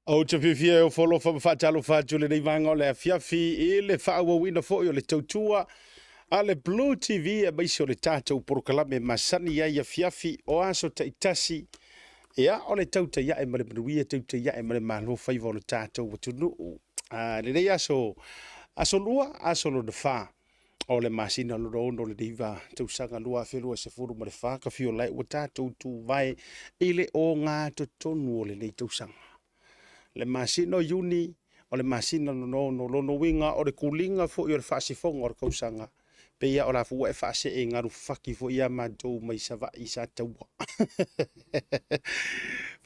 Ou te fiafia e ofo alofa ma faatalofa atu i lenei vaega o le afiafi i le faaauauina foi o le tautua a le Blue TV aemaise o le tatou polokalame masani ai afiafi o aso taitasi. Ia, o le tautai ae ma le manuia, tautai ae ma le malo faiva o le tatou atunuu. A, lenei aso, aso lua, aso lona fa o le masina lona ono o le 9 tausaga 2024, ka fio lae ua tatou tuvae i le ogatotonu o lenei tausaga. Le masina o Iuni, o le masina lona ono, lona uiga o le kuliga foi o le faasifoga o le tausaga, pei lava o la foi ua e faasee i galu fafaki foi ia matou mai Savaii i Sataua.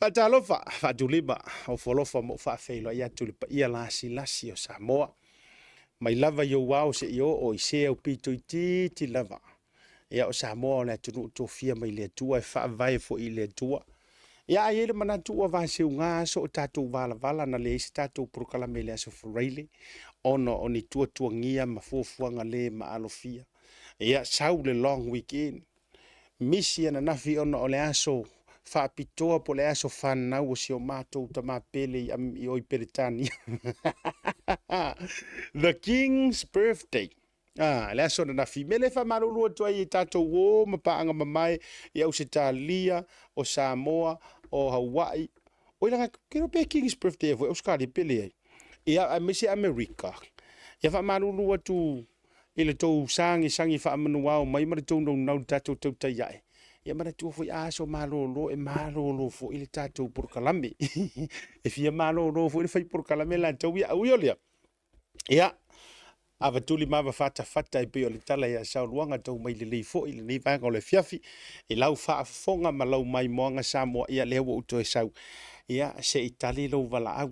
Faatalofa, faatulima, ofo alofa ma ou faafeiloai atu i le paia lasilasi o Samoa. Mai lava i ou ao seia oo i se aupito itiiti lava. Ia, o Samoa o le atunuu tofia mai le Atua e faavae foi i le Atua. Ia, ae i ai le manatu ua vaseuga aso o tatou valavala na leai se tatou polokalame i le aso Faraile ona o ni tuatuagia ma fuafuaga le maalofia. Ia, sau le long weekend, misi ananafi ona o le aso faapitoa po o le aso fanau o si o matou tama pele i o i Peretania. The King's Birthday. Ah, le aso ananafi. Me le faamalulu atu ai i tatou uo ma paaga mamae i Ausetalia, o Samoa, o Hawaii. Oi langa, ke pe King's Birthday foi Australia pe leai. Ia, aemaise Amerika. Ia faamalulu atu i le tou sagisagi faamanuao mai ma le tou naunau i le tatou tautai ae. Ia manatua foi a aso malolo e malolo foi le tatou polokalame. E fia malolo foi le fai polokalame latou ia ui o lea. Ia, avatuli ma avafatafata e pei o le tala ia Saoluaga tau mai lelei foi lenei vaega o le afiafi i lau faafofoga ma lau maimoaga Samoa. Ia lea ua ou toe sau, ia se i tali lou valaau.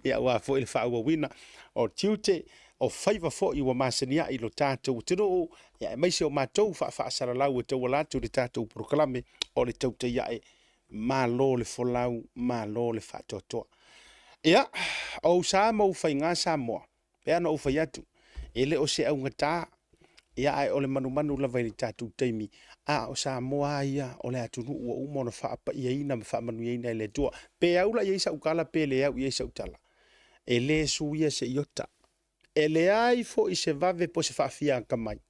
Ia aua foi le faaauauina o tiute o faiva foi ua masani ai lo tatou atunuu, ia aemaise o matou faafaasalalau e tauala atu i le tatou polokalame o le tautai ae. Malo le folau, malo le faatoatoa. Ia, o ou sa ma ou faiga Samoa, pei ona ou fai atu, e le o se augata, ia ae o le manumanu lava i le tatou taimi, a o Samoa lava ia o le atunuu ua uma ona faapaiaina ma faamanuiaina e le Atua. Pe au la i ai sau tala pe le au i ai sau tala, e le suia se iota. E leai foi se vave po o se faafiatamai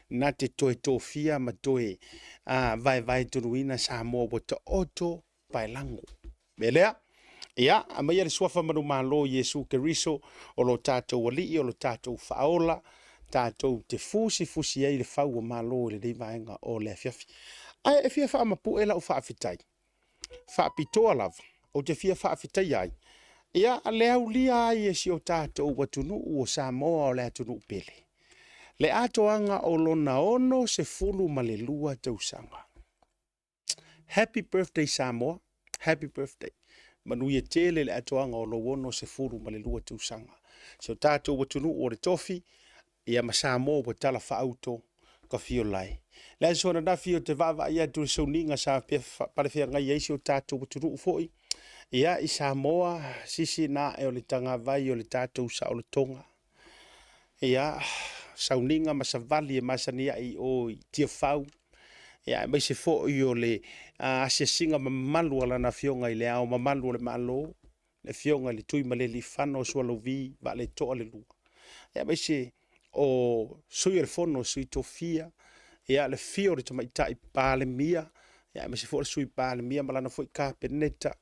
na te toe tofia ma toe vaevaetonuina Samoa ua taoto paelago. Mea lea, ia, aumaia le suafa manumalo o Iesu Keriso o lo tatou Alii, o lo tatou Faaola, tatou te fusifusi ai le fau o Malo i lenei vaega o le afiafi. Ae e fia faamapue lau faafetai faapitoa lava ou te fia faafetaia ai ia le aulia ai e si o tatou atunuu o Samoa o le atunuu pele, le atoaga o lona 62 tausaga. Happy birthday Samoa, happy birthday. Manuia tele le atoaga o lou 62 tausaga. Si o tatou atunuu o le tofi, ia ma Samoa ua tala faauto ka fio lae. Le aso ananafi ou te vaavaai atu i le sauniga sa palefeagai ai si o tatou atunuu foi, ia i Samoa, sisi na ae o le tagavai o le tatou saolotoga. Ia, sauniga ma savali e masani ai i o i Tiafau, ia aemaise foi o le asiasiga mamalu a Lana Afioga i le Ao Mamalu o le Malo, le Afioga i le Tuimalealiifano Sualauvi Vaaletoa le Lua, ia aemaise o Sui o le Fono, Sui Tofia, ia le afio o le Tamaitai Palemia, ia aemaise foi o le Sui Palemia ma lana foi Kapeneta,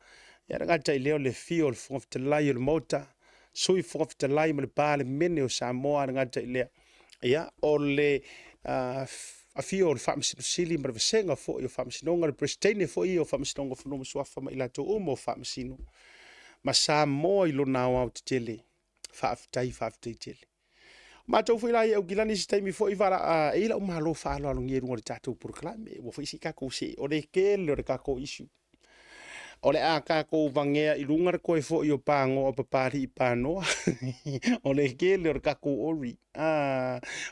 ia e le gata i lea o le afio o le Fofoga Fetalai o le Maota, Sui Fofoga Fetalai ma le Palemene o Samoa, e le gata i lea, ia, o le afio o le Faamasino Sili ma le Vasega foi o Faamasinoga, le Peresetene foi o Faamasinoga o Fanua ma Suafa ma i latou uma o Faamasino, ma Samoa i lona aoaotetele. Faafetai, faafetai tele. O matou foi la i Aukilani i se taimi foi e i ai lau malo faaaloalogia i luga o le tatou polokalame. Ua fai si tatou see, o le tele o le tatou issue. O le a tatou vagea i luga le toe foi o Panoa o Papalii Panoa. O le tele o le tatou ori.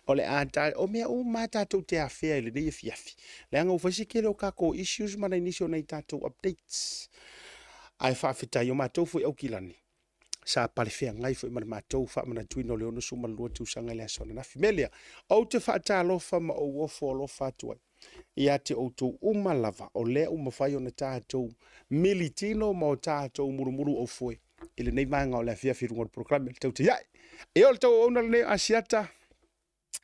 O le a ta, o mea uma tatou te afea i lenei afiafi. Leaga ua fai si tele o tatou issues ma nai nisi o nai tatou updates. Ae faafetai o matou foi Aukilani, sa palefeagai foi ma le matou faamanatuina o le 62 tausaga i le aso ananafi. Mea lea, ou te faatalofa ma ou ofo alofa atu ai. ia te outou uma lava, o lea ua mafai ona tatou militino ma o tatou mulumulu aufoe i lenei vaega o le afiafi i luga o le polokalame le Tautai Ae. Ia o le tauauauna lenei o Asiata,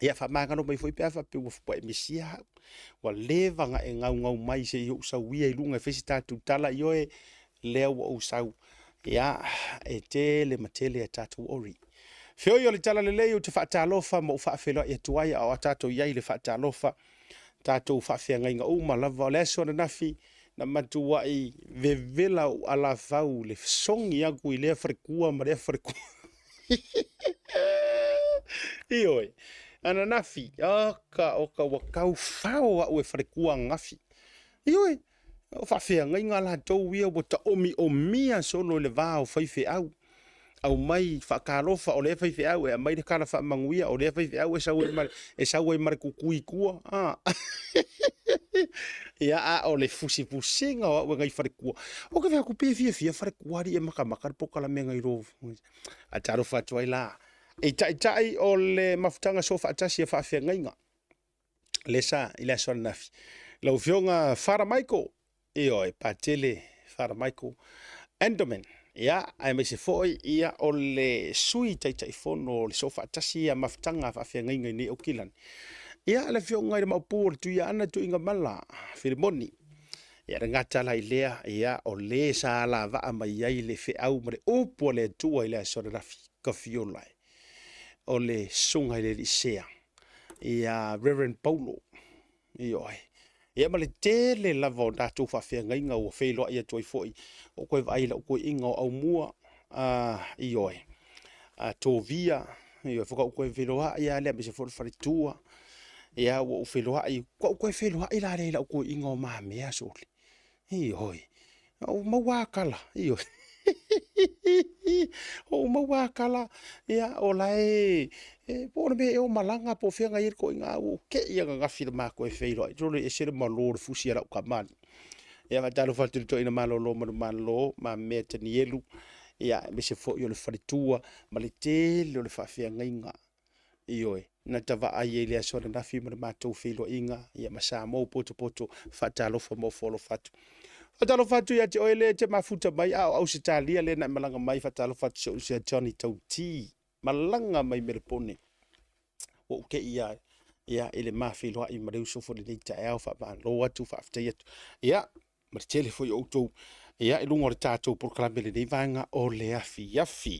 ia faamagalo mai foi pe a faapea ua e misia au. Ua leva ona e gaugau mai se i ou sauia i luga e fai se tatou tala, ioe, lea ua ou sau. Ia, e tele ma tele a tatou ori. Feoi o le talalelei ou te faatalofa ma ou faafeiloai atu ai a o tatou i ai i le faatalofa, tatou faafeagaiga uma lava. O le aso ananafi na matuai vevela ou alafau i le sogi atu i lea faletua ma lea faletua. Ioe, ananafi, oka oka ua tau fao au e faletua ananafi. Ioe, o faafeagaiga latou ia ua taomiomia solo i le va o faifeau. Aumai faatalofa o lea faifeau e aumai le tala faamanuia, o lea faifeau e sau ai ma, e sau ai ma le tutui i tua. Ah. Ia, a o le fusifusiga o au e nai faletua. Ou te vaai atu pe fiafia faletua alii e matamata le polokalame nai lo. Faatalofa atu ai la i taitai o le mafutaga soofaatasi a faafeagaiga lea sa i le aso ananafi. Lau Afioga Fara Michael, ioe, Patele Fara Michael Enderman, ia, aemaise foi ia o le sui Taitaifono o le soofaatasi a mafutaga a faafeagaiga i nei Aukilani. Ia, le Afioga i le Maopu o le Tuiaana Tuigamala Filimoni. Ia, le gata la i lea, ia, o le sa alavaa mai ai le feau ma le upu a le Atua i le aso ananafi, Kafiola e, o le Susuga i le Alii Sea, ia Reverend Paulo, ioe. Ia ma le tele lava o tatou faafeagaiga ua feiloai atu ai foi, ua toe vaai i lau toeaina o Aumua, ioe, Tovia, ioe, faatoa ou toe feiloai lava lea aemaise foi o le faletua, ia ua ou feiloai, faatoa ou toe feiloai la lea i lau toeaina o Mamea sole. Ioe, na ou maua lava tala, ioe. Ua ou maua lava tala, ia, o la e, po o le mea ea o malaga po o fea na i ai le toeaina, ae ua ou te i ananafi i le ma toe feiloai, sole e ese le malo o le fusi a lau tama. Ia faatalofa atu i le toeaina malolo manumalo, Mamea Tanielu, ia, aemaise foi o le faletua ma le tele o le faafeagaiga. Ioe, na ta vaai ai i le aso ananafi ma le matou feiloaiga, ia ma Samoa ua potopoto, faatalofa ma ofo alofa atu. Faatalofa atu ia te oe lea e te mafuta mai a o Ausetalia lea na e malaga mai, faatalofa atu i si ou uso ia Johnny Tauti, malaga mai Melepone. Ua ou te i lava ia, i le ma feiloai ma le uso foi i lenei taeao, faamalo atu, faafetai atu. Ia, ma le tele foi o outou ia, i luga o le tatou polokalame i lenei vaega o le afiafi.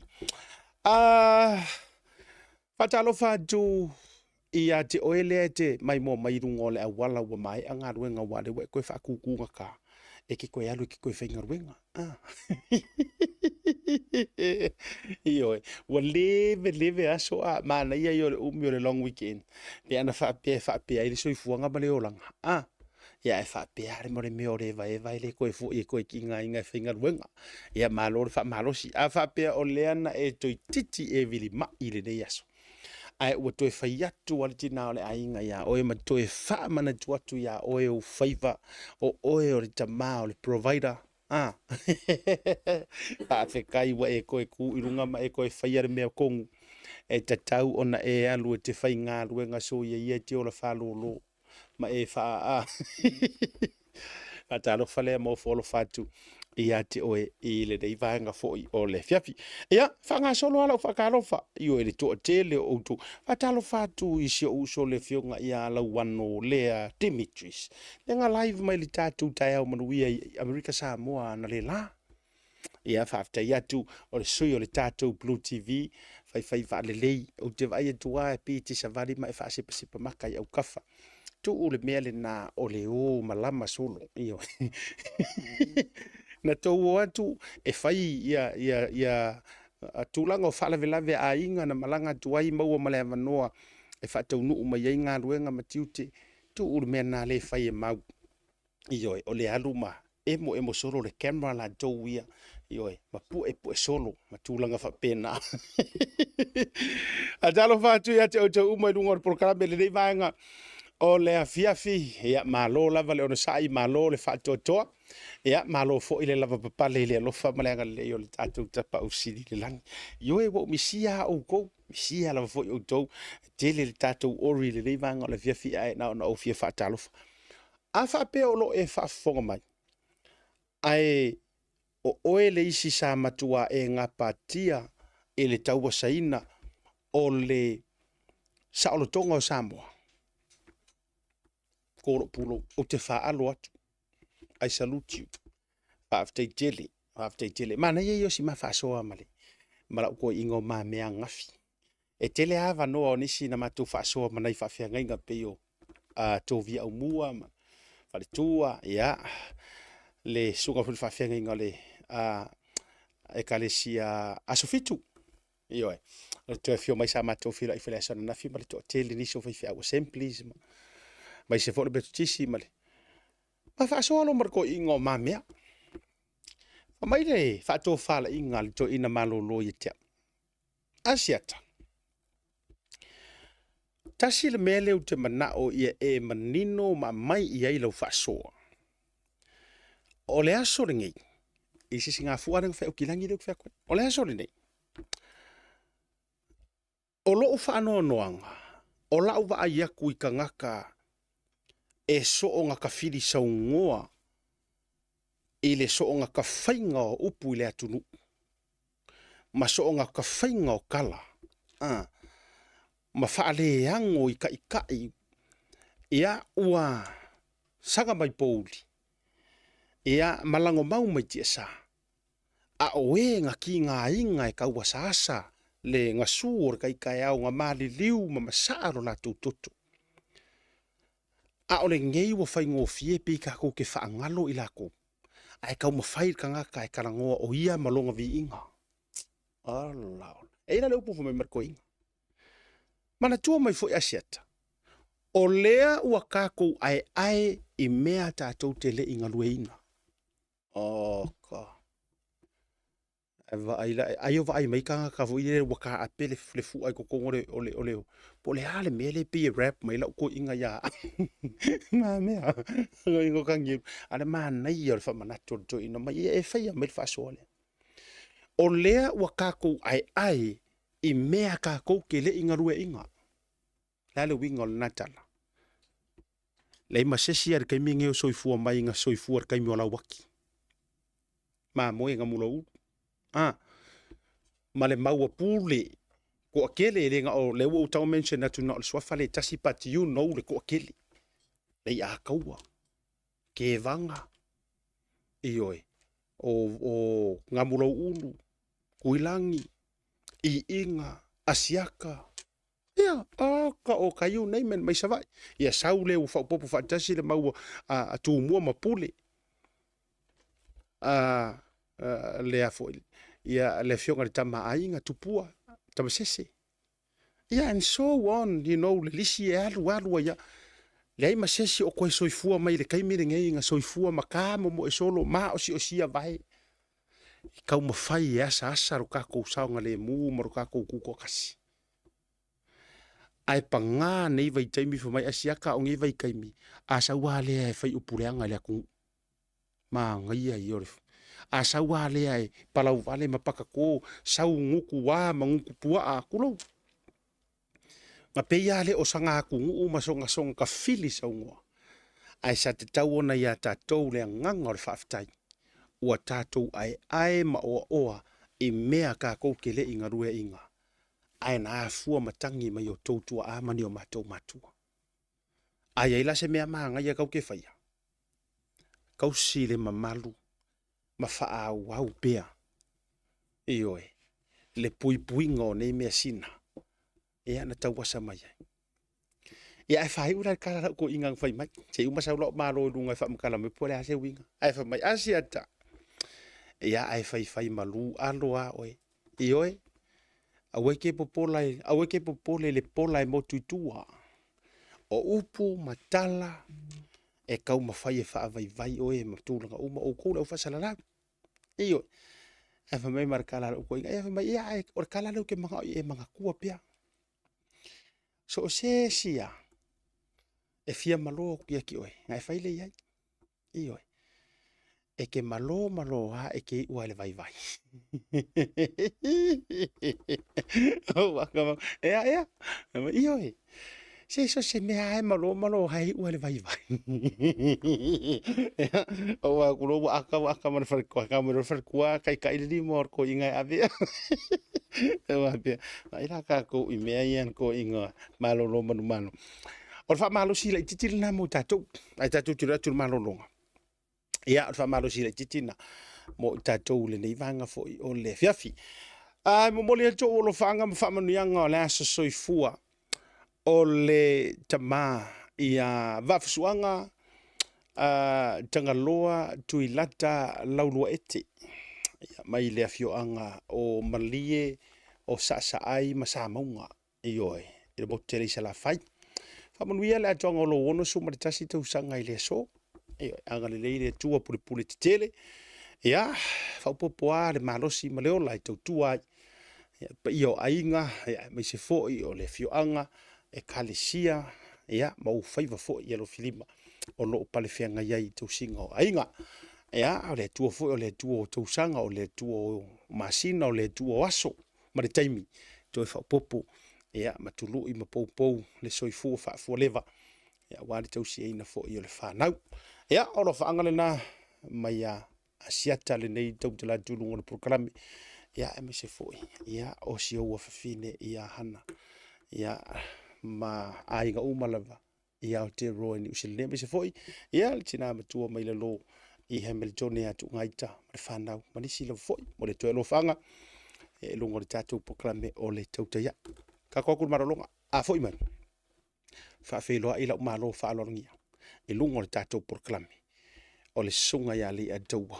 Faatalofa atu ia te oe lea e te maimoa mai i luga o le auala ua maea galuega aua o lea ua e toe faatutugata e te toe alu e te toe faigaluega. Ah. Ioe, ua leve leve aso a manaia ia o le umi o le long weekend pe ana faapea e faapea ai le soifuaga ma le olaga. Ah. Ia ae faapea lava le mea o le evaeva e le toe foi e toe tigaina e faigaluega. Ia malo le faamalosi. A faapea o lea na e toeitiiti e vilimai i lenei aso, ae ua toe fai atu lava le tina o le aiga iā oe ma toe faamanatu atu iā oe ou faiva, o oe o le tama o le provider, a faafetai ua e toe tu i luga ma e toe faia le mea tonu e tatau ona e alu e te faigaluega soia ia e te ola faalolo. Ma e faa faatalofa lea ma ofo alofa atu ia te oe i lenei vaega foi o le afiafi. Ia, faagasolo lava lau faatalofa ioe le toatele o outou. Faatalofa atu i si ou uso le afioga ia Lauano Lea Dimitris. Lea na live mai le tatou taeao manuia i Amerika Samoa analeila. Ia, faafetai atu o le sui o le tatou Blue TV, faifai vaalelei. Ou te vaai atu lava e pei e te savali ma e faasepasepa maka i autafa. Tuu le mea lena o le o malama solo. Ioe. Na tou o atu e fai ia, ia, ia tulaga o faalavelave a aiga na malaga atu ai maua ma le avanoa e faataunuu mai ai galuega ma tiute. Tuu le mea lena lea e fai e mau. Ioe, o le alu ma emo emo solo le camera latou ia, ioe, ma pue pue solo ma tulaga faapena. Faatalofa atu ia te outou uma i luga o le polokalame i lenei vaega o le afiafi. Ia, malo lava le onosai, malo le faatoatoa. Ia, malo foi le lavapapale i le alofa ma le agalelei o le tatou Tapaau Sili i le lagi. Ioe, ua ou misia lava outou, misia lava foi outou. E tele le tatou ori i lenei vaega o le afiafi, ae na ona ou fia faatalofa. A faapea o lo o e faafofoga mai, ae o oe le isi sa matua e gapatia i le tauasaina o le saolotoga o Samoa, ko lou pulou, ou te faalo atu. I salute you. Faafetai tele, faafetai tele. Manaia ia o si ma faasoa ma le ma lau toeaina o mamea ananafi. E tele lava avanoa o nisi na matou faasoa ma nai faafeagaiga pei o Tovia Aumua ma Faletua, ia, le susuga foi i le faafeagaiga o le Ekalesia Aso Fitu. Ioe. O le toe afio mai sa matou feiloai foi i le aso ananafi ma le toatele nisi o faifeau Assemblies ma aemaise foi o le Metotisi ma le ma faasoa loa ma le toeaina o Mamea. Fai mai le faatofalaiga a le toeaina malolo ia te au, Asiata, tasi le mea lea ou te manao ia e manino ma aumai i ai lau faasoa. O le aso lenei, i se sigafua lea na fai Aukilagi lea ou te fai atu ai. O le aso lenei, o lou faanoanoaga, o lau vaai atu i tagata e soona tafili saunoa i le soona tafaiga o upu i le atunuu ma soona tafaiga o tala ma faaleano i taitai, ia ua saga mai pouli, ia ma lagomau mai tiasa, a o e na tigaina e tauasaasa le gasu o le tai taeao na maliliu ma masaa lo latou toto. A o lenei ua faigofie pei tatou te faagalo i latou, ae taumafai le tagata e talanoa o ia ma lona viiga. Ala, e i ai la le upu fai mai ma le toeaina. Manatua mai foi Asiata, o lea ua tatou aeae i mea tatou te le i galueina. Oh God. Ae vaai la, ai o vaai mai tagata foi lele ua taape le fua i totonu o le, o le, o le, po o le a le mea lea e pei e rap mai lau toeaina ia mea a le manaia o le faamanatu o le toeaina mai ia e faia mai le faasoa lea. O lea ua tatou aeae i mea tatou te le i galueaiina. Le a le uiga o lena tala? Leai ma se isi lava i le taimi lenei o soifua mai na soifua i le taimi o Lauaki. Mamoe na mulaulu. Ah, ma le mau a Pule, toatele, e le na o, lea ua ou tau mention atu na o le suafa le tasi, but you know le toatele. Lei Ataua, Kevaga, ioe, o Gamulauulu, Tuilagi, Iiga, Asiata, ia, oka o ka you name it, mai Savaii. Ia sau lea ua faaopoopo faatasi le mau a Tumua ma Pule. A, lea foi, ia, le afioga i le Tama a Aiga, Tupua, Tamasese. Ia, and so on, you know, le lisi e alu alu ai lava. Leai ma se isi o toe soifua mai i le taimi lenei na soifua ma ta momoe solo ma osiosia vae. I taumafai e asaasa lo tatou saogalemu ma lo tatou tutoatasi. Ae paga nei vaitaimi fai mai Asiata o nei vaitaimi, a sau lava lea e fai upu leaga i le atunuu. Manaia ia o le a sau lava lea e palauvale ma patato, sau gutu a ma gutu puaa, tulou. Na pei lava lea o sana atunuu ma sona soga tafili saunoa, ae sa tatau ona ia tatou le agaga o le faafetai, ua tatou aeae ma oaoa i mea tatou te le i galueaiina, ae na afua matagi mai outou tuaa ma ni o matou matua. A i ai la se mea manaia tatou te faia, tausi le mamalu ma faaauau pea, ioe, le puipuiga o nei measina, ia na tauasa mai ai. Ia ae faaiu la le tala a lau toeaina na fai mai, se i uma sau lau malo i luga e faamatala mai po o le a se uiga. Ae fai mai, Asiata, ia ae faifai malu alo a oe. Ioe, aua e te popola, aua e te popole i le pola e motu i tua. O upu ma tala e taumafai e faavaivai oe ma tulaga uma, o outou le au faasalalau. Ioe. Ae fai mai ma le tala a lou toeaina, ia fai mai, ia ae o le tala lea ou te manao ia e manatua pea. So o se isi lava e fia malo atu ia te oe, na e fai lea i ai. Ioe. E te malo malo lava e te iu lava i le vaivai. Ea, ea. Ioe. Se so se mea ae ma lo ma lo hai ua le vai vai. O wa ku lo wa aka wa aka ma le fale kua ka ma le fale kua kai kai le limo or ko inga ave. E wa pia. Ai la ka ko i mea ia ko inga malo lo manu malo. O le faamalosi laitiiti lena mo tatou. Ai tatou tiro atu le malologa. Ia, o le faamalosi laitiiti lena mo i tatou lenei vaega foi o le afiafi. Ae momoli atu ou alofaaga ma faamanuiaga o le aso soifua o le tama ia Vaafusuaga Tagaloa Tuilata Lauluaete ia, mai le afioaga o Malie o Saasaai ma Samauga. Ioe, i le motu tele i Salafai. Faamanuia le atoaga o lou 61 tausaga i le aso. Ioe, agalelei le Atua pulepule tetele. Ia, faaopoopo lava le malosi ma le ola e tautua ai. Ia, paia o aiga, ia, aemaise foi o le afioaga, ekalesia, ia, ma ou faiva foi i alofilima o lo o palefeagai ai i tausiga o aiga. Ia, o le Atua foi o le Atua o tausaga, o le Atua o masina, o le Atua o aso ma le taimi toe faaopoopo ia, ma tului ma poupou le soifua faafualeva ia, aua le tausiaina foi o le fanau. Ia, o alofaaga lena mai a Asiata lenei tautala atu i luga o le polokalame, ia, aemaise foi ia, o si ou afafine ia Hana ia, ma aiga uma lava i Aotearoa i Niu Silani, aemaise foi ia le tina matua mai lalo i Hamiltone ia Tuugaita ma le fanau ma nisi lava foi mo le toe alofaga i luga o le tatou polokalame o le Tautai Ae. Tatou atu i le malologa, a foi mai, faafeiloai lau malo faaaloalogia i luga o le tatou polokalame o le Susuga ia Leiataua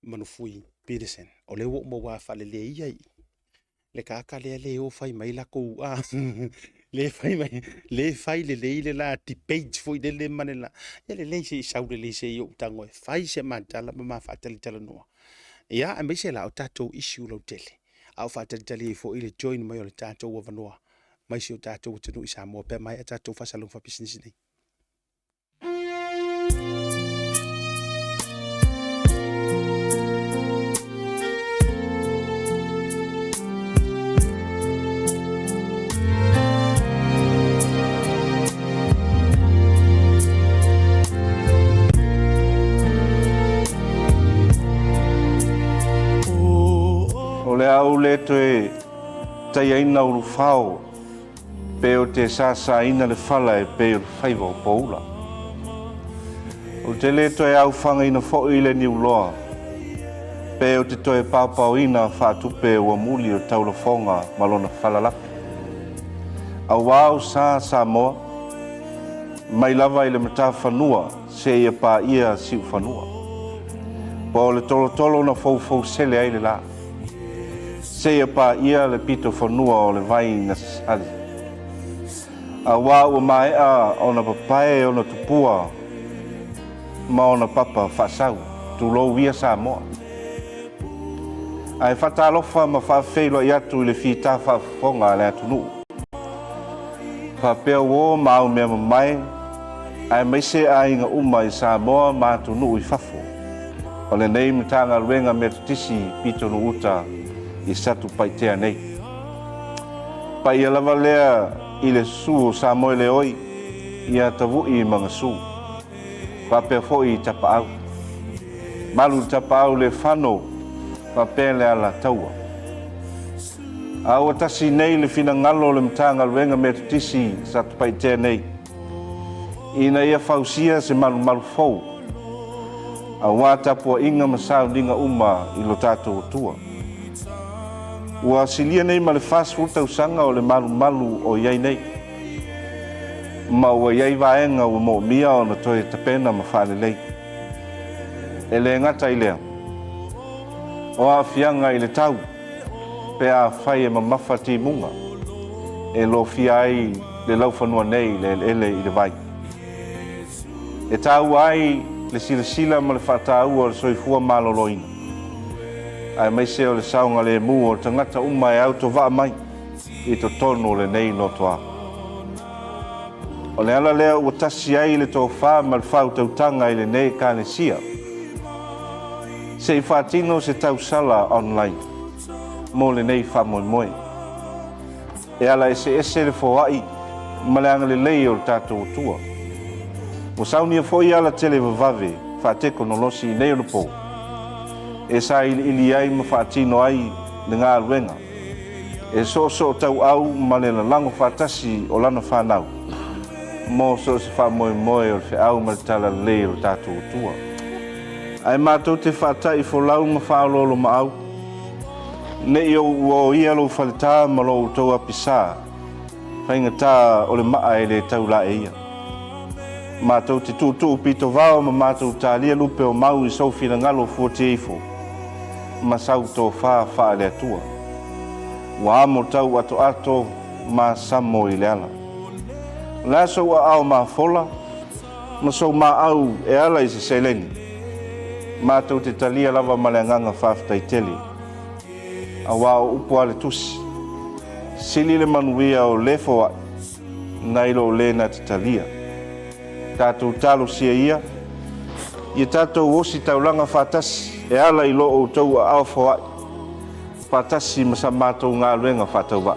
Manufui Peterson. O lea ua ou maua faalelei ia i le tagata lea le o fai mai latou a le fai mai le fai lelei le la debate foi lele ma le la ia lelei se i sau lelei se i ou tago e fai se matala ma ma faatalatalanoa ia aemaise la o tatou issue lautele a o faatalitali ai foi le join mai o le tatou avanoa mai si o tatou atunuu i Samoa pe a maea tatou faasalalauga faapisinisi nei. O le a ou le toe taiaina ulufao Pe ou te sāsāina le fala e pei o le faiva o Poula. Ou te le toe aofagaina foi le niuloa, pe ou te toe paopaoina faatupe ua muli o taulafoga ma lona fala lape. Auā o sa Samoa, mai lava i le matafanua seia paia siufanua. Po o le tolotolo na foufousele ai le la. Seia paia le pito fanua o le vai na sali. Auā ua maea ona papae ona tupua ma ona papa faasau, tulou ia Samoa. Ae faatalofa ma faafeiloai atu i le fita faafofoga a le atunuu. Faapea uo ma au mea mamae, aemaise aiga uma i Samoa ma atunuu i fafo. O lenei Matagaluega Metotisi Pitonuu-uta i Satupaitea nei. Paia lava lea i le susu o Samoeleoi ia Tavu'i ma Gasu. Faapea foi i Tapaau. Malu le Tapaau le fano faapea le Alataua. A ua tasi nei le finagalo o le Matagaluega Metotisi Satupaitea nei ina ia fausia se malumalu fou aua tapuaiga ma sauniga uma i lo tatou Atua. Ua silia nei ma le 40 tausaga o le malumalu o i ai nei, ma ua i ai vaega ua moomia ona toe tapena ma faalelei. E le gata i lea, o aafiaga i le tau, pe afai e mamafa timuga e lofia ai le laufanua nei i le eleele i le vai. E taua ai le silasila ma le faataua o le soifua maloloina, aemaise o le saogalemu o tagata uma e autovaa mai i totonu o lenei lotoa. O le ala lea ua tasi ai le tofa ma le faautautaga i lenei Ekalesia, se i faatino se tausala online mo lenei faamoemoe. E ala eseese le foai ma le agalelei o le tatou Atua. Ua saunia foi ala televavave faatekonolosi i nei onapo e sailiili ai ma faatino ai le galuega e soosootauau ma le lalago faatasi o lana fanau mo so o se faamoemoe o le feau ma le talalelei o le tatou Atua. Ae matou te faata'i folau ma faaoloolomaau, ne i ou uaoia lou faletā ma lo outou apisā, faigata o le maa e le tau laeia. Matou te tuutuu pitovao ma matou talia lupe o mau i sou finagalo fuatieifo ma sau tofa faale-Atua. Ua amo tau atoato ma samo i le ala. O le a sou aao mafola ma sou maau e ala i se seleni? Matou te talia lava ma le agaga faafetai tele. Aua o upu a le Tusi, Sili le manuia o le foai nai lo le na te talia. Tatou talosia ia, ia tatou osi taulaga faatasi e ala i lo outou aao foai faatasi ma sa matou galuega faatauvaa,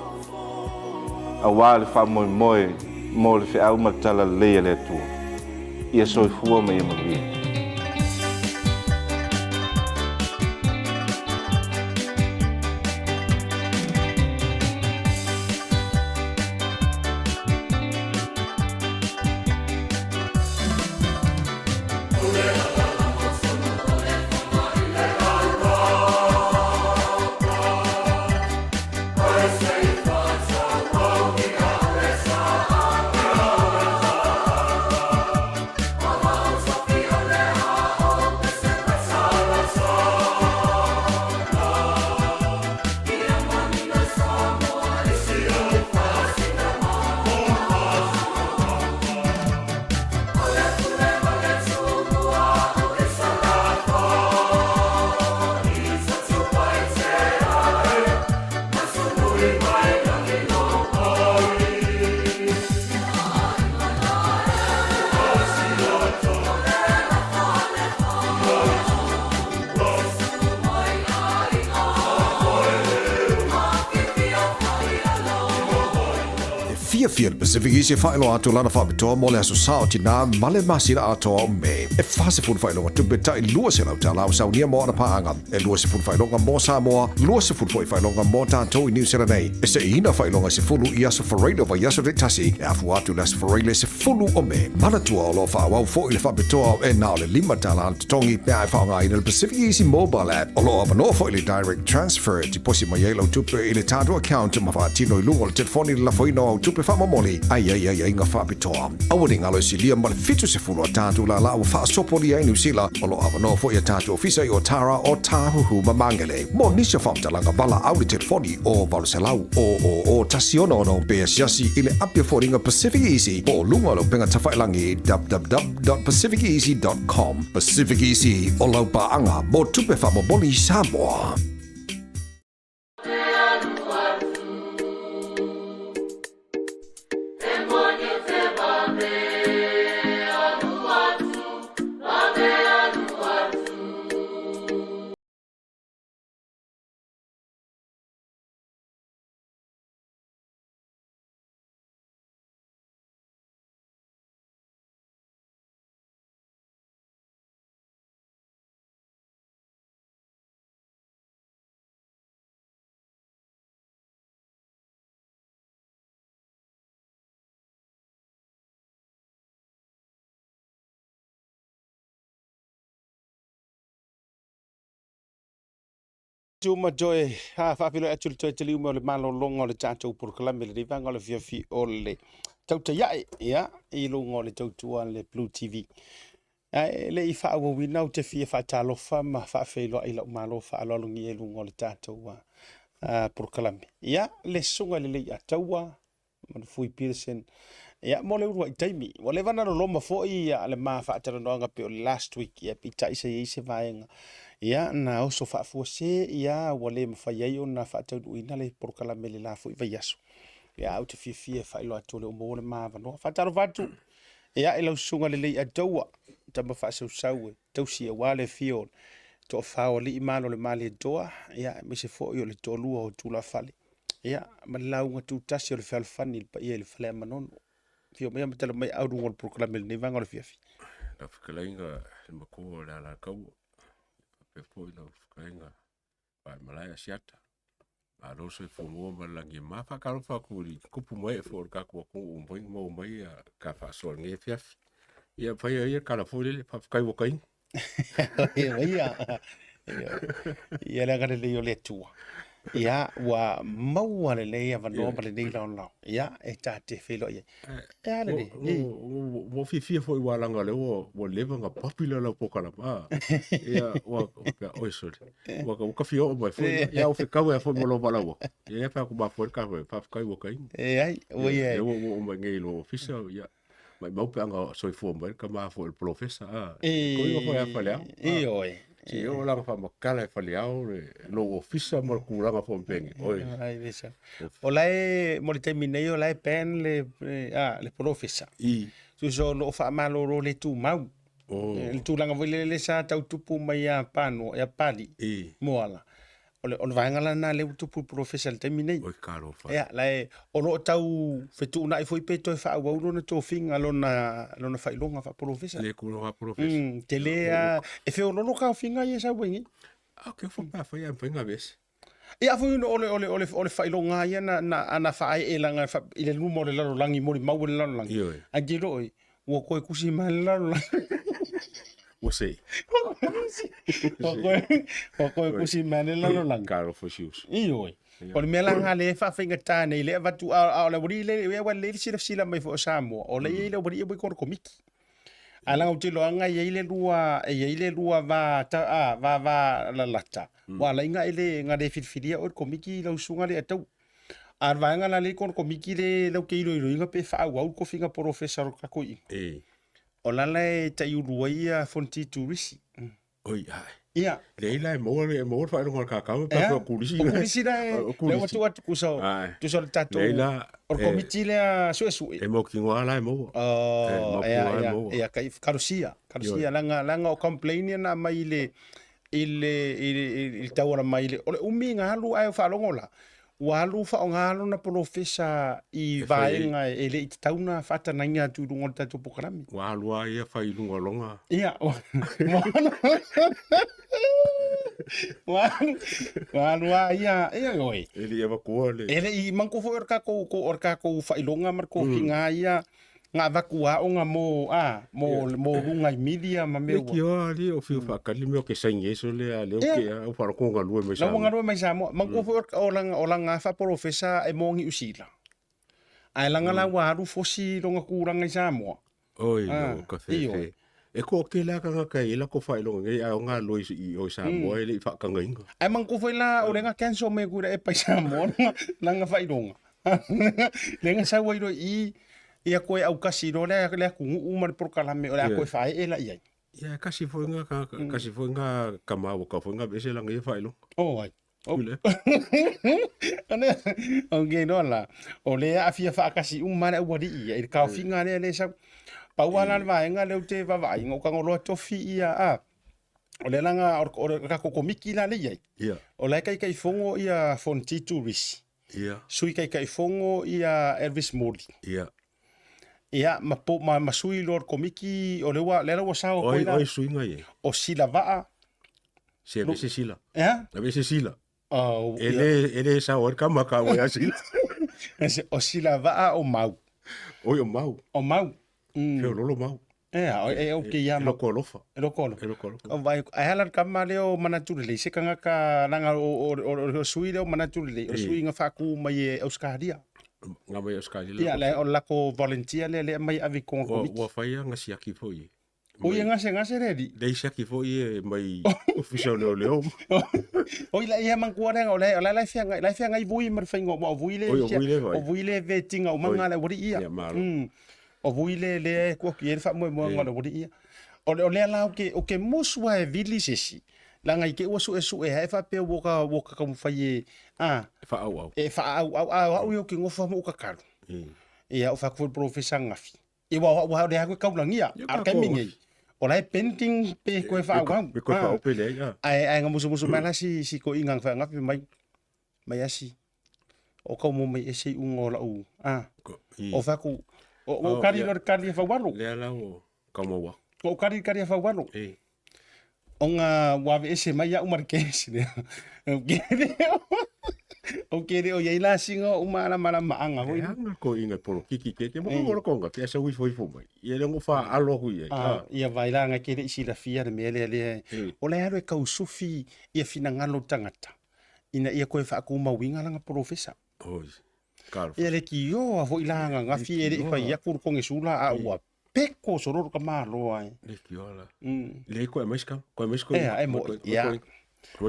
aua le faamoemoe mo le feau ma le talalelei a le Atua. Ia soifua ma ia manuia. E fiafia le Pacific East e faailoa atu lana faapitoa mo le Aso Sa o Tinā ma le masina atoa o Me. E 40 faailoga tupe tai 200 tala o saunia mo ana paaga. E 20 faailoga mo Samoa, 20 foi faailoga mo tatou i Niu Sila nei. E seiina faailoga e 10 i aso Faraile o vaiaso taitasi, e afua atu i le aso Faraile 10 o Me. Manatua o lo o faaauau foi le faapitoa e na o le $5 le totogi pe a e faaaogaina le Pacific Easy Mobile App. O lo o avanoa foi le Direct Transfer e tiposi mai ai lau tupe i le tatou account ma faatino i luga o le telefoni le lafoina o au tupe faamomoli a i ai aiaiga faapitoa. Aua ne i galo e silia ma le 70 a tatou lālā ua faasopolia ai Niu Sila. O lo o avanoa foi a tatou ofisa i Otara, Otāhuhu ma Māngere. Mo nisi o faamatalaga valaau i le telefoni o 800 000 166 pe asiasi i le api o foliga Pacific Easy po o luga o le upega tafailagi www.pacificeasy.com. Pacific Easy, o lau paaga mo tupe faamomoli i Samoa. Tu ma toe a faafeiloai atu le toe taliu mai o le malologa o le tatou polokalame lenei vaega o le afiafi o le tautaiae ia i luga o le tautua a le Blue TV. Ae le i faaauauina ou te fia faatalofa ma faafeiloai i lau malo faaaloalogia i luga o le tatou polokalame. Ia, le susuga i le Leiataua Manufui Peterson, ia, mo le uluai taimi. Ua leva ona loloma foi ia le ma faatalanoaga pei o le last week, ia, peitai sa i ai se vaega, ia, na oso faafuase, ia, ua le mafai ai ona faataunuuina le polokalame i le la foi vaiaso. Ia, ou te fiafia e faailoa atu o lea ua maua le ma avanoa. Faatalofa atu. Ia, i lau susuga le Leiataua, tama faasausau e tausi aua le afio o le toafa o alii ma alo o le Malietoa, ia, aemaise foi o le toalua o Tulafale, ia, ma le lauga tutasi o le fealofani i le paia i le Faleamanono. Afio mai ma tala mai au luga o le polokalame i lenei vaega o le afiafi. Lau fetalaiga i le matua o le Alataua, faapea foi lau fetalaiga Vaimalae Asiata. Malo le soifua maua ma le lagi e mama. Faatalofa atu i tupu ma ee foi o le tatou atunuu ua mafai ona maua mai ta faasoa i lenei afiafi. Ia faia ia le tala foi lele, faafetai ua taimi. Ia, ia le agalelei o le Atua. Ia, ua maua lenei avanoa ma lenei laolao. Ia, e ta te feiloai ai. E a lelei. Ua fiafia foi ua laga o lea ua leva ona popular lau polokalame. Ah, ia, ua, oi sorry. Ua ua ka fia oo mai foi. Ia, ua fetau ai foi ma lou valaau atu. Ia, fai atu mafua ai le tatou, faafetai ua taimi. E ai, ua ia. Lea ua oo mai nei i lou ofisa, ia, maumau pe ana soifua mai le tama foi o le polofesa, a. Koiga foi a Faleao. Ioe. Se i oo la ona faamatala e Faleao le lou ofisa ma le tulaga foi ma peni. Oi. Ai, vesa. O la e, mo le taimi nei, o la e ban le, a, le polofesa. I. Tusa o lo o faamalolo le tumau. Oh. Le tulaga foi lele sa tau tupu mai ia Pano, ia Pali, I. Moala. O le, o le vaega la lena lea ua tupu i le polofesa i le taimi nei. Oi, talofa. Ia, la e, o lo o tau fetuunai foi pe toe faaauau lona tofiga, lona, lona faailoga faapolofesa. Le tulaga faapolofesa. Tele lava, e feoloolo taofiga ia e sau ai nei. A, okay, fo pe afai ae mafai ona aveese. Ia foi ona o le, o le, o le, o le faailoga lava ia na, na, ana faaee laga i le luma o le lalolagi, molimau e le lalolagi. Ioe. Ae te iloa oe, ua toe tusi mai le lalolagi. Ua sei. Ua toe tusi mai le lalolagi. Talofa si uso. Ioe. O le mea la lena lea e faafaigata nei lea avatu, a o le aualii lea, aua e lelei le silasila mai foi o Samoa, o lea e i ai le aualii ua i kona Komiti. Ae leaga ou te iloaga e i ai le lua, e i ai le lua va, ta, a, va, va lalata, ua ala ai na e le, na le filifilia oe i le Komiti lau susuga lea e taua. A o le vaega la lea i kona Komiti lea ou te iloiloina pe faaauau le tofiga polofesa o le tatou iuga. O la la e taiulu ai ia Fonoti Turisi. Oi, ae. Ia. Leai la e maua le maua le faailoga o le kakau pe Ea? afai o Kulisi. O Kulisi la e, O Kulisi. lea ua tuu atu tusa o, Ae. tusa o le tatou, Leai la, o le e- komiti lea suesue. E mautinoa la e maua. Oh, E mautinoa ea, e ea, maua. ea, kai, kalosia, kalosia, Ioe. leaga, leaga o complain ia na aumai i le, i le, i le, i le tauala mai i le, o le umi na alu ae faalogo la, ua alu faaaoga lona polofesa i E fai ai. vaega e le i tatau ona faatagaina atu i luga o le tatou polokalame. Ua alu lava ia fai i luga o lona. Ia, ua ua alu, ua alu lava ia, ia oi. E le i avatua le... E le i manatua foi o le tatou, o le tatou faailoga ma le tofiga ia na avatu aoga mo, a, mo, mo luga i media ma mea ua. Leitioa alii o fiu faatali mea o ke saini ai sole a lea o ke a o faalogo galue mai La ua Samoa. galue mai Samoa. Manatua foi o lana, o lana faapolofesa e mo Niu Sila. Ae lana la ua alu fosi lona tulaga i Samoa. Oi lo ka fefe. E toatele lava tagata e i ai latou faailoga nei ae o galue i o i Samoa e le i faatagaina. Ae manatua foi la o lea na cancel mai atu i le epa i Samoa lana faailoga. Lea na sau ai loa i i, ia toe aukasi loa le atunuu ma le polokalame o le a toe faaee la i ai. Ia, e kasi foi nga tagata, kasi foi nga tama ua tau foi nga aveese lana ia faailoga. Oh ai. Oh. Ok loa la, o lea e aafia faatasi uma le aualii ia i le taofiga lea lea e sau. Pau lava la le vaega lea ou te vaavaai, na ou tago loa tofi ia, a, o lea la na, o le tatou Komiti la lea e i ai, o la e Taitaifono ia Fonoti Turisi, Sui Taitaifono ia Elvis Moli. Ia, ma, po, ma, ma sui loa o le Komiti, o lea ua, lea la ua sao atu ai la. Oi, suiga ia. O Silavaa. Se aveese Sila. Ea? Aveese Sila. Oh, E le, e le sao ai le kama ka ua ia Sila. O Silavaa o Mau. Oi, o Mau. O Mau. Feololo Mau. Ea, e, o ke ia E loko alofa. E loko alofa. E loko alofa. O vai, ae a la le kama lea o Manatu Lelei, se tagata leaga o, o, o, o sui lea o Manatu Lelei, o sui na faaku mai e Ausetalia. Nga mai Ausetalia. Ia, le, o le latou volunteer lea lea aumai ave i totonu o le Komiti. Ua fai a siaki foi. O ia gasegase le alii. Lei siaki foi e mai ofisa o leoleo. Oi la ia manatua lea o la o la e feagai la e feagai vui ma le faiga o vui le Oi o vui le vai. o vui le vetinga o manga le aualii ia. Ia malo. O vui le lea e tuu atu i ai le faamoemoega o le aualii ia. O le o lea la ou te ou te musu lava e vili se isi leaga i te i ua suesue ae faapea ua ka ua ka taumafai e a E faaauau. E faaauau a o au ia ou te nofo lava ma ou tatalo. Ia ou fai atu foi i le polofesa ananafi. Ia aua o au lava o lea e taulagia, a o le taimi lenei, o la e pending pe toe faaauau. Pe toe faaauau pe leai, a. Ae, ae na musumusu mai la si, si toeaina na fai ananafi, fai mai, mai asi, o tau maua mai ea se iuga o lau, a. Ou fai atu, O o kari lo kari e faualo. Lea la o kaumaua. O kari kari e faualo. E. O ngā wawe ese mai au mara kesi lea. O ke reo. O ke reo iai la singa o mara mara maanga hoi. E anga ko inga polo kiki ke te mo ko konga ke asa wifo ifo mai. Ia le ngofa alo hu ia. Ah, ia vai la nga ke le isi la fia le mea lea lea. O le alo e kausufi ia finangalo tangata. Ina ia koe whaakumauinga langa porofesa. Oi. Karo. Ia le ki o a foi la nga ngafi e le i whai aku konge sula a ua peko sororo ka malo ai. Le ki o la. Le ko e mais ka, ko e mais ko. E a e mo ia.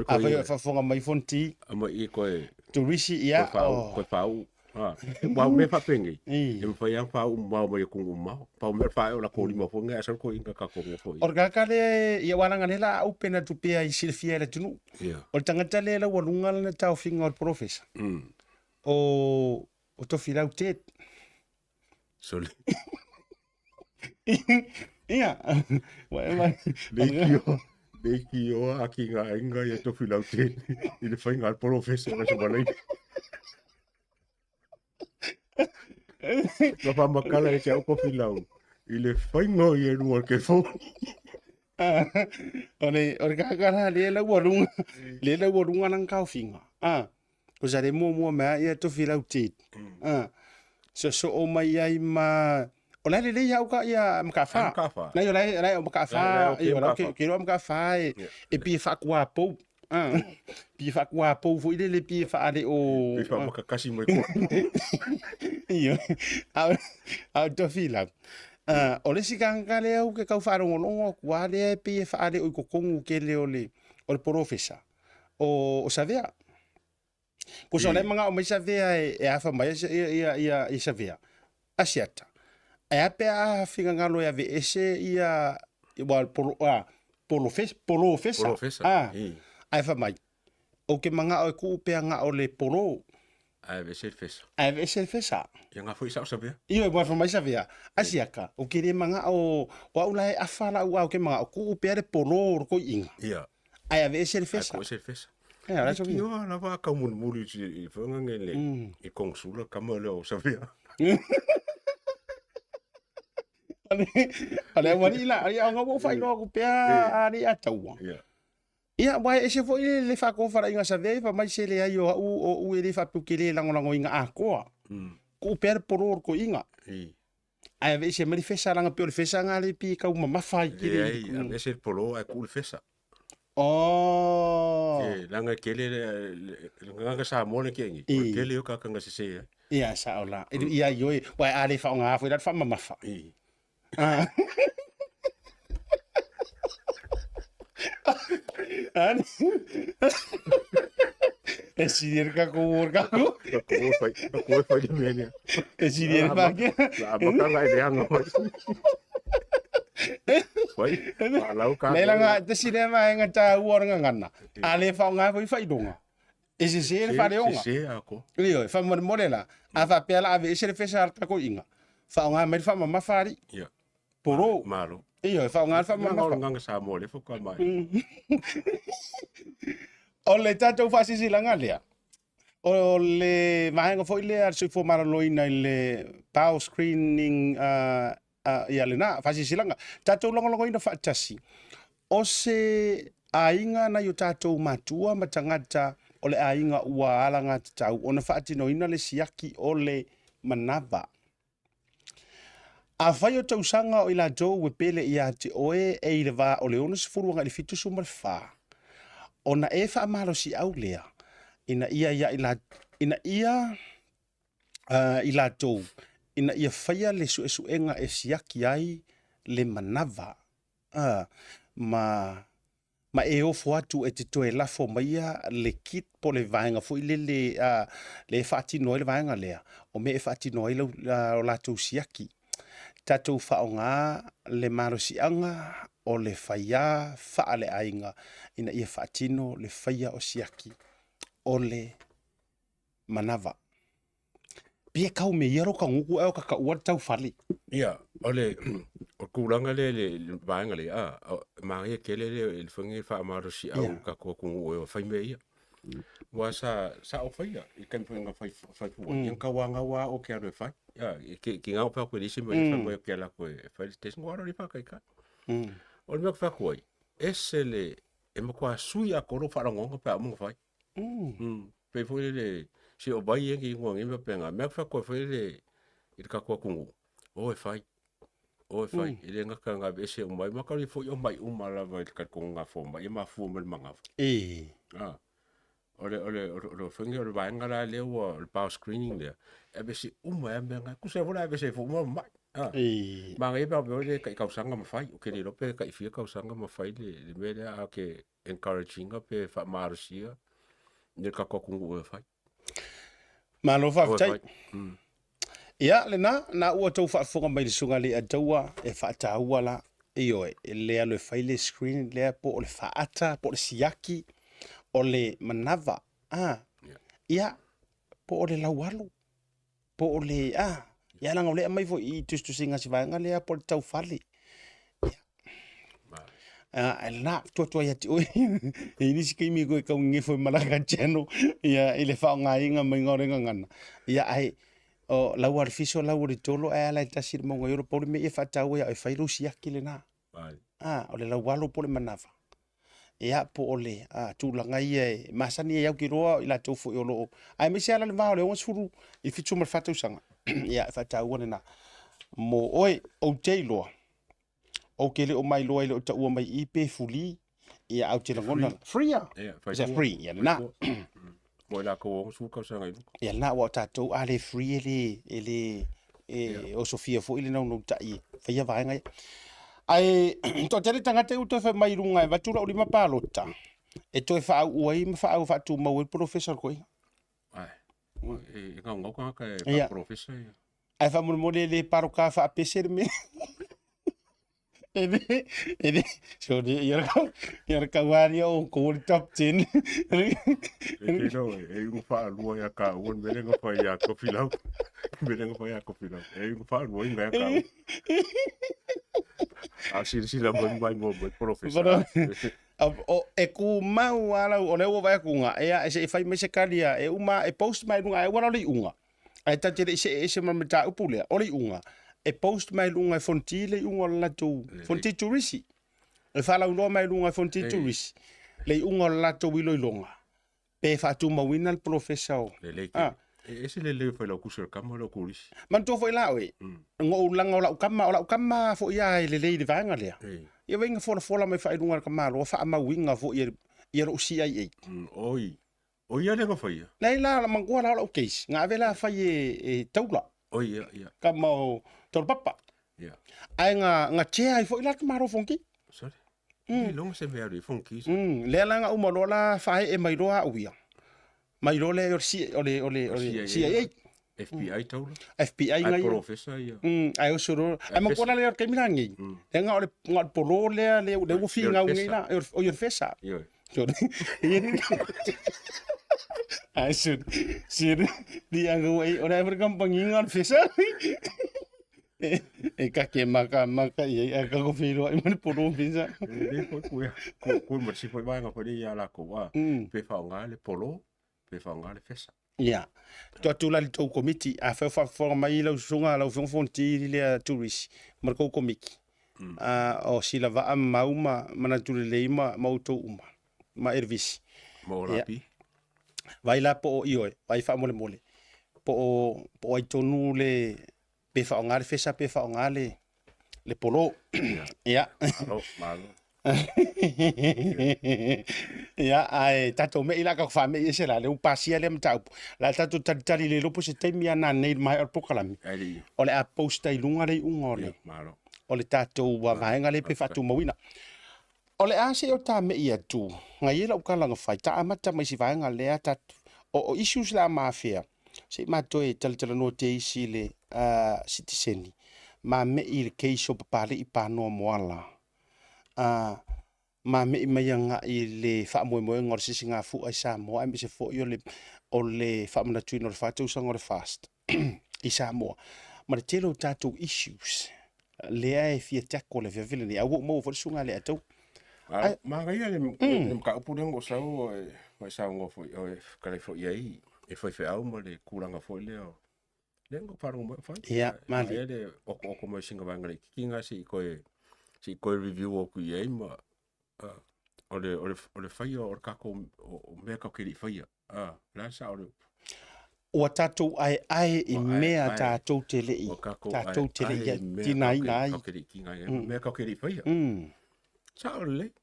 A foi fafonga mai fonti. A mo i ko e turisi ia. Ko e fau. Ha. Wa me fa pengi. E mo fai fa u mau mai ku mau. Pa me fa o la ko lima fo nga sa ko inga ka ko fo. O ka ka le ia wala nga lela au pena tu pea i silfia le tunu. Ia. O le tagata lea lau aluga lana taofiga o le polofesa. O o Tofilau Ted. Sole. Ia. Ua e mai. Leikio, leikio a ki ngā inga ia Tofilau Ted i le whainga al polofesa ka sa malai. Ma wha makala e te au Tofilau i le whainga i e rua ke fo. O le o le kakala le lau aluga le lau aluga lana taofiga. Ah. Ko sa le muamua mai ia Tofilau Ted. Ah. So so o mai ai ma o la lelei au ka ia Makafa. Makafa. Nai o la la o Makafa, i o la ke ke ro Makafa e e pi fa kwa pou. Ah. Pi fa kwa pou foi le le pi fa ale o Pi fa makakasi mai ko. Io. Au au Tofilau. Ah, o le isi tagata lea ou ke tau faalogologo atu lava lea e pei e faaleo i totonu tele o le o le polofesa o o Savea. Kosa o la e manao mai Savea e e afa mai ia ia ia ia Savea Asiata. Ae a pe a finagalo e aveese ia ua polo a polofesa polofesa Polofesa. a ae fai mai ou te manao e tuu pea gao le polo. Ae aveese le fesa. Ae aveese le fesa. Ia nga foi sao Savea. Ioe ua fai mai Savea, Asiata, ou te le manao o au la e afa lau a ou te manao tuu pea le polo o le koiiga. Ia. Ae aveese le fesa. Ae tuu ese le fesa. Ia, o la e sofi. Ia, lava a kau mulimuli i whainga nge le i kongsula kama le o Savea. O le aualii la, ia o ngā ua whailoa aku pea a le a taua. Ia. Ia, wai ese foi le le whakofara i ngā Savea, i whamai se le ai o au o u e le whapeu ke le langolago i ngā akoa. Ko pea le poro o ko inga. Ae aveese mai le fesa langa pe o le fesa ngā le pi kau mamafa i kele. Leai, aveese le polo ae kuu le fesa. Oh. E, langa kele le le nganga Samoa le kengi. O le kele o kakanga sese ai. Ia, sao la. Ia ioi, wai a le whaonga foi la whamamafa. Ani. E siri ka ko or ka ko. Ka ko fai, ka ko fai le mea nea. E siri pa ke. La maka ngai le anga mai. Fai, whalau ka. Nei langa te siri ma nga ta ua nga ngana. A le whaonga foi fai donga. E se se le whaleonga. Se se a ko. Lio, e whamore more la. A wha pea la ave e se le fesa al kako inga. Whaonga mai whamamafa ari. Ia. Poro. Malo. Ioe, e faaaoga le faamamafa. Nganga nganga Samoa le foka mai. O le tatou faasilasilaga lea, o le vaega foi lea a le soifua maloloina i le Bowel Screening ia lena faasilasilaga. Tatou lagolagoina faatasi, o se aiga nai o tatou matua ma tagata o le aiga ua alagatatau ona faatinoina le siaki o le manava. Afai o tausaga o i latou e pele ia te oe e i le va o le 60 agai i le 74, ona e faamalosiau lea ina ia ia i ina ia i latou ina ia faia le suesuega e siaki ai le manava, ma ma e ofo atu e te toe lafo maia le kit po le vaega foi lele a le e faatino ai le vaega lea, o mea e faatino ai lau, o latou siaki. Tatou faaaoga le malosiaga o le faiā faaleaiga ina ia faatino le faia o siaki o le manava. Pia kau me ia ro ka nguku e o ka kaua le taufale. Ia, o le o tulaga lea i le vaega lea, a, e manaia tele le i le faiga e faamalosiau i tatou atunuu e fai mea ia. Ua sa sa o faia i taimi foi na fai fai fua. Ia ka wa nga wa o ke alo e fai. Ia ke ke nga fa ko le se mo fa mo ke ala ko e fai le test ngo alo le fa kai ka. O le mea fa ko ai. Ese le e mo kwa sui a koro fa longo pa mo fai. Pe foi le si o vai e ki ngo ngi pe nga mea fa ko foi le i ka ko kungu. O e fai. O e fai. E le ngaka nga ese o mai ma ka le foi o mai uma lava i ka ko nga fo mai ma fu mo le manga. E. Ah. O le o le o le faiga o le vaega la lea ua o le power screening lea, e aveese uma ai lava mea na. Tusa ai foi la aveese ai foi uma ma mai. E. Manaia pe a faapea le tai tausaga ma fai, ou te le iloa pe tai fia tausaga ma fai le mea lea, a o ke encourage ina pe faamalosia le tatou atunuu e fai. Malo faafetai. Ia, lena, na ua tou faafofoga mai i le susuga i le Ataua e faataua la, ioe, le alu e fai le screen lea po o le faata, po o le siaki, o le manava, a, ia, po o le laualu, po o le, a, ia leaga o lea e aumai foi i tusitusiga a si vaega lea po o le taufale. Ia, lena, tua ia te oe, e i nisi taimi koe tau gegefo i Malaka Channel, ia, i le faaaogaina mai o le gagana. Ia, ae, o lau o le fiso, lau o le tolo, ae ala e tasi le mauga i olo, pau le mea ia faataua ia oe, fai lou siaki lena. A, o le laualo po o le manava. Ia, po o le tulaga ia e masani ai au ki roa i latou foi o lo o, aemaise lava la le va o le 60 i 74 tausaga. Ia, e faataua lena. Mo oe, ou te iloa, ou te le o mailoa i le o taua mai i pe fuli, ia, ae ou te lagona, free a? Ia, Is that free? Ia, lena. Mo i latou 60 tausaga i luga. Ia, lena, aua o tatou a le free e le, e le, e osofia foi le naunautai e faia vaega ia. Ae toatele tagata ua toe fai mai i luga e avatu lau lima palota e toe faauu ai ma faauu faatumau ai le polofesa o le toeaina. Ai, e gaugau tagata e faapolofesa ia. Ae faamolemole e le paloka faapese le mea. E le, e le, sorry, ia ia le kauaria o kou le top 10. E te iloa, e iuga faalua ia kāua le mea lea na fai ia Tofilau. Le mea lea na fai ia Tofilau. E iuga faalua ia kāua. A silasila mai mai mo mai polofesa. O, e kumau lava lau, o lea ua vaai atu ga, ea, e se i fai mai se kali a, e uma, e post mai luga, ae ua la o le iuga. Ae ta te le i see ese ma le mataupu lea, o le iuga, e post mai luga e Fonti le iuga o le latou, Fonti Turisi. E faalauiloa mai luga e Fonti Turisi le iuga o le latou iloiloga, pe faatumauina le polofesa o... Lelei tele. E ese le lelei o Failautusi o le tama lea o Turisi. Manatua foi la oe, na ou laga o lau tama, o lau tama foi a e lelei i le vaega lea. Ia vaai na folafola mai faailuga a le tamaloa, faamauina foi e lou CIA. Oi, O ia lea na faia? Leai la, manatua la o lau case, na ave la fai e, e Taula. O ia, ia. Tama o Taulapapa. Ia. Ae na, na chair ai foi la te Malo Fonoti. Sorry. Mm. Longa se mea i Fonoti. Mm. Lea la na uma loa la faee mai loa au ia. Mai loa lea o le, o le, o le, o le CIA. FBI taula. FBI ngai. Ai professor ia. Ai o soro. Ai ma kona lea o le taimi la nei. Lea nga o le nga o le polo lea lea lea ua fingau nei la o le fesa. Ioe. Sorry. Ai sur sur di anga wai o le African panginga o le fesa. E ka ke maka maka i ai ka ko whiro ai ma le polo fesa. Le foi ku ku ku ma si foi vaega foi ia la ko wa. Pe whaonga le polo, pe whaonga le fesa. Ia, tuu atu la i le tou komiti, afai o faafofoga mai lau susuga lau Afioga Fonoti lea Turisi ma le tou komiti, o Silavaa ma Mau ma Manatu Lelei ma outou uma, ma Elvisi. Ma Olapi. Vaai la po o ioe, vaai faamolemole, po o, po o ai tonu le, pe faaaoga le fesa pe faaaoga le, le polo. Ia. Malo, malo. Ia, ae tatou mei la ka whaamei ese la, le u pasia lea mataupu. La tatou talitali le lopo se taimi a nanei le maea o le polokalame. O le a posta i luga le iuga o le, o le tatou vaega lea pe faatumauina. O le a se o ta mei atu, ngai e lau kala nga whai, ta amata mai si vaega lea, ta, o issues la ma afea, se i matou e talatalanoa te isi le sitiseni, ma mei i le case o Papali'i Panoa Moala, ma mei mai agai i le faamoemoega o le sisigafua i Samoa, aemaise foi o le, o le faamanatuina o le fa tausaga o le FAST i Samoa, ma le tele o tatou issues lea e fia tackle i le afiafi lenei, ae ua ou maua foi le susuga ia Leatau. Manaia le mataupu lea na ou sau Ma e saunoa foi oe, fetalai foi i ai e faifeau ma le tulaga foi lea o lea na ou faalogo mai o fai. Ia, malie. Ae le okooko mai sina vaega laitiiti na se i toe se i toe review atu i ai ma o le o le o le faia o le tatou o mea tatou te le i faia. O le a le sao o le upu? Ua tatou aeae i mea tatou te le i tatou te le i tigaina ai. Tatou te le i tigaina ai, mea tatou te le i faia. Sao lelei.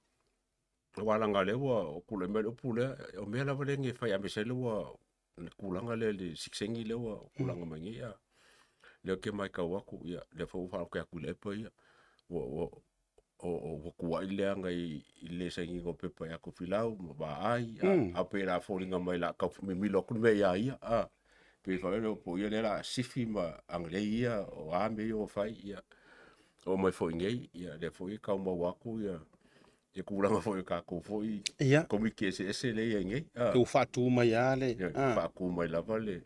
Aua leaga o lea ua tulai mai le upu lea, o mea lava lea e fai aemaise ai lea ua le tulaga lea i le sikiseini lea ua tulaga mai nei. A lea ou te matau atu, ia lea foi ua faaote atu i le epa ia, ua ua ua tuai le leaga i le le sainiga o pepa ia Tofilau ma Vaai, a pei o le a foliga mai o le a tau mimilo atu le mea ia ia, a pei foi lea po o ia lea o le a sifi ma agalelei ia, o a mea ia ua fai, ia oo mai foi nei, ia lea foi e tau maua atu ia ia tulaga foi o tatou foi Ia. Komiti eseese lea e i ai nei. Ua faatu mai lava le. Ia, faatu mai lava le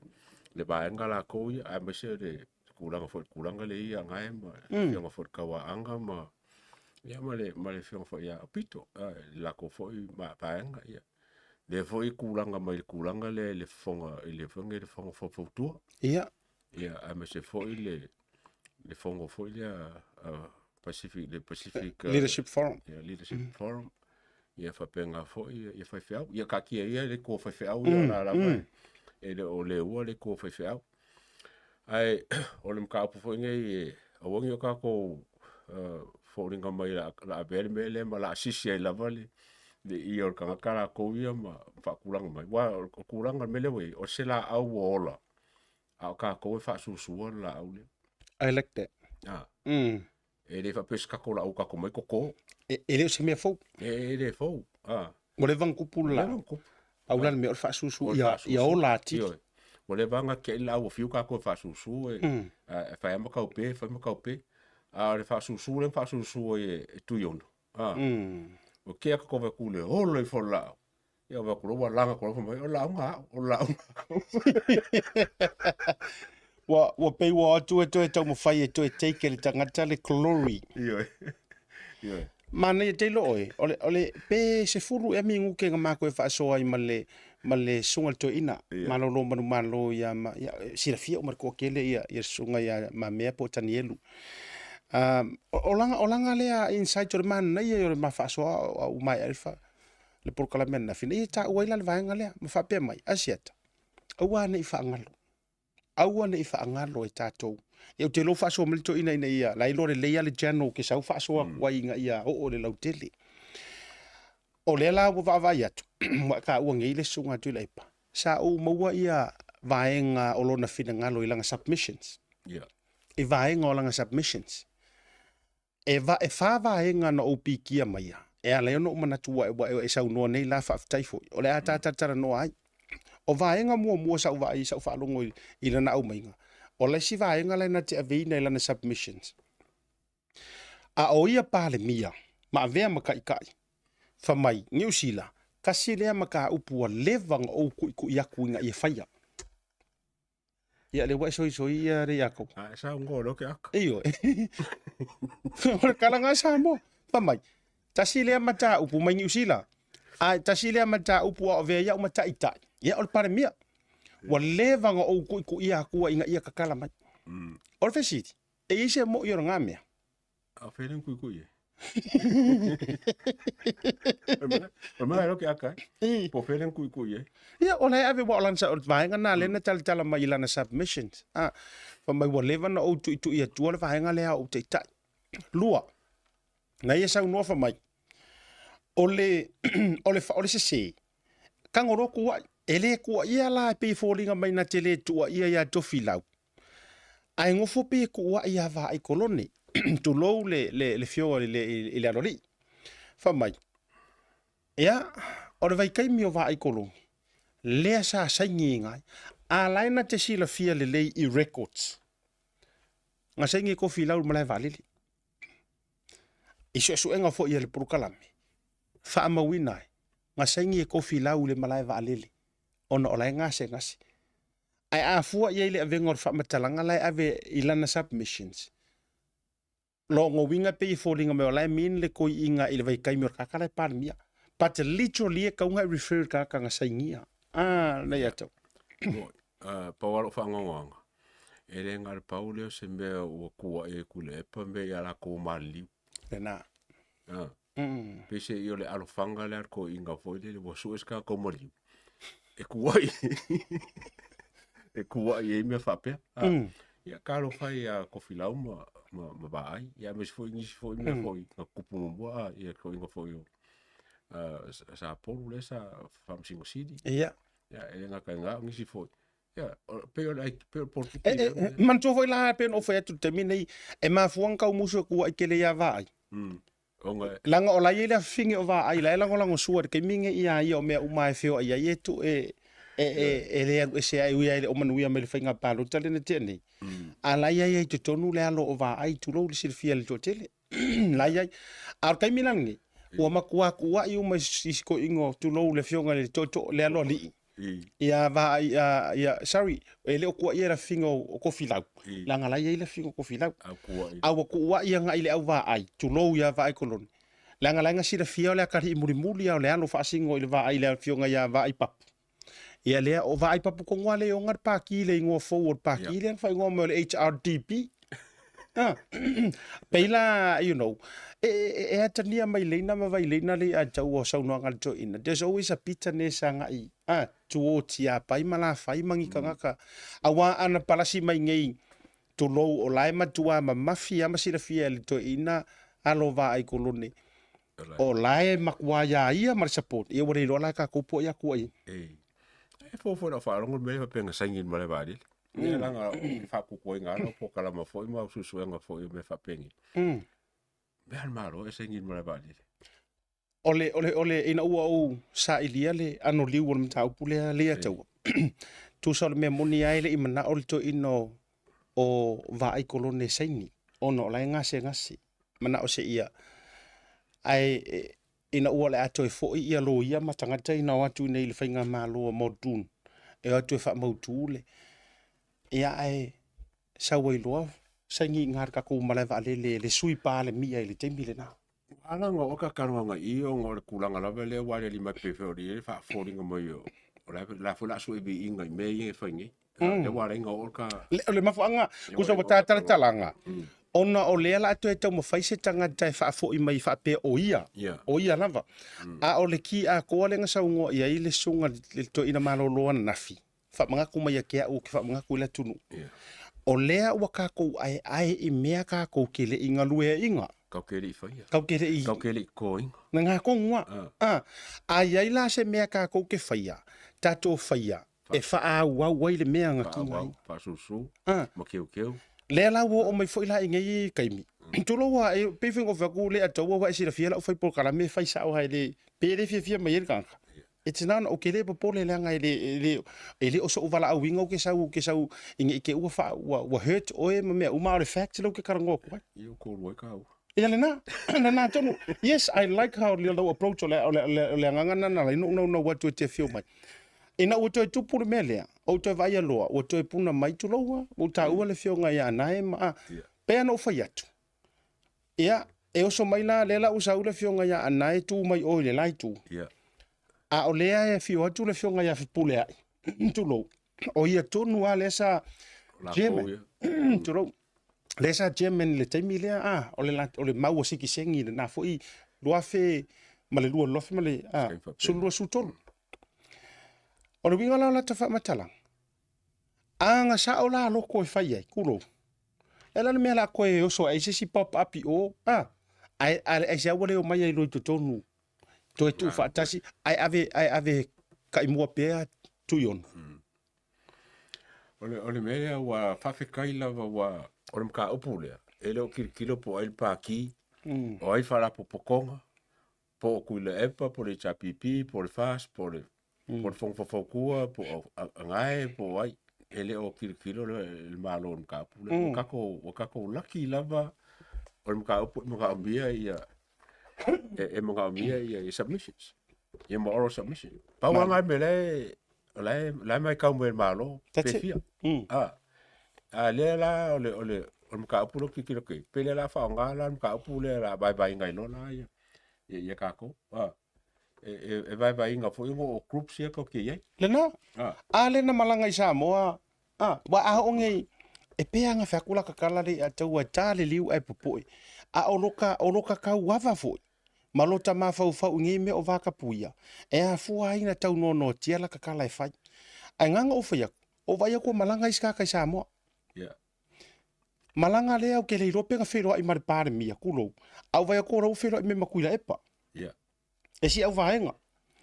le vaega latou ia, aemaise le tulaga foi tulaga lea ia Gae ma le afioga foi i le Tauaaga ma ia ma le ma le afioga foi ia Aupito, le latou foi vaega ia. Lea foi e tulaga mai le tulaga lea i le fofoga i le foi lenei le fofoga faufautua. Ia. Ia aemaise foi le le fono foi lea Pacific le Pacific Leadership Forum. Ia, Leadership Forum. Ia faapena foi ia faifeau. Ia taatia ia le itu o faifeau ia o la lava e le o leua le itu o faifeau. Ae o le mataupu foi nei e aua ne i o tatou foliga mai o le a avea le mea lea ma o le a sisi ai lava le ia o le tagata latou ia ma faatulaga mai. Aua o le tulaga o le mea lea ua i ai, o se laau ua ola, a o tatou e faasusua le laau lea. I like that. Ah. E le faapea se tatou laau tatou mai toto. E le o se mea fou. E le fou. Ah. Ua leva ona tupu le laau. Pau la le mea o le faasusu ia ola atili. Ua leva ona tiai le laau ua fiu tatou e faasusu e fai lava ma taupe, fai ma taupe. A o le faasusu lea na faasusu ai e Tuiono. Ah. Ua kea ka kove ku le holo ifo le laau. Ia ua ku ua langa ku mai o laau nga o laau. Ua ua pei ua atu e toe taumafai e toe take e le tagata le glory. Ioe. Ioe. Manaia tele oe, o le, o le pe 10 ea minute na matou e faasoa ai ma le, ma le susuga i le toeaina, Ia. malolo manumalo ia ma, ia, silafia uma e le toatele ia, ia le susuga ia Mamea po o Tanielu. Um, o, o lana, o lana lea insight o le manaia ia o le ma faasoa a ua maea ai le, fa, le polokalame ananafi, na ia taua ai la le vaega lea, ma faapea mai, Asiata, aua ne i faagalo, aua ne i faagalo e tatou. Ia ou te iloa faasoa mai le toeaina ina ia, la e iloa lelei lava le channel ke sau faasoa atu ai ina ia oo i le lautele. O lea la ua vaavaai atu, ua taua nei le susuga a Tuilaepa, sa ou maua ia vaega o lona finagalo i lana submissions. Yeah. I vaega o lana submissions. E, va, e fa vaega na ou pikia maia, e ala ai ona ou manatu ua, ua e saunoa nei la faafetai foi. O le a ta talatalanoa ai. O vaega muamua sa ou vaai, sa ou faalogo i, i lana aumaiga, o le isi vaega la na te aveina i lana submissions. A o ia Palemia, ma avea ma taitai, fa mai, Niu Sila, tasi lea mataupu ua leva ona ou tuitui atu ina ia faia. Ia lea ua e soisoi ia le ia kou. A e saunoa loa ke aka. Ioe. O le tala lena a Samoa. Fai mai, tasi lea mataupu mai Niu Sila, ae tasi lea mataupu a o avea ai au ma taitai, ia o le Palemia. Ua leva ona ou tuituia atua ina ia tatala mai. O le fesili, e i ai se moi o lena mea? A o fea lea na tuitui ai? O mea lo ke aka, eh? Po fea lea na tuitui ai? Ia, o la e ave ua o lana, o le vaega lena lea na talatala mai i lana submissions. Ah, fai mai ua leva ona ou tuitui atua le vaega lea a ou taitai. Lua, na ia saunoa fai mai, o le, o le, o le sese, tago loa tuuai. E le tuuaia la e pei e foliga mai na te le tuuaia ia Tofilau, ae nofo pei e tuuai ia Vaai Kolone, tulou le, le, le fioga i le, i le aloalii. Fai mai, ia, o le vaitaimi o Vaai Kolone, lea sa saini ai nai, a la e na te silafia lelei i records, na saini e Tofilau i le malae vaalele. I suesuega foi a le polokalame, faamauina ai, na saini e Tofilau i le malae vaalele, ona o la e gasegase. Ae a fua i ai le avega o le faamatalaga la e ave i lana submissions, lona uiga e pei e foliga mai o la e mean le koiiga i le vaitaimi o le tagata la e Palemia. But literally e kauga e refer i le tagata na sainia. Ah, nei atau. Moi, pau lava lou faanoanoaga, e le na o le pau lea o se mea ua kuaʻi ai Tuilaepa ma mea ia latou maliliu. Lena. Ah. Peiseai o le alofaga lea a le toeaina foi lele ua sue se tagata o maliu e kuaʻi e kuaʻi ai mea faapea. Ah. Ia talofa e ia Tofilau ma, ma, ma Vaai, ia aemaise foi nisi foi mea foi na tutupu muamua, ah, ia toeaina foi o Sapolu lea sa Faamasino Sili. Ia. Ia, e le gata i lena, o nisi foi. Ia, pei o le pei o le polokiki. E, e, manatua foi la pei ona ou fai atu i le taimi nei, e mafua ona taumusu e kuaʻi tele ia Vaai. Ona Leaga o la e i ai le afafine o Vaai la e lagolago sua i le taimi nei ia ia o mea uma e feoai ai e tu e e e, e le alu ese ai ui ai le o manuia mai le faiga palota lea na tea nei. A la e i ai i totonu le alo o Vaai tulou le silafia e le toatele. La e i ai. A o le taimi la lenei, ua matua kuaʻi uma i isi toeaiina tulou le afioga i le tootoo le aloalii. Ia Vaai ia sorry e le o kuaia le afafine o Tofilau leaga la e i ai le afafine o Tofilau. A ua kuaʻi agai i le au Vaai tulou ia Vaai Kolone leaga la e na silafia o le atalii mulimuli a o le alo faasino i le Vaai le afioga ia Vaai Papu. Ia lea o Vaai Papu tonu lava lea e ona le Pati le igoa fou o le Pati lea na faaigoa mai o le HRDP. Pei la, you know, e, e, e atagia mai leina ma vaileina le ia tau o saunoaga a le toeaina. There's always a bitterness agai ah, towards ia pai ma lafai ma ni tagata. Aua ana palasi mai nei, tulou o la e matua mamafi lava ma silafia e le toeaina alo vaai kolone. O la e matua ia ia ma le support. Ia ua le iloa la e tatou po ia tua i. E fofo lau faalogo le mea lea faapea na saini i le malae vaalele. Ia leaga o le faapuapuaina lava o polokalama foi ma suesuega foi o mea faapenei. Mea a le Malo e saini i le malae vaalele. O le, o le, o le, ina ua ou sailia le anoliu o le mataupu lea, lea taua. Tusa o le mea moni lava e le i manao le toeaina o, o Vaai Kolone e saini, ona o la e gasegase, manao se ia. Ae e, ina ua o le a toe foi ia loia ma tagata ina o atu nei i le faigamalo a Muldoon e o atu e faamautu le ia ae sau ai loa saini i ina le tatou malae vaalele le sui Palemia i le taimi lena. Ala ona o ka talanoaga i i ona o le tulaga lava lea ua aliali mai pei foi o le faafoliga mai o la foi la sue viiga i mea ia e fai nei. Lea ua ala ai ona oo ka O le mafuaaga, tusa ua ta talatalaga, ona o lea la toe taumafai se tagata e faafoi mai faapea o ia, o ia lava. A o le ki atoa lea na saunoa i ai le susuga i le toeaina malolo ananafi, faamanatu mai ia te au ou te faamanatu i le atunuu, o lea ua tatou aeae i mea tatou te le i galueaiina. Tatou te le i faia. Tatou te le i. Tatou te le i totoina. Na tonu lava. A i ai la se mea tatou te faia, tatou faia e faaauau ai le mea na kiga ai. Faasusu ma keukeu. Lea la ua oo mai foi la i nei taimi. Tulou lava, e pei foi ona ou fai atu, le ataua aua e silafia lau fai polokalame e fai sao lava e le, pe le fiafia mai ai le tagata. E tina ona ou te le popole leaga e le, e le, e le o so'u valaauina ou te sau, ou te sau ina i te i ua faa, ua, ua hurt oe ma mea uma, a o le fact lea ou te talanoa atu ai. Ia ua kolua ai kāua. Ia lena, lena tonu. Yes, I like how lau approach o le, o le, o le agaga lena na ala ai ona ou naunau atu e te afio mai. Ina ua toe tupu le mea lea, ou toe vaaia loa, ua toe puna mai, tulou lava, ua ou taua le afioga ia Anae ma, a, pei ona ou fai atu, ia, e oso mai la, lea la ua sau le afioga ia Anae tu mai o i le la itu, a o lea e afio atu le afioga ia Fepuleai, tulou, o ia tonu lava lea sa chairman, tulou, lea sa chairman i le taimi lea, a, o le, o le mau a sikiseñi lena foi 2002, 2012, 13. O le uiga la o lata faamatalaga, a na sao la loko e fai ai, tulou, e la le mea la koe oso ai se isi pop up i o, a, ae, aisea ua le omai ai loa i totonu, toe tuu faatasi, ae ave, ae ave taimua pea Tuiono. O le mea lea ua faafetai lava ua o le mataupu lea, e le o tilotilo po o ai le Pati, o ai faalapotopotoga, po o Tuilaepa, po o le HRPP, po o le FAST, po o le po o le Fono Faufautua, po o Agae, po o ai, e le o tilotilo le Malo i le mataupu lea. Ua tatou, ua tatou laki lava o le mataupu e manaomia ia, e manaomia ia submissions, ia ma oral submission. Pau lava lena mea o la e, la e matau mai e le Malo, pe fia. A lea la o le, o le, o le mataupu lea ou te tilotilo atu i ai, pe le o le a faaaoga la le mataupu lea o le a vaevaeina ai loa la ia, ia tatou. e vaevaeina foi ona o groups ia tatou te i ai. Lena. Ah. A lena malaga i Samoa, a, ua a oo nei, e pei lava na fai atu la tatala le ia taua e ta le liu ae popoe. A o loka, o loka tauava foi, ma lota mafaufau i nei mea o vatapuia, e afua ai na tau noanoatia la tatala e fai. Ae na ona ou fai atu, o vaai atu ua malaga isi tagata i Samoa. Yeah. Malaga lea ou te le iloa pe na feiloai ma le Palemia, tulou, a ou vaai atu o la ua feiloai mai ma Tuilaepa. Yeah. E si au vaega.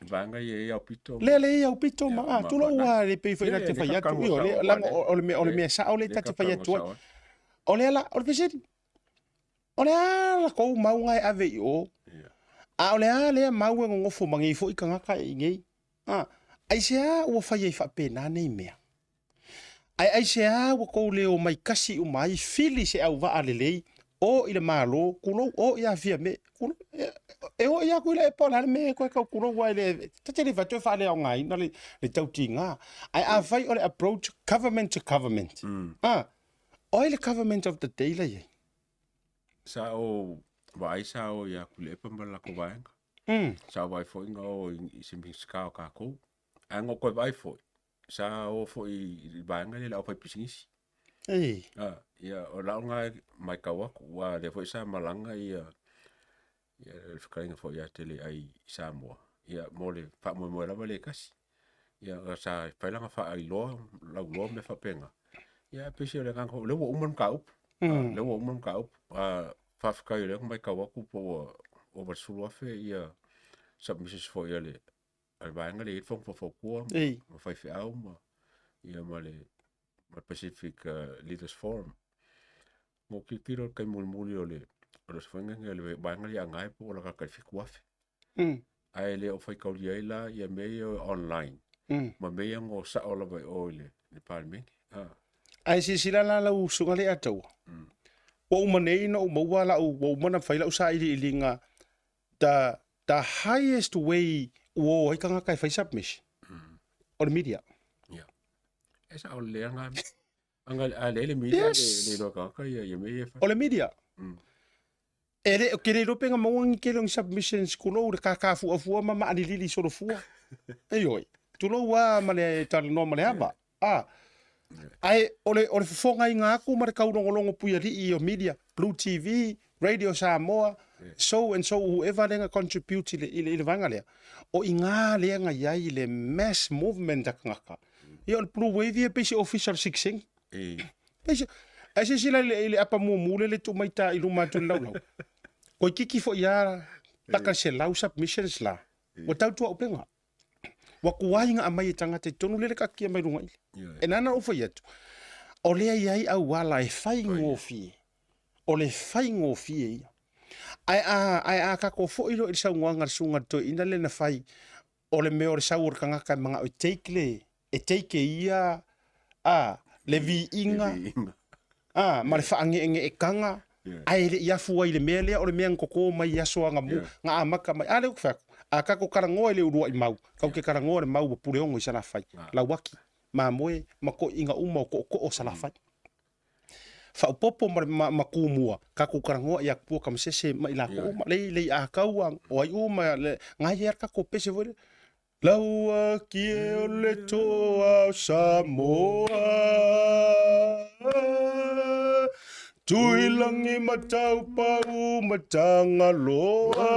Vaega ia e aupito. Lea le i aupito ma a tulou a le pei foi na te fai atu. Io le langa o le mea o le mea sao le ta te fai atu ai. O lea la o le fesili. O le a la kou mau e ave i o. A o le a lea mau e nonofo ma nei foi tagata i nei. A aisea ua fai ai faapena nei mea. Ae aisea ua kou le omai kasi uma ai fili se auvaa lelei o i le Malo, kulou o i a Fiame, kulou, e o i aku i le po la le me koe kau kulou ai le, ta te le whatu e whaaleaogaina le tautiga. Ae afai o le approach government to government. Ah, o ai le government of the day la i ai? Sa o vaai sa o ia Tuilaepa ma le latou vaega. Sa o vaai foi na o i se Minisita o tatou. Ae na o toe vaai foi, sa o foi i le vaega lea i le aufaipisinisi. Ei. Ah, ia, o lau lena e matau atu, aua o lea foi sa malaga ia, ia le fetalaiga foi ia Teleai i Samoa, ia, mo le faamoemoe lava lea e tasi. Ia, sa fai lana faailoa, lauloa mea faapena. Ia, ae pei o le agaga foi, o lea ua uma le mataupu. O lea ua uma le mataupu. Ah, faafetai o lea na matau atu po ua ova i le 10,000 ia submissions foi a le a le vaega lea e i ai le Fono Faufautua ma faifeau ma, ia, ma le ma le Pacific Leaders Forum. Mo tilotilo i le taimi mulimuli o le o le aso Faiga le vaega lea Agae po ua latalata i le 7,000. Ae le o faitaulia ai la ia mea ia online ma mea ia na o sao lava i o i le le Palemene. Ah. Ae silasila la lau usuga lea Ataua. Ua uma nei ona ou maua lau, ua uma ona fai lau sailiiliga the, the highest way ua o ai tagata e fai submission, o le media. Yeah. E sao lelei lava na mea. A leai le media Yes. le iloa tagata ia mea ia e fai. O le media. E le, ke le iloa pe na maua ni tele o ni submissions tulou le kakafuafua ma maalilili solofua. Ioe. Tulou lava ma le talanoa ma le ava. A. Ae o le, o le fofogaina atu ma le taulogologo puialii o media, Blue TV, Radio Samoa, so and so whoever lea na contribute i le, i le, i le vaega lea, o i ina lea na i ai le mass movement a tagata. Ia o le Blue Wave ia pei se ofisa o le sigiseni. Pei se, ae silasila i le, i le apa mumu lea le tuu mai ta i luma atu i le laulau. Toeitiiti foi lava laka le 100 submissions la, ua tau tuaupega. Ua tuai na aumai e tagata i totonu lea le taatia mai luga i le. E nana ou fai atu, o lea i ai auala e faigofie, o le faigofie ia. Ae a, ae a tatou foi loa i le saunoaga a le susuga i le toeaina lea na fai, o le mea o le sau o le tagata e manao e take le, e take e ia a, le viiga a, ma le faange'ege'etaga, ae le i afu ai i le mea lea, o le mea na totō mai i aso agamu, na amata mai. A lea ou te fai atu, a tatou talanoa i le uluai mau, tatou te talanoa i le mau ua Puleono i Salafai, Lauaki, Mamoe ma toeaiina uma o tootoo o Salafai. Faaopoopo ma, ma, ma Tumua, tatou talanoa ia Tupua Tamasese ma i latou uma, lei, lei Ataua, o ai uma, le, na i ai lava le tatou pese foi lea. Lauaki e o le toa o Samoa Tuilagi ma Taupau ma Tagaloa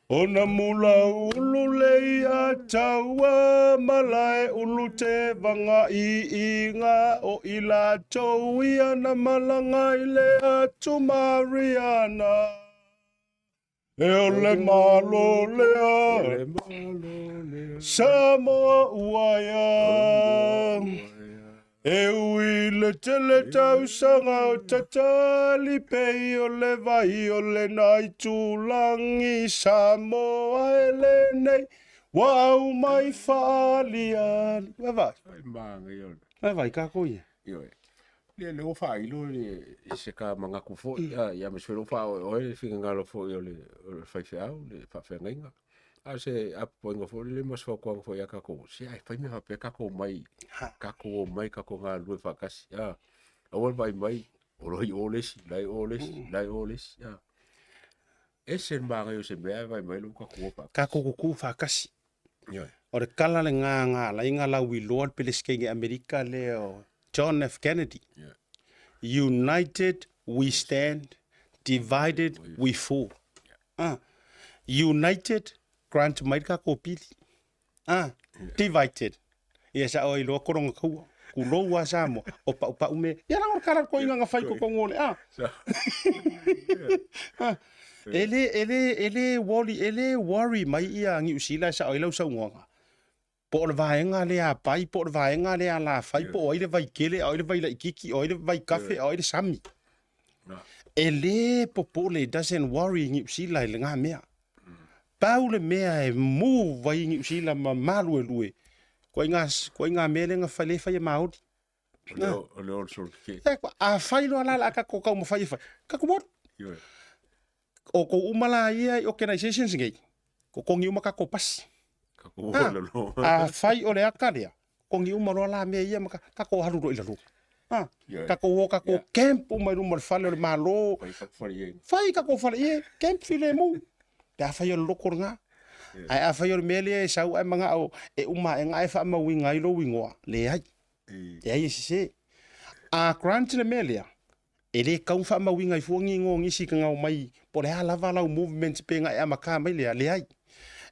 Ona mulaulu lei a taua ma lae ulu te vanga i iga o i latou ia na malaga i le atu Mariana. E o le Malo lea, Samoa ua ia. E ui le tele tausaga o tatali pei o le vai o le naitulangi Samoa e lenei ua au mai faaliali. Vai vai. Vai vai kākou ia. Ioe. Ia lea ua faailo le se ka manatu foi, a ia ma se foi faaoeoe le finagalo foi o le o le faifeau, le faafeagaiga. A o se apoapoaiga foi lele ma se fautuaga foi ia tatou, se ae fai mea faapea tatou omai, tatou omai tatou galulue faatasi, a. Aua le vaai mai o la i o le isi, la i o le isi, la i o le isi, a. Ese le manaia o se mea ae vaai mai lou tatou o faatasi. Tatou tutu faatasi. Ioe. O le tala lena na ala ai ona lauiloa le Peresetene Amerika lea o John F. Kennedy. Ioe. United we stand, divided we fall. Ah. United, grant mai le tatou pili. Ah, divided. Ia sa oi loa koronga kaua. Kulou a Samoa, o pau pau me. Ia la kala ko inga fai ko kongo le. Ah. Ah. Ele ele ele worry ele worry mai ia Niu Sila sa oi lau saunoaga. Po o le vaega lea a pai, po o le vaega lea a lafai, po o ai le vaikele, o ai le vailaikiki, o ai le vaikafe, o ai le sami. E le popole, it doesn't worry Niu Sila i lena mea. Pau le mea e move ai Niu Sila ma maluelue, koe ngā, koe ngā mea lea na fai, le fai e Māori. O le old soul keke. A fai loa la la a kako kau mawhai e fai. Kako mor. O ko uma la ia i organizations nei, ko kongi uma kako pasi. Kako o lalo. A fai o le aka lea, kongi uma loa la mea ia ma kako haru loa i lalo. Ha, kako o kako camp uma i luma o le fale o le Malo. Fai kako fale ie. Fai kako fale ie, camp filemu. Pe a fai o le loko lena. Ae a fai o le mea lea e sau ae manao e uma e ngae faamauina ai lou igoa, leai. Leai e sese. A grant le mea lea, e le tau faamauina ai fua ni igoa o nisi ka gao mai po o le a lava lau movement pe na e amata mai lea, leai.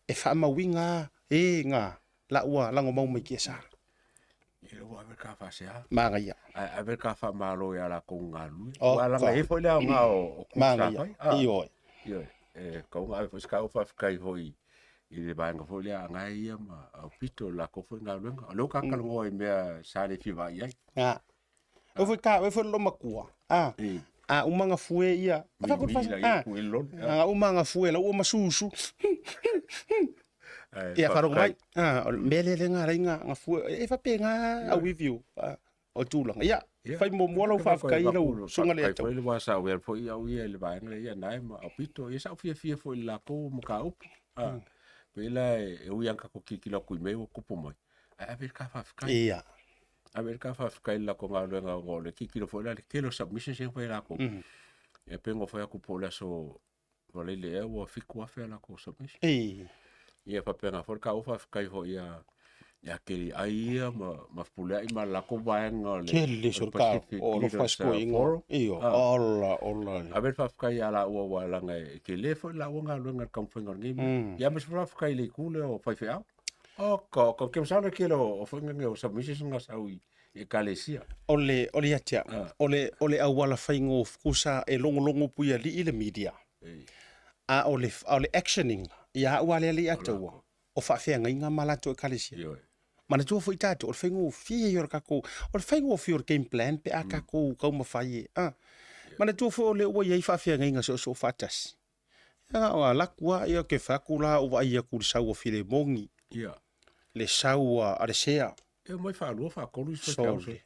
E faamauina e na la ua lagomau mai kiasa. Ia ua ave ka faasea. Manaia. Ae ave ka faamalo ia lakou galulue. Oh, Ua laga ai foi le aoga o o Manaia. fai. Ah, Ioe. Ioe. E kauga ave foi se kau faafetai foi i le vaega foi lea a Agae ia ma Aupito le lakou foi galuega. O lea ua kakalongoa i mea sa le fia vaai ai. Ah. E foi ka, e foi lo matua. Ah. I. A uma nga fue ia. A fa Mi la ia ku i lolo. A uma nga fue la ua masusu. Ia faalogo mai. Ah, o le mea lea lea na ala ai na fue. E faapena au review. Ah, o tulaga. Ia, fai muamua lau faafetai i lau susuga le Faafetai foi le ua sa aware foi au ia i le vaega lea ia nae ma Aupito. Ia sa ou fiafia foi i le latou mataupu. Ah, pei la e ui lava ina tatou tilotilo atu i mea ua tupu mai, ae ave le ta faafetai. Ia. Ave le ta faafetai i le latou galuega ona o le tilotilo foi la i le tele o submissions ia na fai e latou. Ia pei ona fai atu po o le aso Valeile ea ua 7,000 a latou submission. Ei. Ia faapena foi le taua faafetai foi ia ia Keliai ia ma ma Fepuleai ma le latou vaega o le Tele o le Pacific o lo Leaders fasipoiga. Forum. Io, Ah. ola, ola. Ave le faafetai ia laua aua leaga e tele foi le laua galuega i le taumafaiga o lenei mea. Ia aemaise foi le faafetai i le itu lea o faifeau. O ka ka ke masalo le tele o foi nei o submissions na sau i ekalesia. O le, o le ia te au, o le, o le auala faigofkusa e logologo puialii le media, a o le, a o le actioning, ia au lea le ia taua, o faafeagaiga ma latou ekalesia. Manatua foi tatou, o le faigofie ia o le tatou, o le faigofie o le game plan pe a tatou taumafai e, a. Manatua foi o lea ua i ai faafeagaiga soosoo faatasi. Ia, o alaku lava, ia, ou te fai atu la, ou vaai atu i le sau a Filemoni, le sau a Alesea. E omai faalua faatolu isi faifeau Sole.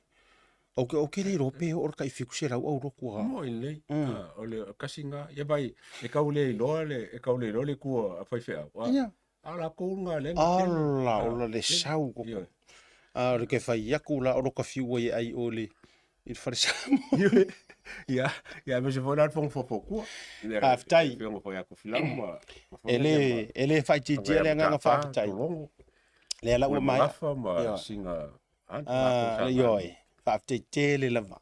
Ou te, ou te le iloa pe oo le tai 700 au lotu a. Mo i lenei, o le kasi lena, ia vai, e tau le iloa le, e tau le iloa le itu a faifeau. Ia. A o latou lena lea na tele. Ala, ola le sau. Ioe. A o le ke fai aku la o lo ka fiu ai ai o le i le fale Samoa. Ia, ia aemaise foi la le fono foafoatua. Faafetai. Afioga foi ia Tofilau ma E le e le faaitiitia le agaga faafetai. Tologo. Lea la ua maea. Malafa ma singa Ah, ioe. Faafetai tele lava.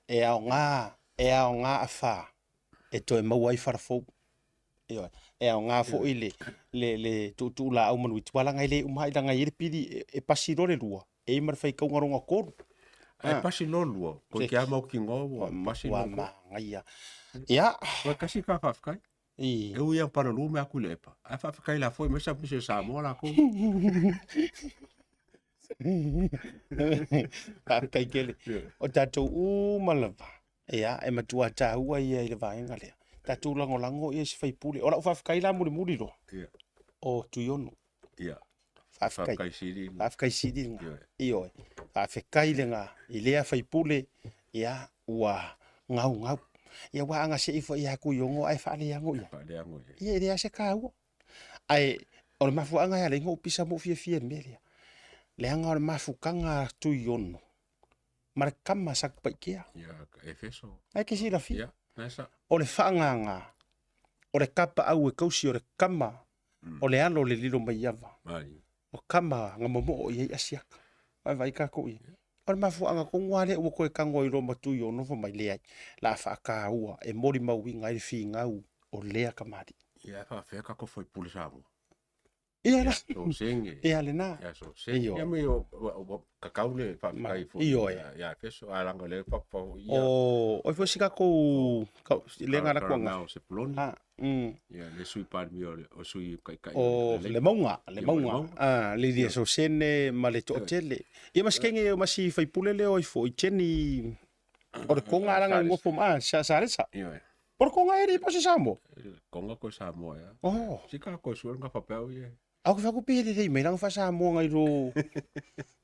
E aoga, e aoga a fa e toe maua ai fala fou. Ioe. E aoga foi le le le tuutuu laau manuiti leaga e le uma ai leaga e i ai le pili e pasi loa le lua, e i ai ma le faitauga lona tolu. Ae pasi loa lua, koe ke ama o kingoa ua pasi Ua loa. manaia. Ia. Koe kasi ka faafetai. I. E ui lava palalu mea atu i le epa, ae faafetai la foi mai submission e Samoa lakou. Faafetai tele. O tatou uma lava, ia, e matua taua ia i le vaega lea. Tatou lagolago ia i se faipule. O lau faafetai la mulimuli loa, o Tuiono. Faafetai. Faafetai sili. Faafetai sili lena. Ioe. Faafetai lena i lea faipule, ia, ua gaugau. Ia aua a na sei foi ia Tuiono ae faaleago i ai. Faaleago i ai. Ia e leai se taua. Ae o le mafuaaga e ala ai ona ou pisa ma ou fiafia i le mea lea, leaga o le mafutaga a Tuiono ma le tama a Satupaitea. Ia, Efeso. Na e te silafia. Ia, na e sa. O le faagaga. O le kapaau e kausi o le kama o le alo o le lilo mai ava. O kama nga momoo i ai asiaka. Vaavaai tatou i ai. O le mafuaaga tonu lava lea ua toe tago ai loa ma tui o nofo mai, leai, la faataua e molimauina ai le finau o lea tamalii. Ia ae faafefea tatou faipule Samoa? Ia la. Sosege. Ia lena. Ia Sosege. Ia me o kakau le faafetai foi. Ioe. Ia Efeso a langa le papa ia. O oi foi si tatou le ngana kuanga. O Sepuloni. Ah. Ia le sui palemia o le o sui taitai o le mauga, le mauga. Ah, le lia Sosene ma le toatele. Ia ma sikenge ma si faipule lea oi foi Jenny o le konga alanga ngofo ma sa sa lesa. Ioe. O le konga e le po se Samoa. Konga ko Samoa ia. Oh. Sika ko suel nga papau ia. Au ka faku pe le mai langa fa Samoa ngai ro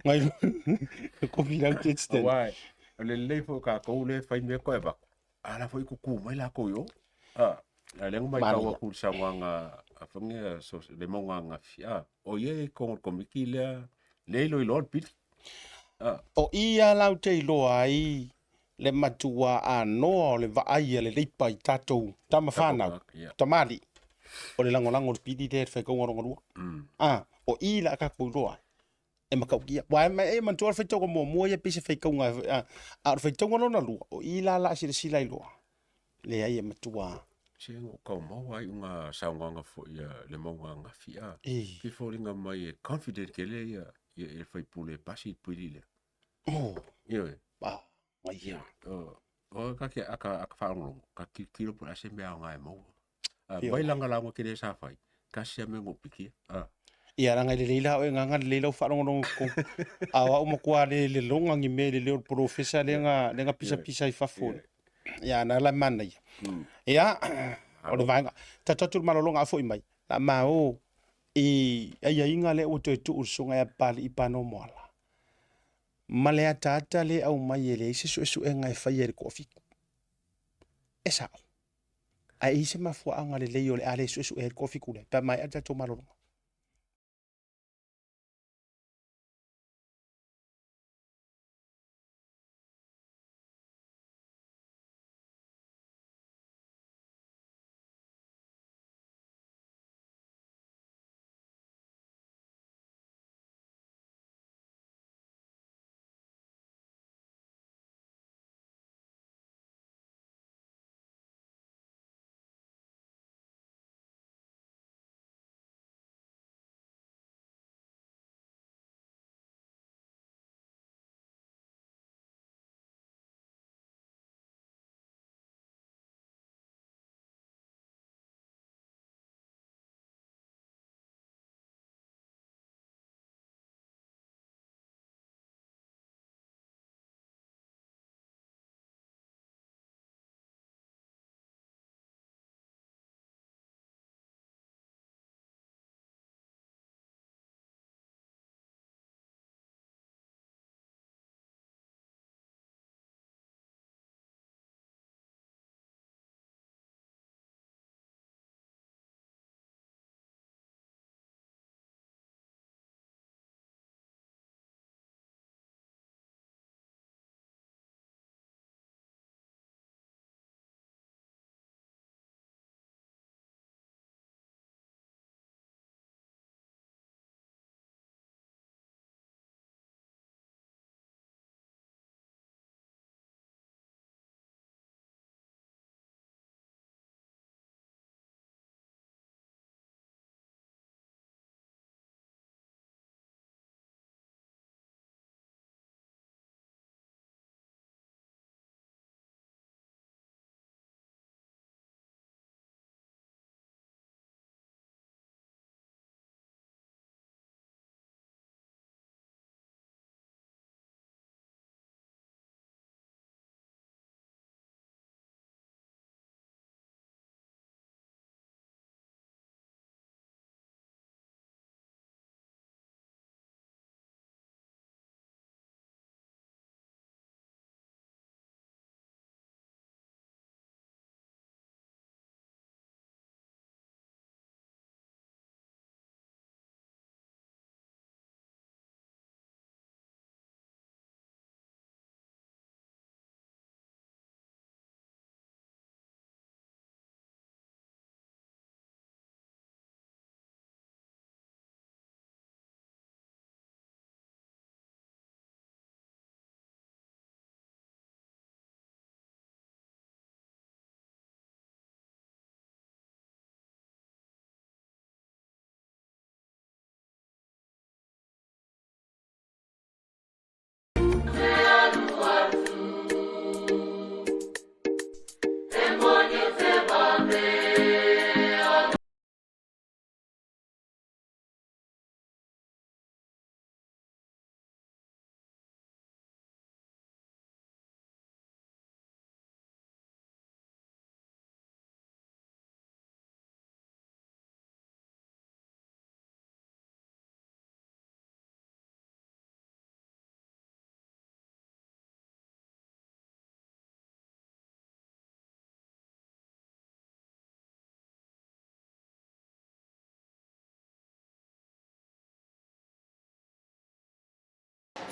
ngai ro ko fi lau te tsten. Wai. O le lei fo ka ko le fai me ko e ba. Ala foi ku ku mai la ko yo. Ah. A le mai ka wa ku sa wanga a fange so le monga nga fi. Ah. O ye ko ko miki le le lo lo pit. Ah. O ia lau te iloa ai le matua anoa o le vaai a le leipa i tatou tama whanau, tamali. O le lagolago le pili lea i le faitauga lona lua. A, o i la ka koiloa e makaukia. Wa e e manatua le faitauga muamua ia pei se faitauga a, a o le faitauga lona lua, o i la la silasila i loa. Leai e matua. Se o kau maua ai unga saunoaga foi a le mauga angafi a. E. Ke foliga mai e confident kele ia ia e faipule e pasi i le pili lea. Oh. Ioe. Ah, ai ia. O, o ka ke aka aka whaalongo, ka kilokilo po ase mea o ngā e maua. A, mai langa laua ke le sa whai, ka sia me ngō pikia. A. Ia ranga i le leila o e nganga le leila o whaalongo ko. A wa uma kua le le longa ngi me le leo profesa le nga le nga pisa pisa i fafo. Ia na la mana ia. Ia o le vaenga. Ta tatu malolonga a foi mai. La ma o i ai ainga le o toe tuu songa ya pali i pano moala. Ma le ataata le aumai e leai se suesuega e faia i le toafitu. E sao. Ae i ai se mafuaaga lelei o le a le suesuea ai le toafitu lea, pe a maea le tatou malologa.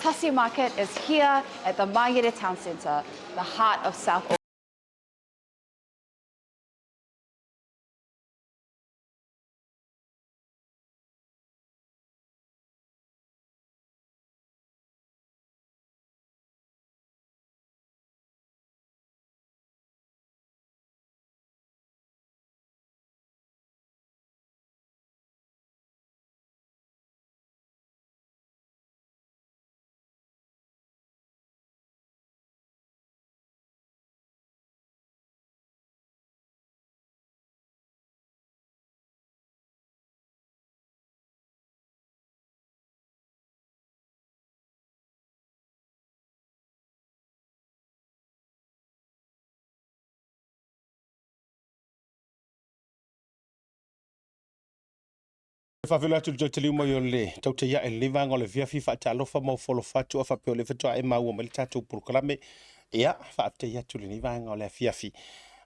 Tasi Market is here at the Mangere Town Centre, the heart of South Auckland. E faafeiloai atu i le toe taliu mai o le tautai ae lenei vaega o le afiafi faatalofa ma ofo alofa atu a faapea o lea faatoa e maua mai le tatou polokalame. Ia, faafetai atu i lenei vaega o le afiafi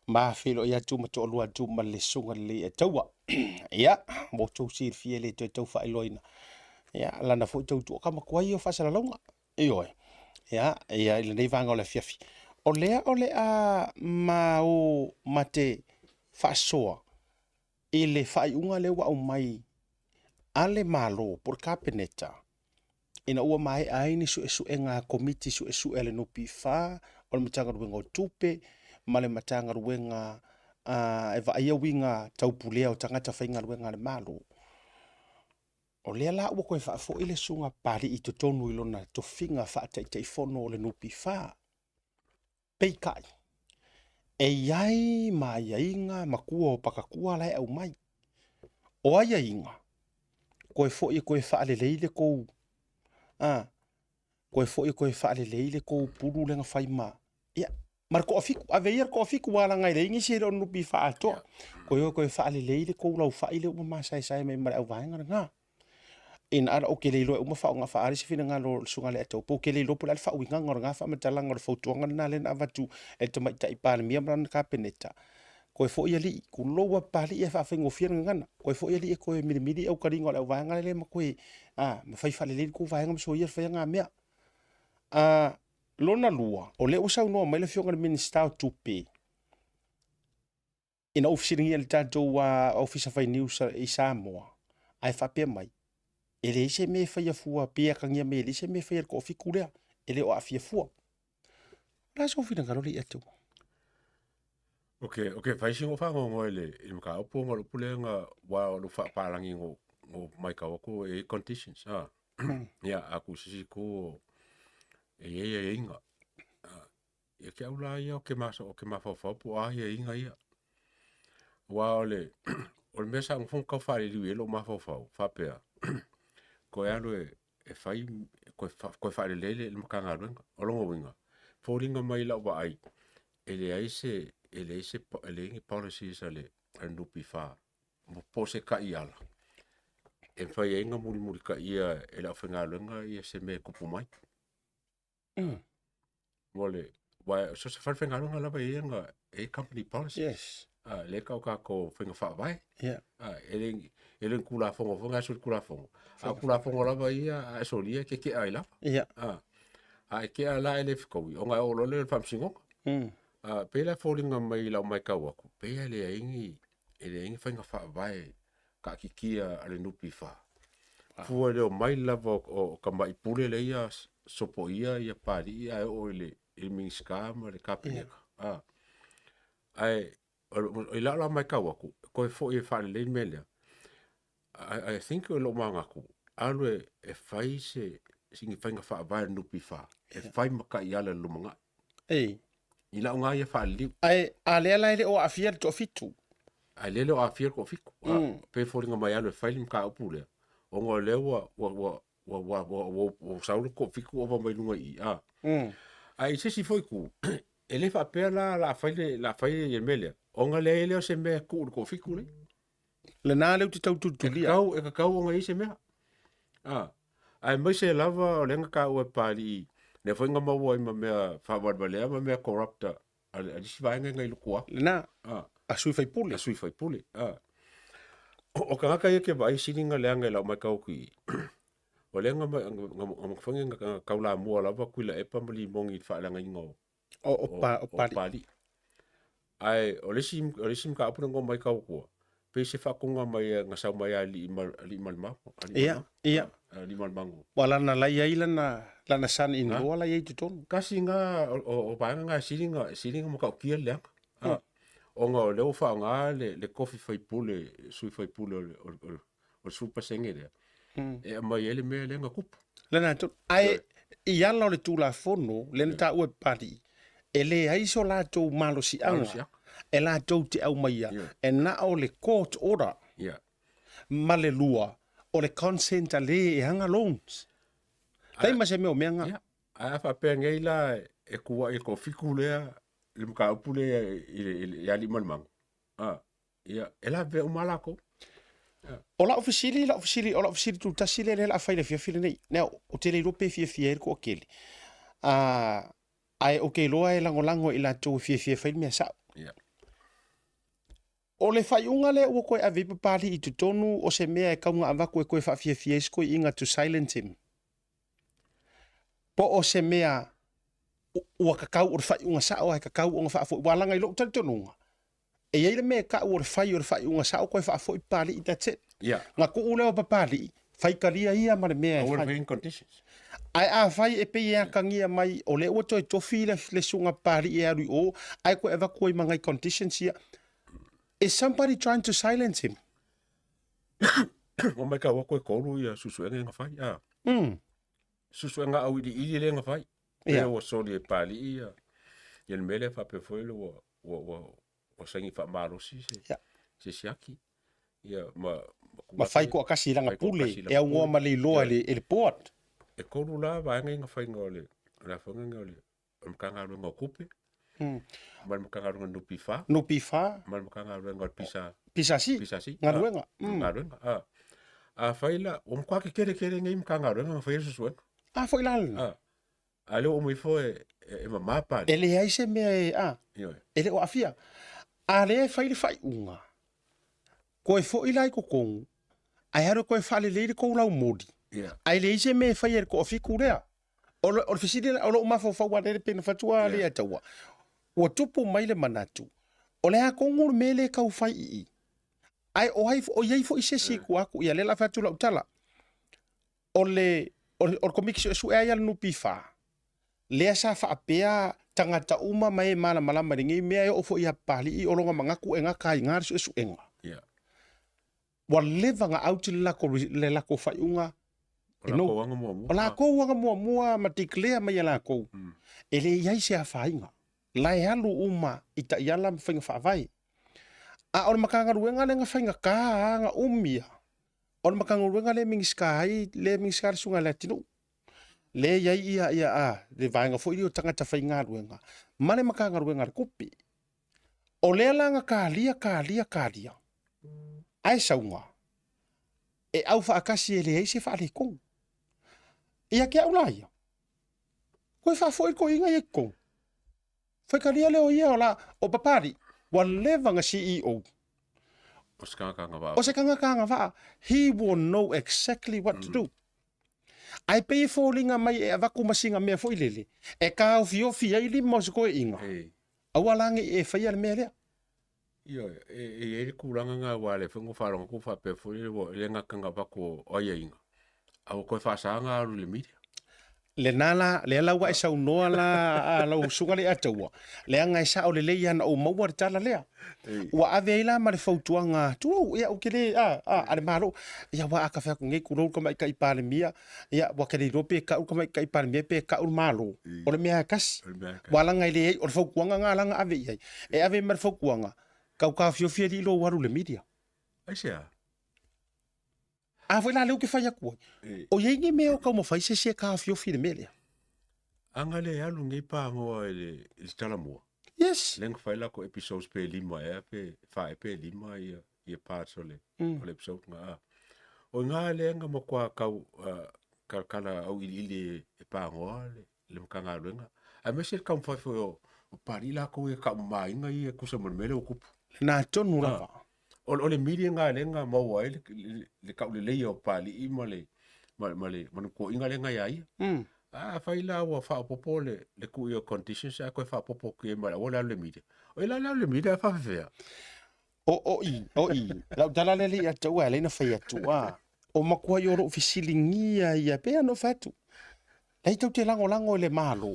ma feiloai atu ma toalua atu ma le susuga lelei e taua. Ia, mo outou silafia e le toe tau faailoaina. Ia, lana foi tautua ka matua ia o faasalalauga. Ioe. Ia, ia i lenei vaega o le afiafi. O lea o le a ma o ma te faasoa i le faaiuga lea ua aumai a le Malo po o le Kapeneta ina ua maea ai ni suesuega a Komiti Suesue a le NPF, o le Matagaluega o Tupe ma le Matagaluega e vaaia uiga taupulea o tagata faigaluega a le Malo. O lea la ua toe faafoi le Susuga Papalii i totonu i lona tofiga faataitaifono o le NPF. Peitai, e i ai ma aiaiga ma tua o pakatua la e aumai. O aiaiga, toe foi e toe faalelei le tou, a, toe foi e toe faalelei le tou pulu lea na fai ma, ia, ma le toafitu, ave ia le toafitu aua leaga e leai nisi e le o NPF atoa. Toe o e toe faalelei le tou laufai lea ua masaesae mai ma le auvaega lena. Ina ala ou te le iloa e uma faaaoga faaali se finagalo o le Susuga i le Alataua, ou te le iloa po o le a le faauigaga o lena faamatalaga o le fautuaga lena lea na avatu e le Tamaitai Palemia ma lana Kapeneta, toe foi alii, tulou lava Papalii ae faafaigofie le gagana, toe foi alii e toe milimili aukaliga o le auvaega lea ma toe, a, ma fai faalelei le tou vaega ma soia le faia na mea. A, lona lua, o lea ua saunoa mai le Afioga i le Minisita o Tupe, ina ua fesiligia e le tatou Ofisa Fai News i Samoa, ae faapea mai, e leai se mea e faia fua, pe atagia mai e leai se mea e faia e le toafitu lea, e le o aafia fua. O le a sou finagalo le ia te ua? Ok, ok, fai si ngo whangongo i le, i le mataupu ona o le upu lea na, wa o lou faapalagi ngo, ngo maitau atu e i ai conditions, a. Ia, a ku se isi itu o, e i ai aiaiga. A, Ia te au la ia o ke masa o ke mafaufau po o a aiaiga ia. Aua o le o le mea sa nofo tau faaliliu i ai lou mafaufau faapea toe alu e e fai toe toe faalelei le Matagaluega. O lona uiga, foliga mai i lau vaai e leai se e leai se e leai ni policies a le a le NPF po o se taiala e mafai ai ona mulimulitaia e le aufaigaluega ia se mea e tupu mai. Mo le, aua so o se falefaigaluega lava e i ai ana, e i ai company policies. Yes. A, lea e tau tatou faiga faavae. Yeah. A, e le, e le o ni Tulafono foi na e solitulafono, a o Tulafono lava ia a e solia e te tea ai lava. Yeah. A, a e tea la e le fetaui, ona e oo loa lea i le faamasinoga. A, pei la e foliga mai i lau matau atu, pei lava e leai ni, e leai ni faiga faavae taatitia a le NPF. Fua i le omai lava o tamai pule lea ia sopoia ia Papalii ae oo i le Minisita ma le Kapeneta. Yeah. Ae i lau la matau atu, toe foi e faalelei le mea lea. I think o lou manatu, alu e fai se ni faiga faavae a le NPF, e fai ma taiala i le lumanai. Ei. I lau na ia faaliliu. Ae a lea la e le o aafia le toafitu. Ae lea e le o aafia le toafitu. Mm. Pei e foliga mai alu e fai le mataupu lea, ona o lea ua, ua, ua, ua, ua, ua, ua, ua sau le toafitu ova mai luga i i. A. Ae i se isi foi itu, e le faapea la la fai le, la fai le mea lea, ona leai lea o se mea e tuu i le toafitu lea. Lena lea ou te tau tulitulia. E tatau, e tatau ona i ai se mea. A, aemaise lava o lea na taua e Papalii, lea foi na maua ai ma mea faavalevalea ma mea corrupt a, a le isi vaega na i luku atu. Lena, a, a sui faipule. A sui faipule. A. O, o tagata ia ke vaai sili na leaga i lau matau atu i i. O lea na na taulamua lava Tuilaepa ma Limoni i le faaleagaina o O, o, pa, o, o Papalii. Ae o le isi o le isi mataupu lea na matau atua, pei se faatonuga mai na sau mai alii ma Aliimalemanu. Ia, ia. Aliimalemanu. Ua lana la i ai lana, lana son in law la i ai i totonu. Kasi na o vaega na e sili na sili na matautia le leaga. Mm. Ona o lea ua faaaoga le, le tofi faipule, sui faipule o le, o le, o le, o le 10% lea, mm. e aumai ai le mea lea na tupu. Lena tonu. Ae i ala o le Tulafono lea na taua e Papalii, e leai so latou malosiaga e latou te aumaia, e na o le court order ma le lua o le consent a le e ana loans. Leai ma se mea o mea na. Ae a faapea nei la e kuaʻi e le toafitu lea le mataupu lea i Aliimalemanu, Ia, e lavevea uma lava latou. O lau fesili, lau fesili, o lau fesili tutasi lea lea o le a fai i le afiafi lenei. Now, ou te le iloa pe fiafia ai le toatele. Uh, ae ou te iloa e lagolago i latou e fiafia e fai le mea sao. Yeah. O le faaiuga lea ua toe ave ai Papalii i totonu o se mea e tau na avatu e toe faafiafia ai si toeaina to silence him. Po o se mea ua tatau o le faaiuga sao ae tatau ona faafoi. Ua laga i lou talitonuga, e i ai le mea e tau o le fai o le faaiuga sao toe faafoi Papalii, that's it. Yeah. Na tuu lea o Papalii, faitalia ia ma le mea e fai. Conditions. Ae afai e pei e atagia mai o lea ua toe tofi le, le susuga Papalii e alu i o, ae toe avatu ai ma nai conditions ia. Is somebody trying to silence him? Ua matau atu e tolu ia suesuega ia na fai. Ah. Suesuega auiliili lea na fai. Ia. Lea ua soli e Papalii ia, ia le mea lea faapea foi le ua, ua, ua, ua saini faamalosi se, Ia. se siaki. Ia, ma, ma, Ma fai toatasi i lana Fai pule, toatasi i lana e aunoa pule. ma le iloa e le, e le board. E tolu la vaega ia na faiga o le, o le afaga o le, o le Matagaluega o Tupe, ma le Matagaluega o le NPF, NPF, ma le Matagaluega o le PISA, PSC, PSC, galuega. Galuega. Ah. Afai la, ua matua tetele tele nei Matagaluega na faia le suesuega. A foi la lena. Ah. A lea ua uma ifo e, e, e mamā E leai se mea e, a, Ioe. e le o aafia. A lea e fai le faaiuga, Koe foi la i totonu, ae alu e koe faalelei le tou laumoli. Yeah. Ae leai se mea e faia e le toafitu lea. O le, o le fesili lena, o lou mafaufau lava lea pei ona fai atu a lea taua. Ua tupu mai le manatu, o le a tonu le mea lea e tau fai i i? Ae o ai, o i ai foi se isi i tua atu, ia lea o le a fai atu lau tala. O le, o le, o le Komiti Suesue lava ia a le NPF, lea sa faapea tagata uma ma e malamalama i lenei mea e oo foi ia Papalii o lona manatu e gata ai i ina le suesuega. Yeah. Ua leva ona out le latou, le latou faaiuga. O latou aga muamua. O latou aga muamua ma declare mai e latou, e le i ai se afaina. La e alu uma i taiala ma faiga faavae. A o le Matagaluega lea na faigata lava ona umi lava, o le Matagaluega lea e Minisita ai, lea e Minisita le Susuga ia Leatinuu. Lea e i ai ia, ia, a, le vaega foi lea o tagata faigaluega ma le Matagaluega a le Tupe. O lea la na talia, talia, talia, ae sauga, e aufaatasi e leai se faaletonu. Ia te au la ia, koe faafoi le toeaina ia i totonu. Faitalia lea o ia o la, o Papalii, ua leva na CEO. O se tagata agavaa. O se tagata agavaa. He will know exactly what to do. Ae pei e foliga mai e avatu ma sina mea foi lele, e taofiofi ai lima o se toeaina, aua la ne i e faia le mea lea. Ioe, e i ai le tulaga lena aua o lea foi na ou faalogo atu faapea foi lele ua le gata ona avatu o aiaiga, a ua toe faasa ona alu i le media. Lena la, lea la ua e saunoa la a lau susuga Leiataua, leaga e sao lelei lava na ou maua le tala lea. Ua ave ai la ma le fautuaga, tulou, ia ou te le, a, a, a le Malo, ia aua a ta fai atu nei, tulou le Tamaitai Palemia, ia ua te le iloa pe tau le Tamaitai Palemia pe tau le Malo, o le mea lava e tasi. Ua laga e leai, o le fautuaga lena la na ave i ai. E ave ai ma le fautuaga, tau taofiofi alii lou alu i le media. Aisea? A foi la lea ou te fai atu ai, o i ai ni mea o taumafai se isi e taofiofi i le mea lea? Aga le alu nei pagoa i le, i le talamua. Yes. Lea na fai lako episodes pe lima ea pe fa ea pe lima ia, ia parts o le, o le episode nga. A. O ngā lea nga matua kau, uh, kalakala au iliili e, e pagoa le, le Matagaluega. Aemaise le taumafai foi o, o Papalii lakou ia taumamaina ia e tusa ma le mea lea ua tupu. Lena tonu lava. O, o le media lena lea na maua ai le, le, le tauleleia o Papalii ma le, ma, ma le, ma le koʻiga lea na iā ia. A afai la ua faaopoopo le, le tuu ia o conditions ae toe faaopoopo atu i ai ma le aua le alu i le media. O i la le alu i le media ae faafefea? O, o i, o i, lau tala lea le i atu ua leina fai atu, a, o matua i o lou fesiligia ia, pe ano fai atu, lai tau te lagolago i le Malo,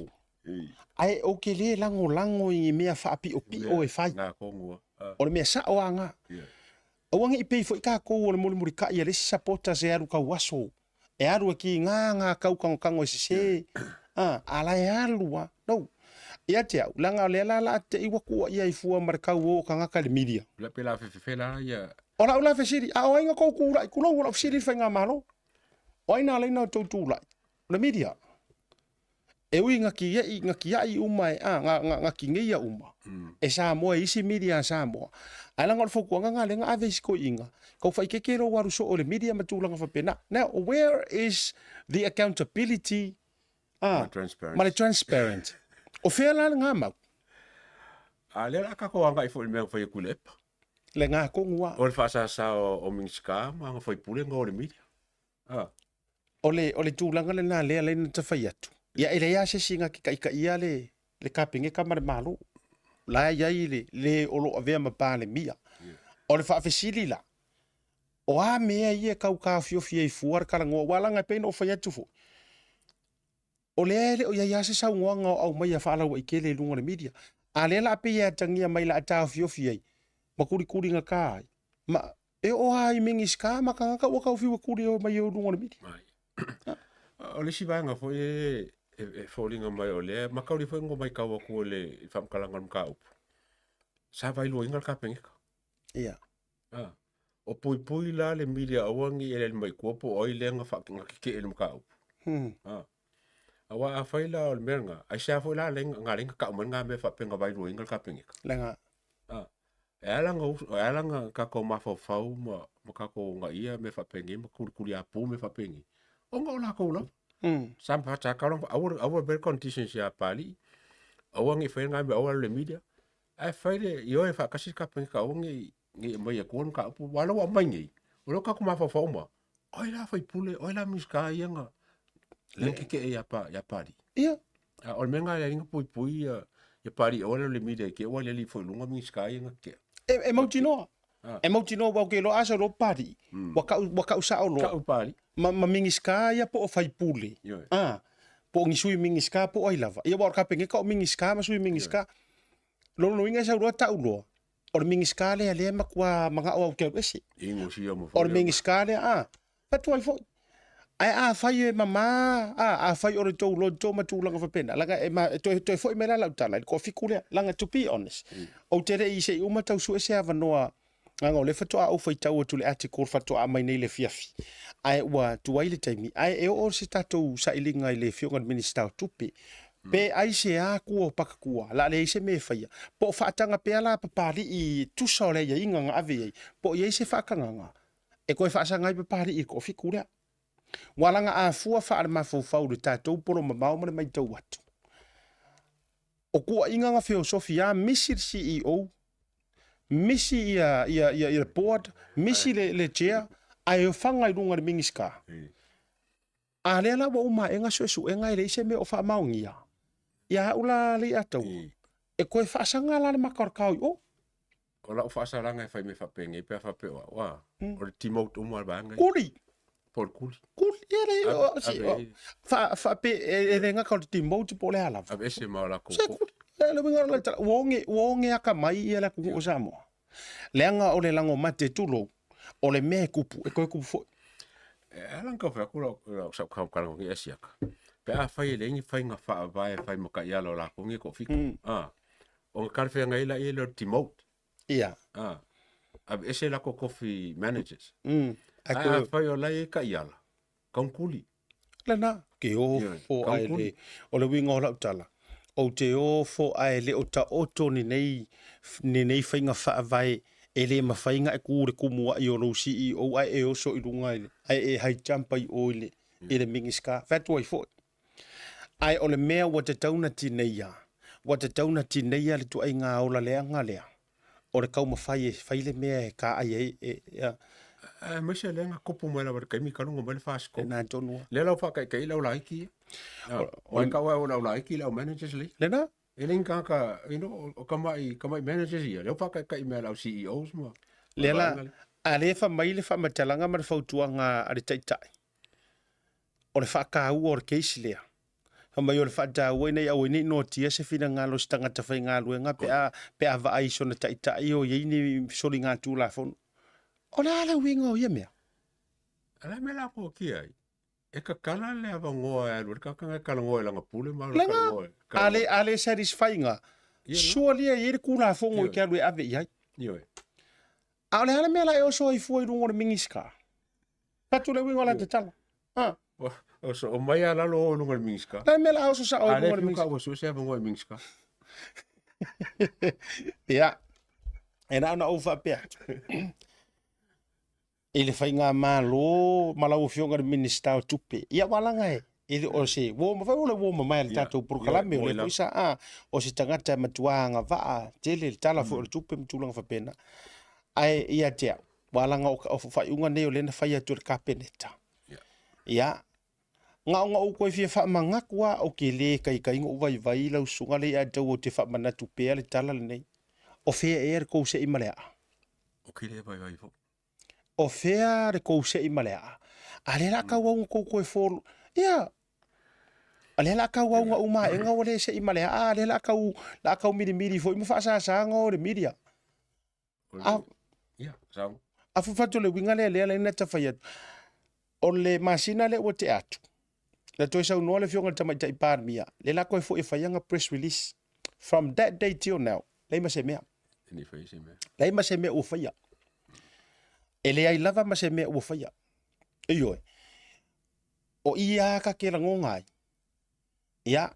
ae ou te le lagolago i mea faapiopio e fai. Nā tonu a. O le mea sao a ngā. Aua ne i pei foi tatou o le mulimulitai a le isi supporters e alu tauaso, e alu e kiga ngā kau kagokano e sese, a, a la e alu a. No. Ia te au, leaga o lea la la te i ua tuuaia ai fua ma le tau o tagata i le media. La pe la fefefe la ia. O lau la fesili, a o ai na tou tulai, tulou o lau fesili i le faigamalo. O ai na ala ai na outou tulai? O le media. E ui na kiai, na kiai uma e, a, na, na, na kineia uma. E Samoa, e isi media a Samoa. Ae leaga o le fautuaga na lea na ave i isi toeaiina, tau faaikeike lou alu soo i le media ma tulaga faapena. Now, where is the accountability a, ma le transparent? O fea la lena mau? A lea la tatou agai foi i le mea na fai atu i le epa. Le ga tonu a. O le faasasa o Minisita ma ana faipule na o le media. Ah. O le, o le tulaga lena lea lea na tafai atu. Ia e leai lava se isi na te taitaia le, le Kapeneta ma le Malo. La e i ai le, le o lo o avea ma Palemia. O le faafesili la, o a mea ia e tau taofiofi ai fua le talanoa, aua leaga e pei ona ou fai atu foi, o lea e le o i ai lava se saunoaga o aumaia faalauaitele i luga o le media. A lea la a pei e atagia mai la a taofiofi ai ma kulikuligata ai, ma E oo lava i Minisita ma tagata ua tau fiu e kuli mai ai i luga o le media. O le isi vaega foi e, e, e foliga mai o lea, matauli foi ngo maitau atu i le faamatalaga o le mataupu, sa vailuaina le Kapeneta. Ia. Ah. O puipui la le media aua ne i eleele mai tua po o ai lea na na tetee i le mataupu. Ah. Aua afai la o le mea lena, aisea foi la na ala ai na tau mai lena mea faapea na vailuaina le Kapeneta. Lena. Ah. E ala na e ala na tatou mafaufau ma ma tatou gaia mea faapenei ma kulikuliapu mea faapenei, ona o latou lava. Sa sa tau lava aua aua very conditions ia Papalii, aua ne i faia lena mea aua le media. Ae fai le ioe faatasi le Kapeneta aua ne i ne i aumaia tua le mataupu, aua o lea ua aumai nei, o lea ua tatou mafaufau uma, o ai la faipule, o ai la Minisita ia na lea na tetee ia pa ia Papalii. Ia. A o le mea lena e leai na puipui ia ia Papalii aua le media i te i ua aliali ifo i luga Minisita ia na tetee. E, e mautinoa. Ah. E mautinoa aua ou te iloa a sau loa Papalii, ua kau, ua kau sao loa. Kau Papalii. Ma, ma Minisita ia po o faipule. Ioe. Ah, po o ni sui Minisita po o ai lava. Ia aua o le Kapeneta o Minisita ma sui Minisita. Lona uiga e sau loa tau loa, o le Minisita lea lea e matua manao au te alu ese. Ingo sia ma O le Minisita lea, a, fatu ai foi. Ae afai e mama, a, afai o le tou loto ma tulaga faapena, leaga e, ma, e toe, toe foi mai la lau tala i le toafitu lea. Leaga to be honest, ou te le i se i uma tau sue se avanoa, leaga o lea faatoa ou faitau atu i le article faatoa aumai nei i le afiafi, ae ua tuai le taimi, ae e oo se tatou sailiga i le afioga i le Minisita o Tupe, pe aisea tua o Pakatua, la leai se mea e faia, po o faataga pea la Papalii e tusa o le aiaiga na ave i ai, po o i ai se faatagaga e toe faasaga ai Papalii i le toafitu lea. Ua laga a fua faalemafaufau i le tatou polo mamao ma le matau atu. O tuuaiga na feosofi a misi le CEO, misi ia, ia, ia, ia le board, misi le, le chair, ae ofaga i luga i le Minisita. A lea la ua uma ae suesuega e leai se mea o faamaonia. Ia au la le ataua, e toe faasaga la le maka o le kao i o. O lau faasalaga e fai mea faapenei pe a faapea o au, a, o le demote uma o le vaega ia. Kuli! Po o le kuli. Kuli, ia le, o, si, o, fa, fa, pe, e, e le gata o le demote po o le a lava. Aveese ma o lakou Se kuli, le uiga o le tala, ua oge, ua oge akamai ia le atunuu o Samoa. Leaga o le lago mate tulou, o le mea e kupu, e toe kupu foi. E ala ona tau fai atu lau, lau sau faamatalaga nei Asiata, pe afai e leai ni faiga faavae e fai ma taiala o latou nei e toafitu, a, ona talafeagai ai laia lea o le demote. Ia. A, aveese latou tofi managers. Ae afai o la e i ai taiala, kauntuli. Lena, ke ofo ae le, o le uiga o lau tala, ou te ofo ae le o taoto lenei, lenei faiga faavae e le mafai ona e tu i le tumuai o lou CEO ae e oso i luga i le, ae e high jump ai o i le, i le Minisita. Fai atu ai foi. Ae o le mea ua tatau ona tineia, ua tatau ona tineia le ituaiga ola leaga lea, o le taumafai e fai le mea e taai ai, e, e, Aemaise lea na tupu mai lava i le taimi talu ona omai le FAST. Lena tonu lava. Lea la ua faataitai ai le au laiti ia. Ua tau lava o le au laiti le au managers lea. Lena. E le ni tagata, you know, o tamai, tamai managers ia, lea ua faataitai mai e le au CEOs ma Lea la, a lea e fai mai le faamatalaga ma le fautuaga a le Taitai, o le faataua o le case lea. Fai mai o le faataua ina ia aua ne i noatia se finagalo o se tagata faigaluega pe a, pe a vaai i sona taitai o i ai ni soligatulafono. O le a le uiga o ia mea? A le a mea la noatia ai? E tatala le avanoa e alu ai le tagata lena e talanoa i lana pule ma alu e talanoa. A le, a le satisfy ina, surely e i ai le Tulafono e te alu e ave i ai. Ioe. A o le a le mea la e oso ai fua i luga o le Minisita? Fatu le uiga o la tatala. Ha. Oso, o mai a lalo o luga o le Minisita. Le mea la oso sao i luga o le Minisita. A le fiu ka ua sue se avanoa i Minisita. Ia, e na ona ou faapea atu. I le faigamalo ma lau Afioga i le Minisita o Tupe, ia aua leaga e e le o se uo mafai o le uo mamae a le tatou polokalame, o lea foi sa a o se tagata e matua agavaa tele le Tala foi o le Tupe ma tulaga faapena. Ae ia te au, aua leaga o faaiuga nei o lea na fai atu e le Kapeneta. Ia, na ona ou toe fia faamanatu lava, ou te le taitai ona ou vaivai lau susuga lea ia te au, ou te faamanatu pea le tala lenei. O fea ea le tou sei ma le aa? Ou te le vaivai foi. O fea le tou sei ma le aa? A lea la tau au na tou toe fol... Ia, a lea la tau au na uma aega ua le sei ma le aa, a lea la tau, la tau milimili foi ma faasasa na o le media. A, Ia, sau. A fufatu le uiga lea lea na ta fai atu. O le masina lea ua tea atu, na toe saunoa le Afioga i le Tamaitai Palemia, lea la toe foi e fai ana press release. From that day till now, leai ma se mea. E le fai se mea. Leai ma se mea ua faia. E leai lava ma se mea ua faia. Ioe. O i a ka ke lagoga ai. Ia,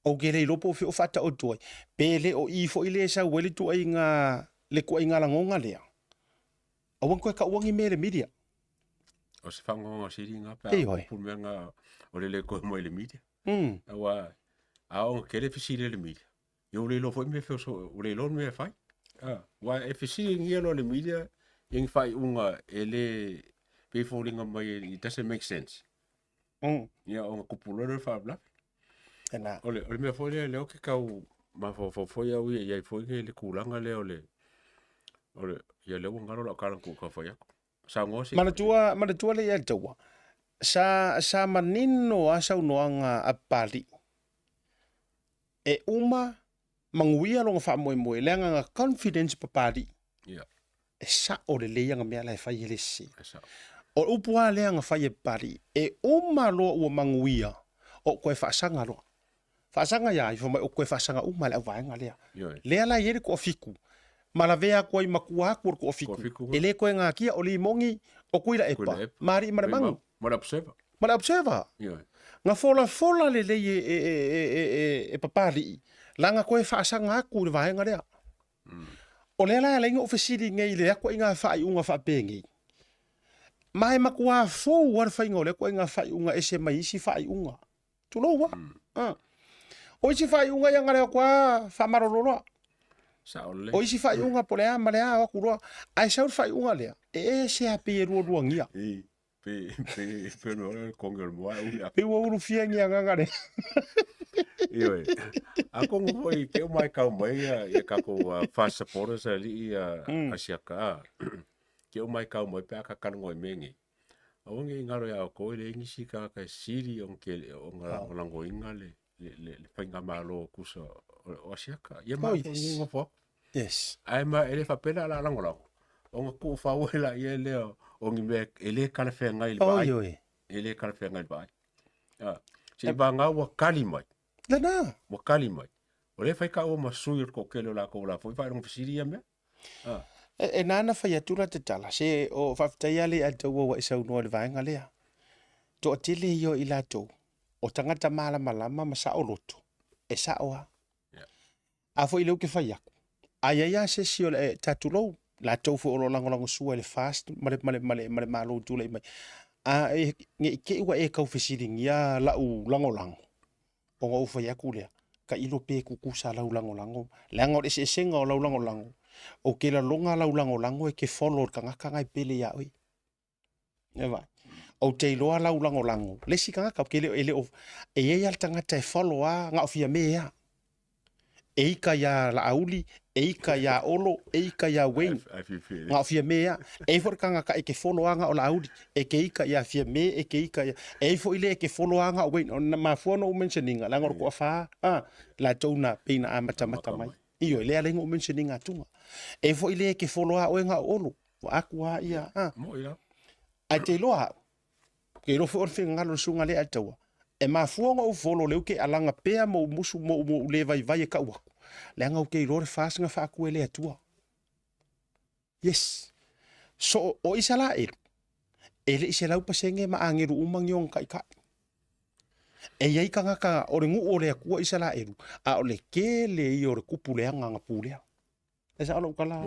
ou te le iloa po o fea o faataoto ai. Pe le o i foi lea e sau ai le tuaiga, le tuaiga lagoga lea. Aua ne toe taua ni mea i le media. O se faanoanoa sili lena pe a tupu le mea lena o le le toe mai i le media. Aua a oo ina tele fesili a le media, ia ua le iloa foi mea e feoso, ua le iloa le mea e fai. Aua e fesiligia loa e le media ia ni faaiuga e le, pei e foliga mai it doesn't make sense. Ia ona tupu loa lea o le faalavelave. Lena. O le, o le mea foi lea, lea ou te tau mafaufau foi au ia i ai foi le tulaga lea o le, o le, ia lea ua galo lau tala na tuu tau fai atu. Saunoa se. Manatua, manatua lea ia taua. Sa, sa manino a saunoaga a Papalii. E uma manuia lona faamoemoe, leaga na confidence Papalii. Yeah. E sao lelei ana mea la e fai e le sese. E sao. O le upu lava lea na fai e Papalii, e uma loa ua manuia, o toe faasaga loa. Faasaga ia ai, fai mai o toe faasaga uma e le auvaega lea. Ioe. Lea la e i ai le toafitu, ma lavea atu ai matua atu o le toafitu. Toafitu, E le toe natia o Limoni, o Tuilaepa, Tuilaepa. ma Alii ma le Manu. Ma le observer. Ma le observer. Ioe. Na folafola lelei e, e, e, e, e, e Papalii, leaga toe faasaga atu i le vaega lea. O lea la e ala ai ona ou fesili nei i le atuaiga faaiuga faapenei. Ma e matua fou lava le faiga o lea ituaiga faaiuga ese mai isi faaiuga. Tulou lava. Mm. O isi faaiuga ia na le o atu lava faamalolo loa. Sao lelei. O isi faaiuga po o le a ma le a o atu loa. Ae sau le faaiuga lea, e ese lava pei e lualuagia. I, pe, pe, pe no le kongi o le moa e uli Pei ua ulufia ni agaga le. Ioe. Atonu foi te uma e kau mai ia, ia tatou uh, fast supporters a alii a, mm. a siaka a. Te uma e kau mai pe a ka kalongo i mea nei. Aua nei ngaro ia outou e leai nisi tagata e sili ona tele ona lagolagoina le le le le faigamalo tusa o Asiata. Ia ma Oh, yes. nofo atu. Yes. Ae ma e le faapea la o le a lagolago, ona tuufau ai laia lea o ni mea e le talafeagai i le vaai. Oi, oi. E le talafeagai i le vaai. A, seiavagana ua kali mai. Lena. Ua kali mai. O lea e fai taua ma sui o le toatele o latou o la foi faailoga fesili ia mea. A. E, e nāna fai atu la te tala, se o faafetai lava le ia te au ua e saunoa i le vaega lea. Toatele ia o i latou, o tagata malamalama ma saoloto, e sao lava. Yeah. A foi lea ou te fai atu, a i ai lava se isi o le, ta tulou, latou foi o lo o lagolagosua i le FAST ma le, ma le, ma le, ma le Malo i tulai mai, a e, ne i te i ua e tau fesiligia lau lagolago, ona ou fai atu lea, tailo pe tutusa lau lagolago, leaga o le eseesega o lau lagolago, ou te lagona lau lagolago e te follow i le tagata na e pele ia oe. E vaai. Ou te iloa lau lagolago, le isi tagata, ou te le o, e le o, e i ai lava le tagata e follow lava na o Fiame lava. E ika iā Laauli, e ika iā Olo, e ika iā Wayne. Na o Fiame lava. E i ai foi le tagata e te follow lava na o Laauli, e te ika iā Fiame, e te ika iā... E i ai foi le e te follow lava na o Wayne. Na mafua ona ou mention ina, leaga o le toafa, a, latou na pei na amatamata mai. Ioe, lea la ou mention ina atuga. E i ai foi le e te follow lava oe na o Olo. Ua aku lava ia, a. Moi la. Ae te iloa au, ke iloa foi o le finagalo o le susuga lea taua, e mafua ona ou follow lea ou te alaga pea ma ou musu ma ou le vaivai e kau aku, leaga ou te iloa le FAST na faaku e le Atua. Yes. So, o Isalaelu, e le i 100% ma agelu uma ni ona taitai. E i ai tagata o le nuu o le Atua Isalaelu, a o le tele ia o le kupu leaga na pulea. E sao lou tala.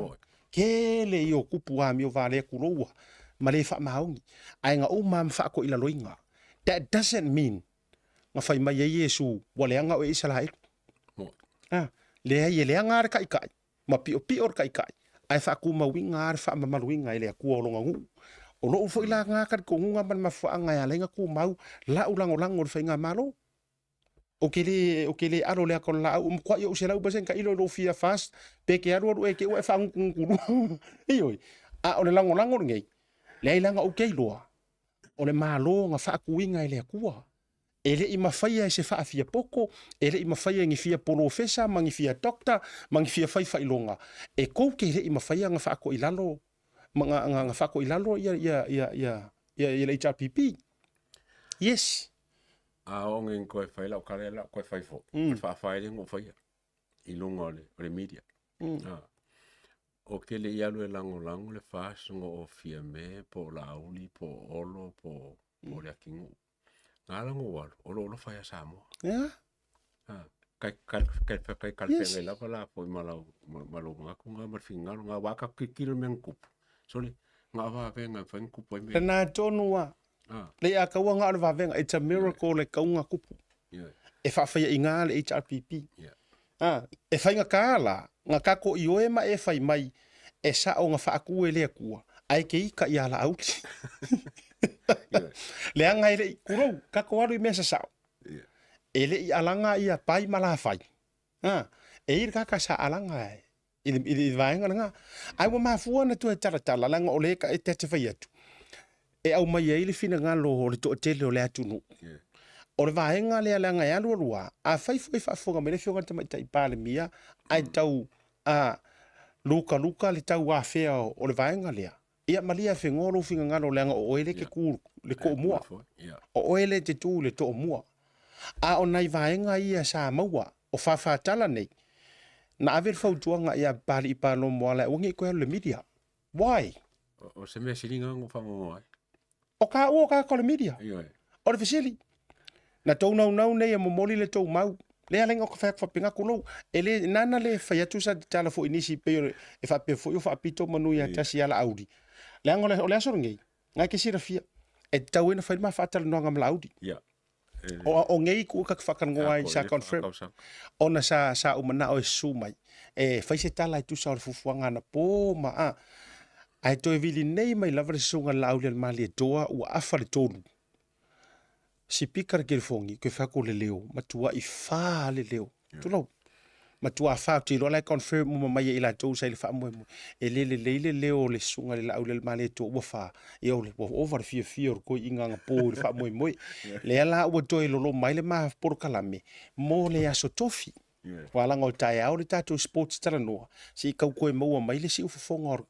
Kele ia o kupu amio valea tuloua ma le faamaoni. Ae na uma ma faatoilaloina. That doesn't mean na fai mai ai Iesu ua leaga oe Isaraelu. Ah, leai e leaga lava le taitai ma piopio le taitai ae faatumauina lava le faamamaluina e le Atua o lona nuu. O lou foi la lena talitonuga ma le mafuaaga e ala ai ona tumau lau lagolago i le faigamalo. Ou te le, ou te le alo le ata o le laau, ua matuai ou 100% tailo i lou fia fast, pe te alu alu e te ua e faagutugutu. Ioe, a o le lagolago lenei, leai leaga ou te iloa, o le Malo na faatuina e le Atua. E le i mafaia e se faafia poto, e le i mafaia e ni fia polofesa ma ni fia doctor ma ni fia fai faailoga, e tou te le i mafaia na faatoilalo ma na, na, na faatoilalo ia, ia, ia, ia, ia, ia le HRPP. Yes. A oo ngen koe fai lau kale lau koe fai fo. Mm. Whawhai le ngo whaia. I lunga o le, o le media. Mm. Ah. O ke le ialu e lango lango le whaas ngo o fia me, po la auli, po olo, po, po mm. le akingu. Ngā lango walu, olo olo whaia Samoa. Yeah. Ah. Kai kai kai kai kai kai yes. lava la po i malau malau ngā ku ngā marwhingalo ngā waka kikiro me ngupu. Sole, ngā wā venga whai ngupu ai me. Tēnā tonu a. Ah. Lei a kaua ngā o le vavenga, it's a miracle le kaunga kupu. Yeah. E whaawhaia i ngā le HRPP. Yeah. Ah, e whainga kā la, ngā kako i oe ma e whai mai, e sa o ngā whaaku e lea kua, ai ke ika i ala auli. yeah. Le anga e le i kurou, kako alu i mea sa sao. Yeah. E le i alanga ia pai ma la whai. Ah, e i le kaka sa alanga e, i le, i le vaega lena. Ae ua mafua ona toe talatala, leaga o lea e ta te fai atu, e aumai ai le finagalo o le toatele o le atunuu. Yeah. O le vaega lea leaga e alualu lava, afai foi e faafofoga mai le Afioga i le Tamaitai Palemia ae tau a lukaluka le tau afea o le vaega lea, ia malie afegoa lou finagalo leaga o oe lea e te tu le toomua. O oe lea e te tu le toomua. A o nai vaega ia sa maua o fāfātala nei, na ave le fautuaga ia Papali'i Palomoala e aua ne i toe alu i le media. Why? O se mea siliga o faagogoa ai. O ka ua o kākou le media. Ioe. O le fesili, na tou naunau nei e momoli le tou mau, lea ala i o ka fai atu faapena kulou. E le, nana le fai atu sa tatala foi nisi pei o le, e faapea foi o faapito manu ia tasi ia Laauli. Leaga o le, o le aso lenei, na e te silafia, e tatau ai ona fai le ma faatalanoaga ma Laauli. Ia. O, o nei ku ka whakangoa ai sa confirm. Ona sa sa u manao e susu mai. E fai se tala e tusa o le fufuaga anapo ma a. Ae toe vili nei mai lava le susuga le Laauli a le Malietoa ua afa le tolu. Sipika le telefoni, toe fai atu le leo, matuai fa le leo. Tulou. Matua fa, ou te iloa la e confirm uma mai e i latou sa i le faamoemoe. E le lelei le leo o le susuga i le Laaulialemalietoa ua fa, ia ua ova le fiafia o le toeaina anapō i le faamoemoe. Lea la ua toe loloma ai le ma polokalame mo le aso tofi. Aua leaga o taeao le tatou sports talanoa, se i tau toe maua mai le siufofoga o le...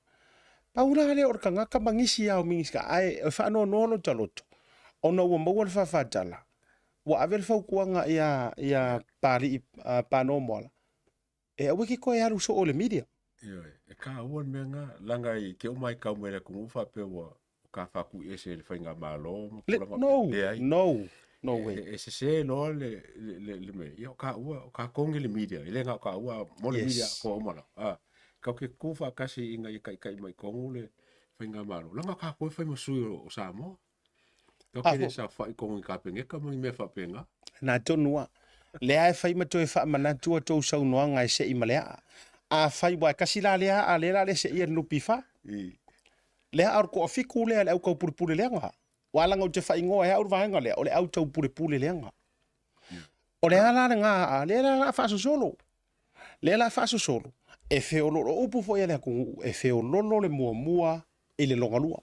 Pau la lea o le tagata ma nisi lava o Minisita, ae e faanoanoa lota loto, ona ua maua le faafatala, ua ave le fautuaga ia ia Papali'i Panomoala, e aua ke toe alu soo i le media. Ioe, e taua le mea lena, leaga i te uma ai kau mai le atunuu faapea ua ka faakuiese e le faigamalo ma Le, tulaga no, leai. no, no way. E, e sese loa le, le, le, le mea, ia o taua, o tatou nei le media, e le na o taua, mo le Yes. media atoa uma lava. Ah, kau ke kū faatasi ina ia taitai mai tonu le faigamalo, leaga o tatou e fai ma sui o, o Samoa. Kau ke le saofai tonu i Kapeneta ma ni mea faapena. Na tonu a. Lea e fai ma toe faamanatu a tou saunoaga e sei ma le aa. Afai, ua e kasi la lea aa lea la le seia le NPF. I. Lea a o le toafitu lea le au taupulepule leaga. Ua ala ona ou te faaigoa e au le vaega lea, o le au taupulepule leaga. O le a la lena aa, lea la o le a faasosolo. Lea la faasosolo, e feololo, o upu foi a le atunuu, e feololo le muamua i le logalua.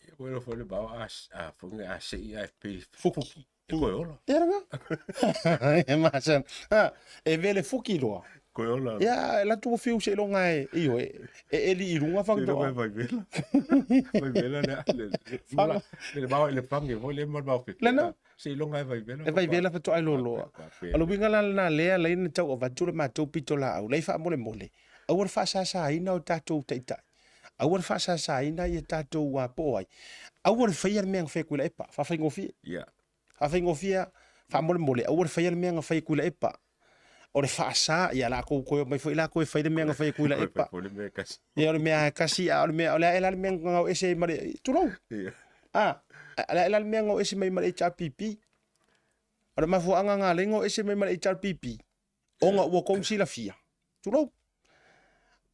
Ia koe foi le bao a a foi a sei a pe Fuki. E koe ola. Ia lena. E masana. Ha, e vele fuki loa. Koe ola. Ia, e latu ua fiu seiloga e, ioe, e eli i luga Seiloga fagatoa. e vaivela. Vaivela le le Faga. le bao i le fange foi le ma le bao fefe. Lena. Seiloga e vaivela. E vaivela fatoa e loaloa. O le uiga la lena lea la na tau avatu le matou pitolaau, la i faamolemole, aua le faasasaina o tatou taitai. Aua le faasasaina ia tatou po o ai. Aua le faia le mea na fai e Tuilaepa, faafaigofie. Yeah. Faafaigofie faamolemole, aua le faia le mea na fai e Tuilaepa. O le faasa, ia latou toe omai foi latou e fai le mea na fai e Tuilaepa. O le mea kasi. Ia o le mea e kasi, a o le mea, o le a ela le mea na gau ese ai ma le, tulou. Yeah. A, o le a ela le mea na gau ese mai ma le HRPP. O le mafuaaga na ala ai ona o ese mai ma le HRPP, ona ua tou silafia, tulou.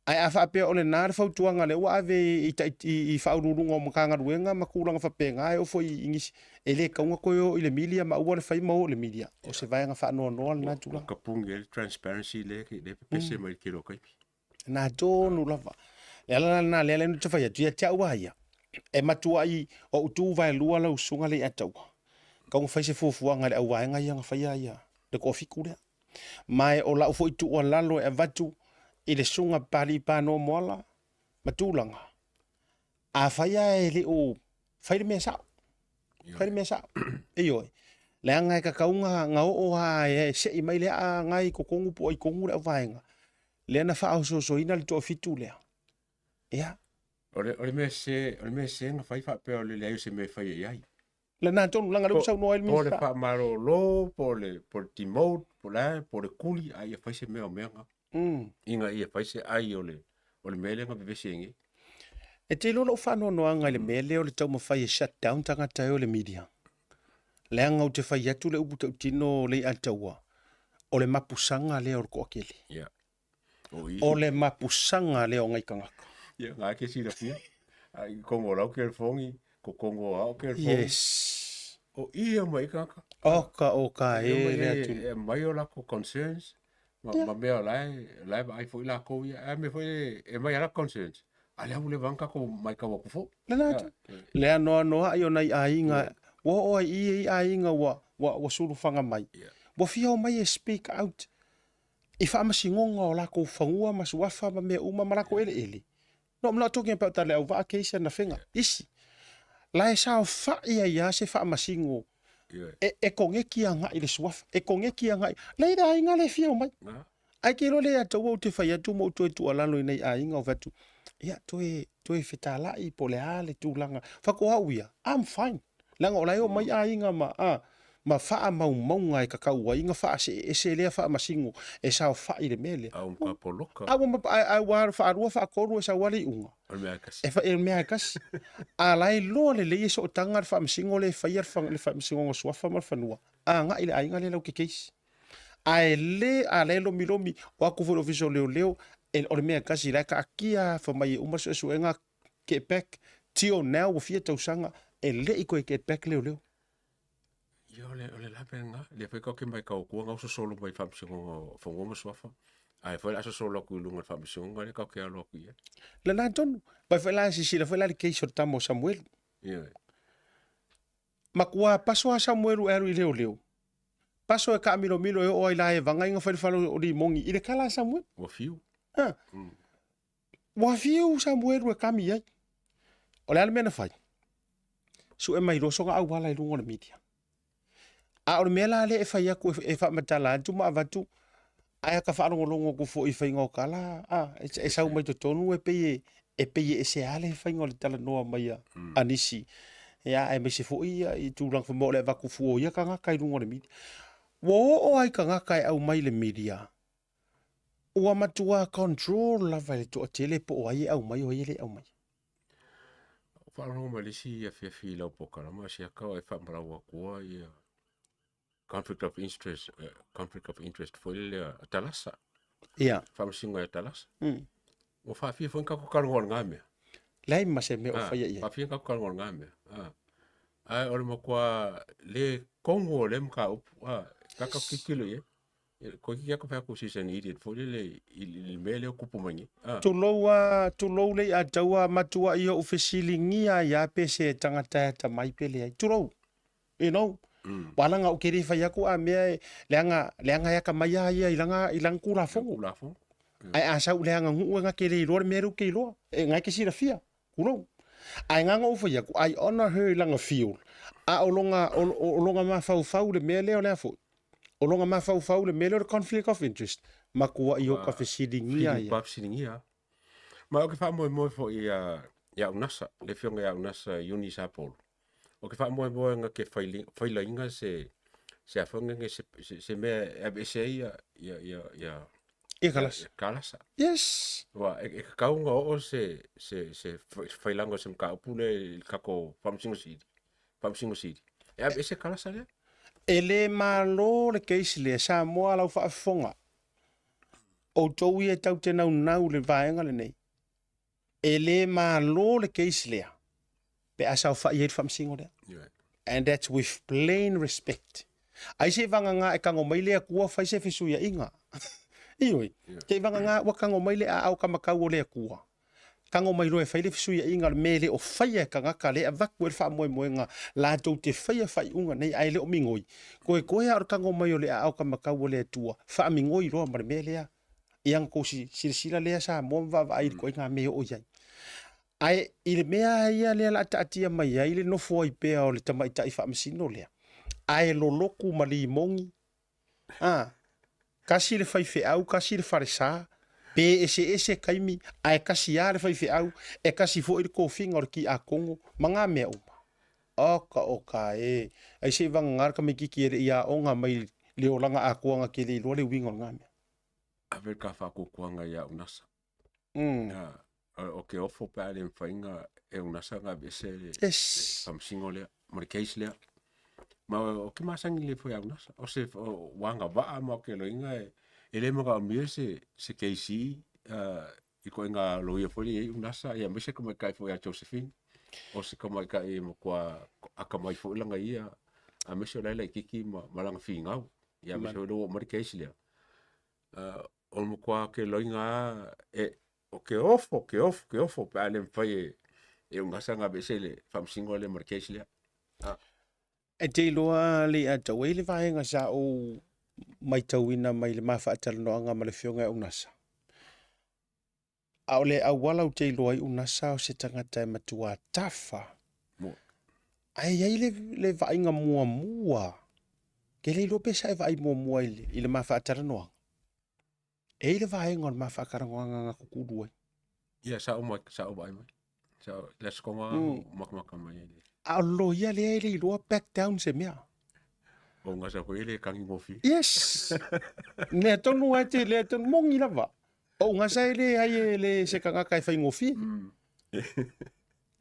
Ae a faapea o lena le fautuaga lea ua ave i, i, i faauluuluga o Matagaluega ma tulaga faapena e oo foi i nisi, e le tatau ona toe o i le media ma aua le fai ma o i le media. O se vaega faanoanoa lena tulaga. Ua kapuni ai le transparency lea e pepese mai i le tele o taimi. Na tonu lava. Le ala la lena lea lea na fai atu ia te au a ia. E matuai ou tu vaelua lau susuga le Ataua. Kau na fai se fuafuaga i le auvaega ia na faia ia le toafitu lea. Ma e o lau foi tuualalo e avatu i le susuga Papalii Panoa Moala ma tulaga. Afai lava e le o fai le mea sao, fai le mea sao. Ioe. Leaga e tatau ona oo lava e sei mai le aa na i totonu po o ai tonu le auvaega lea na faaosoosoina le toafitu lea. Ia. O le, o le mea sese, o le mea sese na fai faapea o le leai o se mea e faia i ai. Lena tonu, leaga lea ua saunoa ai le Po o le Minisita. faamalolo, po o le, po o le demote, po o le a, po o le kuli, a ia fai se mea o mea na. Ina ia fai se ai o le, o le mea lea na vevesi ai nei. E te iloa lou faanoanoaga i le mea lea o le taumafai e shut down tagata e o le media. Leaga ou te fai atu le upu tautino Leiataua, o le mapusaga lea o le toatele. Yeah. O i. O le mapusaga lea o nai tagata. Ia, nga ke silafia. Ai, kongo lau ke fongi, ko kongo ao ke fongi. Yes. O i e mai kaka. Oka o ka e le atu. E mai o lako concerns. Ma, ma mea o lae, lae vaai foi lakou ia. A mea foi e mai ala concerns. A lea ua leva ona tatou matau atu foi. Lena atu. Le anoanoai o nai aiga, ua oo ai i i aiga ua, ua, ua sulufaga mai. Ua fia omai e speak out i faamasinoga o lakou fanua ma suafa ma mea uma ma lakou eleele. No, I'm not talking about the Leauvaa case and Afega. Isi. La e saofai ai lava se faamasino e, e koneki agai i le suafa, e koneki agai. La i le aiga le fia omai. Ae ke iloa le ia te au ou te fai atu ma ou toe tuualalo i nai aiga o fai atu, ia, toe, toe fetalai po o le a le tulaga. Faatoa au ia, I'm fine. Leaga o la e omai aiga ma, a, ma faamaumauga e tatau ai ona faaseeese lea faamasino e saofai i le mea lea. A ua matua poloka. A ua a, a ua faalua faatolu e sau lava le iuga. O le mea e tasi. E fai, o le mea e tasi. A la e iloa lelei e sootaga le faamasino lea e faia le faamasinoga o suafa ma le fanua, agai i le aiga lea latou te case. Ae le, a la e lomilomi, o atu foi i le Ofisa o Leoleo, e, o le mea e tasi, la e taatia fai mai e uma le suesuega, get back, till now ua fia tausaga, e le i toe get back leoleo. Ia, o le, o le lape lena. Lea foi tatou te matau atua na ua sosolo mai i Faamasinoga o Fanua ma Suafa. Ae foi o le a sosolo atu i luga o le Faamasinoga lea tatou te alo atu i ai. Lena tonu. Vai foi la, silasila foi la i le case o le tama o Samuelu. Ioe. Matua paso a Samuelu e alu i leoleo. Paso e kaamilomilo e oo ai la e vaga i fai le fale o Limogi i le kala a Samuelu. Ua fiu. Ha. Ua fiu Samuelu e kami ai. O le a le mea na fai? Sue mai loa sona auala i luga o le media. A o le mea la lea e fai atu e faamatala atu ma avatu, ae a ka faalogologo atu foi i faiga o tala, a, e sau mai totonu e pei e, e pei e ese lava le faiga o le talanoa mai a, a nisi. Ia, aemaise foi ia i tulaga fai mai o le avatu fua o ia tagata i luga o le media. Ua oo lava i tagata e aumai i le media, ua matua control lava e le toatele po o ai e aumai o ai e le aumai. Ua faalogologo mai le isi afiafi i lau polokalama o Siaka o e faamalau atua ia conflict of interest, conflict of interest foi lea a Talasa. Ia. Faamasinoga ia Talasa. Ua faafia foi ni tatou talanoa i lena mea. Leai ma se mea o faia i ai. Faafia ka kalongo ngā mea. Ae o le matua le kongo o le mataupu. Kaka kikilo i ai. Ko ki ka whai aku she's an idiot foi lele i le mea lea o kupu mai nei. Tulou a, tulou le i'a taua matua i o'u fesiligia ai a pe se tagata e atamai pe leai. Tulou. You know? Ua langa ou ke le fai aku a mea e leaga leaga e akamai a ia i langa i langa kulafono. Kulafono. Ae a sau leaga nuu e nga ke le iloa le mea lea ou ke iloa. E nga ke silafia. Tulou. Ae nga ou fai aku, I honor her i langa field. A o longa o, o longa mafaufau le mea lea o le a foi. O longa mafaufau le mea lea o le conflict of interest. Matua i o ka fesiligia ia. Pa fesiligia. Ma o ke faamoemoe foi ia ia Unasa, le afioga ia Unasa Eunice Apolo. O ke faamoemoe nga ke failaina se se afoga nge se se, se mea e aveese ai ia ia ia ia Ia kalasa. Kalasa. Yes. Ua e, e kakau nga oo se se se failanga o se mataupu lea i le tatou Faamasino Sili. Faamasino Sili. E aveese kalasa lea. E le malo le case lea, Samoa lau faafofoga. Outou ia e tau te naunau i le vaega lenei. E le malo le case lea pe a saofai ai le faamasino lea. And that's with plain respect. Ai se vagagā e tango mai le Atua fai se fesuiaiga. Ioe, te i vagagā ua tango mai le aao kamakau o le Atua. Tango mai loa e fai le fesuiaiga o le mea e le o faia e tagata lea e avatu ai le faamoemoega latou te faia faaiuga nei ae le o migoi. Koekoe a o le tango mai o le aao kamakau o le Atua, faamigoi loa ma le mea lea. Ia na tou silasila lea Samoa ma vaavaai i le ituaiga mea e oo i ai. Ae i le mea ia lea o le a taatia mai ai le nofo ai pea o le tamaitai faamasino lea, ae lolotu ma limogi, a, tasi le faifeau, tasi le falesa, pe eseese taimi, ae tasi lava le faifeau, e tasi foi le tofiga o le tiakono ma na mea uma. Oka oka e, ai se i vagana le tamaititi e le i aoga mai le olaga atoa na te le iloa le uiga o lena mea. Ave ka whaakokoanga i a Unasa. O ke ofo pe a le mawhainga e Unasa nga vese le Yes. whamsingo lea, mo le case lea. Ma o ke masangi le fo ia Unasa. O se o, wanga waa ma o ke loinga e, e le maka o mia se, se case i ko inga loia fo le i Unasa, ia mese ka mai kai fo ia Josephine. O se ka mai kai mo kua aka mai fo ilanga ia, a mese o laila i kiki ma, ma langa whingau. Ia mese o le o mari case lea. O le matua ke loiga lava e o ke ofo ke ofo ke ofo pe a le mafai e e ugasa ona aveese le faamasino lea ma le case lea. E te iloa le ia tau ai le vaega sa ou matauina mai le ma faatalanoaga ma le afioga ia Unasa. A o le auala ou te iloa ai Unasa o se tagata e matua tafa. Ae i ai le, le vaaiga muamua. Ke le iloa pe sa e vaai muamua i le, i le ma faatalanoaga. E i le vaega o le ma faatalanoaga na kukulu ai. Ia, sa ou sa ou vaai mai. Sa le aso konga makamaka mai ai. A o le loia lea e le iloa back down se mea. O ngasa foi le kangi ngofi. Yes. Lea tonu ai te lea tonu mongi lava. O ngasa e le ai e le se kangaka e whaingofie.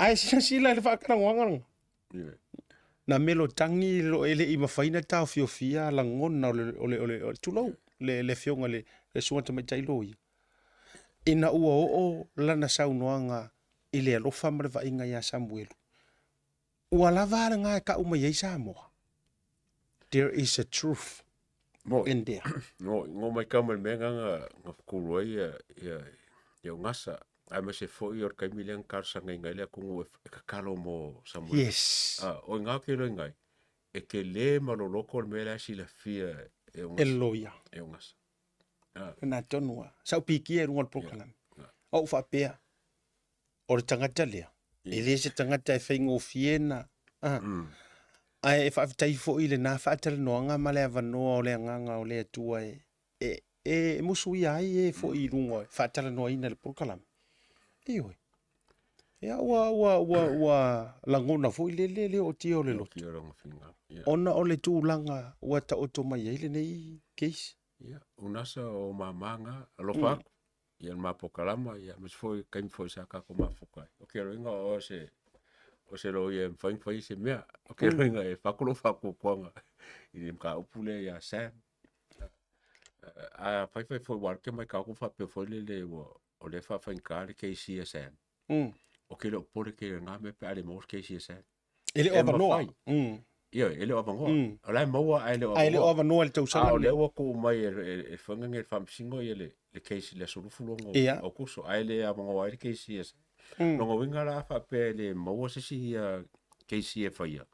Ae silasila i le faatalanoaga lena. Na melo tangi lo e le i mafai na taofiofia lagona o le, o le, o le, o le tulou, le, le afioga le, le suaga tamaitai loia. Ina ua oo lana saunoaga i le alofa ma le vaaiga iā Samuelu, ua lava a lena e kau mai ai Samoa. There is a truth Mo, in there. Ngo, ngo mai kau mai le mea nga nga fukulu ai ia, ia, ia ugasa. Aemaise foi o le taimi lea na talosagaina ai le atunuu e tatalo mo Samuel. Yes. A, o i ina ou te iloa ai, e tele ma loloto le mea la e silafia e Ugasa. E loia. E Ugasa. A. Lena tonu lava. Sa ou pikia i luga o le polokalame. O ou faapea, o le tagata lea, e le se tagata e faigofie na, a. Ae e faafetai foi i lena faatalanoaga ma le avanoa o le agaga o le Atua e, e, e musuia ai e foi i luga e faatalanoaina le polokalame. Ioe. Ia ua, ua, ua, ua lagona foi le le le ootia o le loto. Ona o le tulaga ua taoto mai ai lenei case. Ia, unasa o mama nga, alofa aku. Ia le ma polokalama, ia aemaise foi taimi foi sa tatou mafuta ai. O ke loiga o se o se loia e mafai ona fai se mea. O ke loiga e fatu lou faatuatuaga i le mataupu lea ia Sam. A faifai foi aua o lea ou te matau atu faapea foi lele ua o lea e faafaigata le case ia Sam. Ou te le o popole tele i lena mea pe a le maua se KCSN. E le o E avanoa. mafai. Ioe, e le o avanoa. O la e maua ae le o Ae le o avanoa. avanoa i le tausaga A o lenei. lea ua tuu mai e, e, e faiga nei e le Faamasino ia le, le case i le aso 26 o Aokuso, ae le avanoa ai le KCSN. Lona uiga la a faapea e le maua se isi ia case e faia,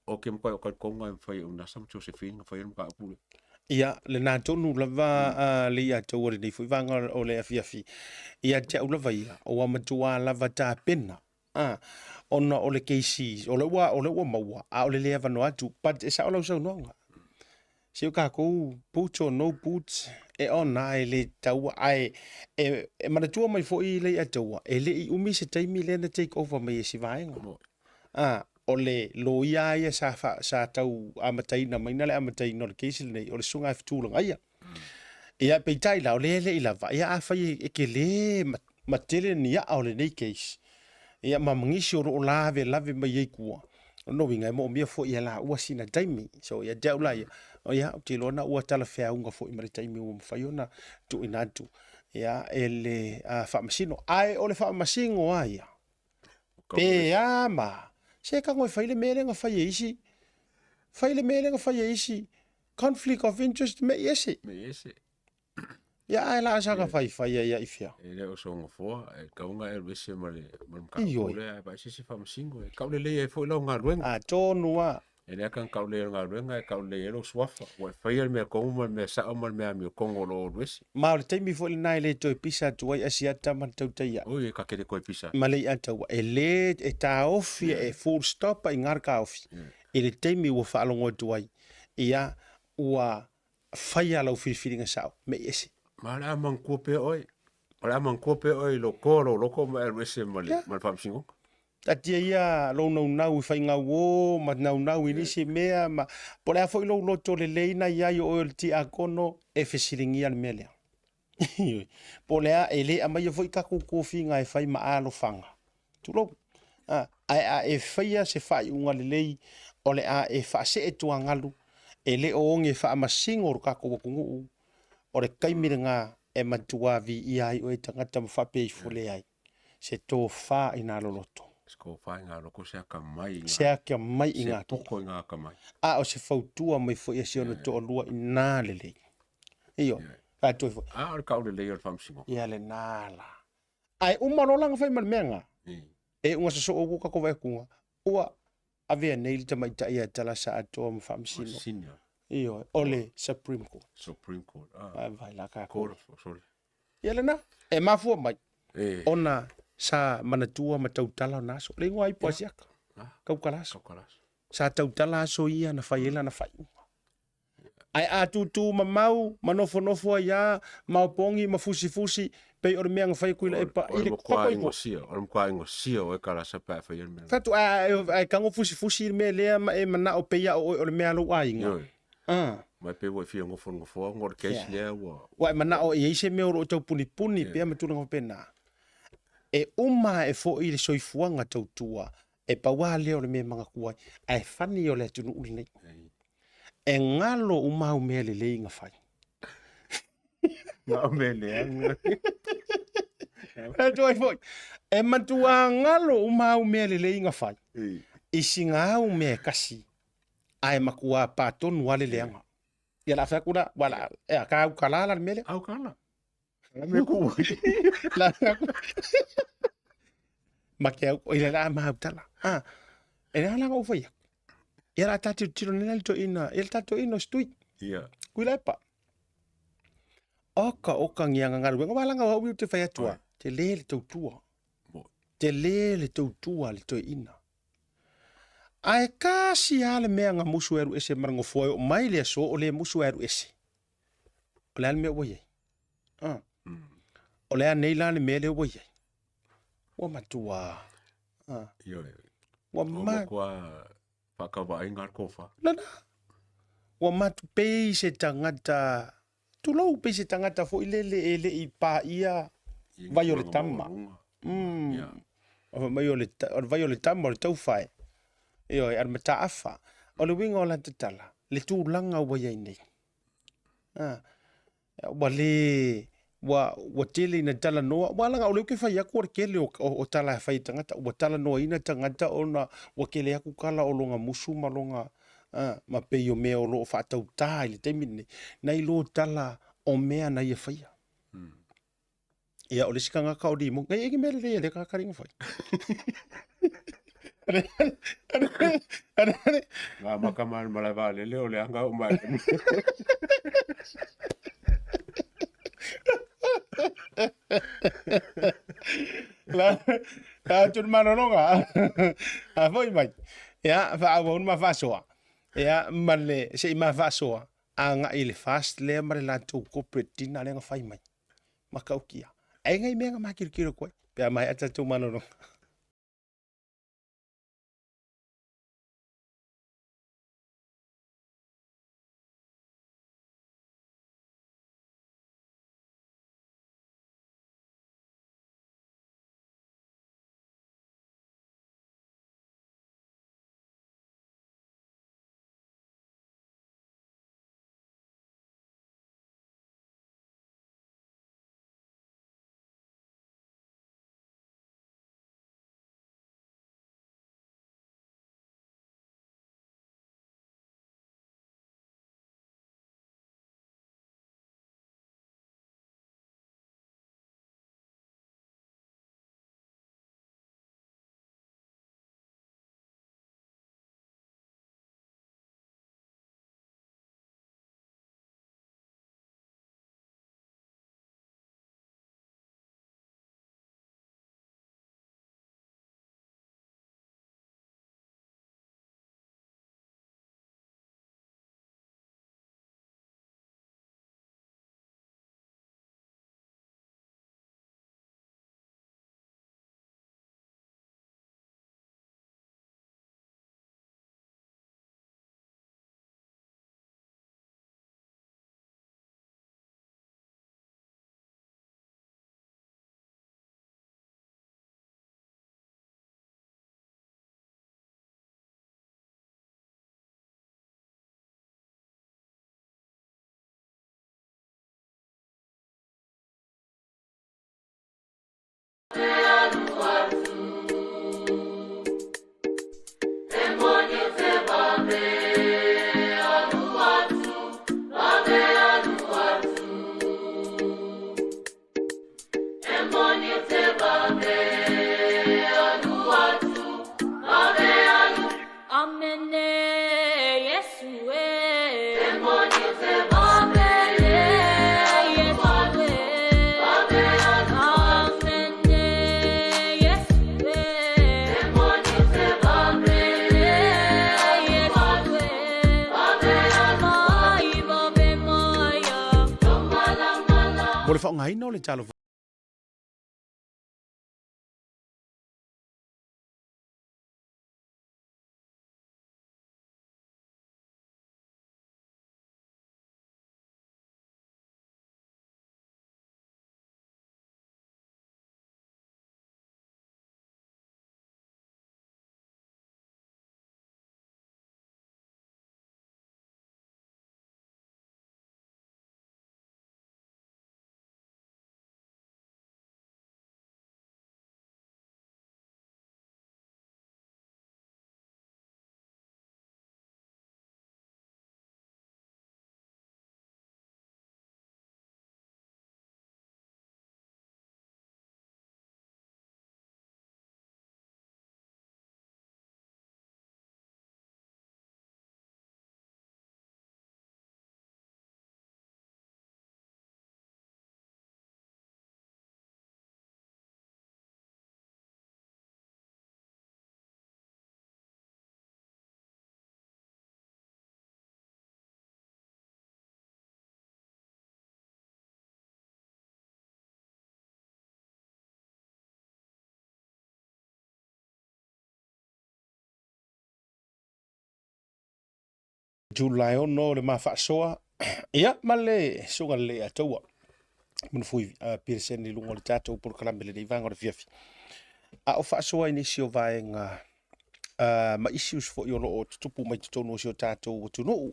Ou te matua talitonu lava e mafai e Unasa ma Josephine ona faia le mataupu lea. Ia, lena tonu lava a le ia te au o lenei foi vaega o le afiafi. Ia te au lava ia, ua matua lava tapena a, ona o le KC, o lea ua, o lea ua maua, a o le le avanoa atu. But e sao lau saunoaga. Se o takou boots or no boots, e ona e le taua, ae e, e manatua mai foi le ia taua, e le i umi se taimi lea na take over mai e si vaega. A, o le loia lava ia sa, fa, sa tau amataina mai na le amataina o le case lenei, o le susuga ia Fetuulagaia. Ia, peitai la, o lea e le i lava, ia afai e, e tele ma, ma tele ni aa o lenei case, ia ma nisi o lo o lavelave mai ai tua, o lona uiga e moomia foi e laua sina taimi. So ia te au la ia, o ia, ou te iloa na ua talafeauga foi ma le taimi ua mafai ona tuuina atu ia, e le Faamasino. Ae o le Faamasino lava ia, Pe a ma, se tago e fai le mea lea na fai e isi, fai le mea lea na fai e isi, conflict of interest me i ese. Me i ese. Ia ae la sa ka fai fai ai i fia. E le o so ngofoa, e tau na e ese ma le ma le mataupu lea, ae vaai se isi faamasino, e taulelei ai foi lau galuega. Atonu lava. E le aka na taulelei ai le galuega, e taulelei ai lou suafa. Ua e faia le mea tonu ma le mea sao ma le mea amiotonu o lo o alu ese. Ma o le taimi foi lena e le toe pisa atu ai Asiata ma le tautai aʻa. Oi, e ta te le toe pisa. Ma le i'a taua. E le, e taofi, e full stop i ina le taofi. I le taimi ua faalogo atu ai, ia, ua faia lau filifiliga sao, me i ese. Ma o le a manatua pea oe, o le a manatua pea oe i lou toa o lou loto ma e alu ese ma le, ma le faamasinoga. Taatia ia lou naunau i faigauō ma naunau i nisi mea ma po o le a foi lou loto lelei na i ai o oe o le tiakono e fesiligia le mea lea. Ioe. Po o le a, e le aumaia foi tatou tofiga e fai ma alofaga. Tulou. A, ae a e faia se faaiuga lelei o le a e faasee tuagalu, e le o oge faamasino lo tatou atunuu, o le taimi lena e matua viia ai oe e tagata ma faapea ifo leai. Se tofa i ngā loloto. Se tofa i ngā loko, se akamai i ngā. Se akamai i ngā. Se poko i ngā akamai. A o se fautua mai foi a si ona toalua i nā lelei. Ioe. Faatoi foi. A o le kaulelei o le faamasinoga. Ia lenā la. Ae uma loa la ona fai ma le mea lena. E uga sosoo ua tatou vaai atu ua avea nei le tamaitai ia Talasa atoa ma faamasino. Senior. Ioe, o le Supreme Court. Supreme Court. Ah. Vai vai la ka Court of, sorry. Ia lena, e mafua mai. E. Ona sa manatua ma tautala ona aso. Le ingoa ai po asiaka. Ah. Kaukalaso. Kaukalaso. Sa tautala aso ia na fai ai lana faaiuga. Ae a tūtū mamau, ma nofonofo ai a, ma opogi, ma fusifusi, pei o le mea na fai aku i la epa, O i le le matua papa iho. ingosia, o le matua ingosia o e kalasa pe a faia le mea. Fatu, a, e tago fusifusi le mea lea ma e manao pei a o oe o le mea a lou aiga. Ioe. A. Ma e pei ua e fia nofo i le nofoa ona o le case lea ua... Ua e manao e i ai se mea o lo o tau punipuni pea ma tulaga faapena. E uma ae foi le soifuaga tautua, e pau lava lea o le mea e manatua ai, ae funny o le atunuu lenei. E galo uma au mea lelei na fai. Na o mea leaga. Atu ai foi, e matua galo uma au mea lelei na fai. I sina au mea e kasi, ae matua pā tonu lava le leaga. Ia la fai atu la, ua la, e a ka au kala la le mea lea. Au kala. La mea ku. La fai atu. Ma ke au, i le la ma au tala. Ah, e la la ou fai atu. Ia la ta tilotilo nei la le toeaina, ia le ta toeaina o Stui. Ia. Kui la e pa. Oka oka ngianga galuega wa langa au i te fai atu a. Te le le tautua. Te le le tautua le toeaina. Ae kasi lava le mea na musu e alu ese ma le nofoa e oo mai le aso o le musu e alu ese. O le a le mea ua i ai? Ah. O le a nei la le mea lea ua i ai? Ua matua. Ah. Ioe. Ua ma... Ua matua faakauvaaiga le tofa. Lana. Ua matu pei se tagata, tulou pei se tagata foi lele e le i paia vai o le tama. Fai mai o le, o le vai o le tama o le taufae. Ioe, a le mataafa. O le uiga o lana tatala, le tulaga ua i ai nei. Ah, ua le... Ua, ua tele ina talanoa, ua laga o lea ou te fai atu o le tele o, o, o tala e fai e tagata, ua talanoaina tagata ona ua tele atu tala o lona musu ma lona, a, ma pei o mea o lo o faatautā i le taimi lenei, nai lo tala o mea na ia faia. Ia, o le isi tagata o Limoni, nei e ni mea lelei a lea tagata lea na fai. Ngā maka ma le malae vaalele o le anga o mai. La, la atu le malologa. A foi mai. Ia, faaauau ma faasoa. Ia, ma le, se i ma faasoa, agai i le fast lea ma le latou corporate dinner lea na fai mai. Matautia. Ai ngai mea na matilotilo atu ai, pe a maea tatou malologa. Mo le faaaogaina o le talo July 6 le ma faasoa ia ma le suga lelei a taua Munafui Peterson i luga o le tatou polokalame lenei vaega o le afiafi. A o faasoa i nisi o vaega ma issues foi o lo o tutupu mai totonu o si o tatou atunuu.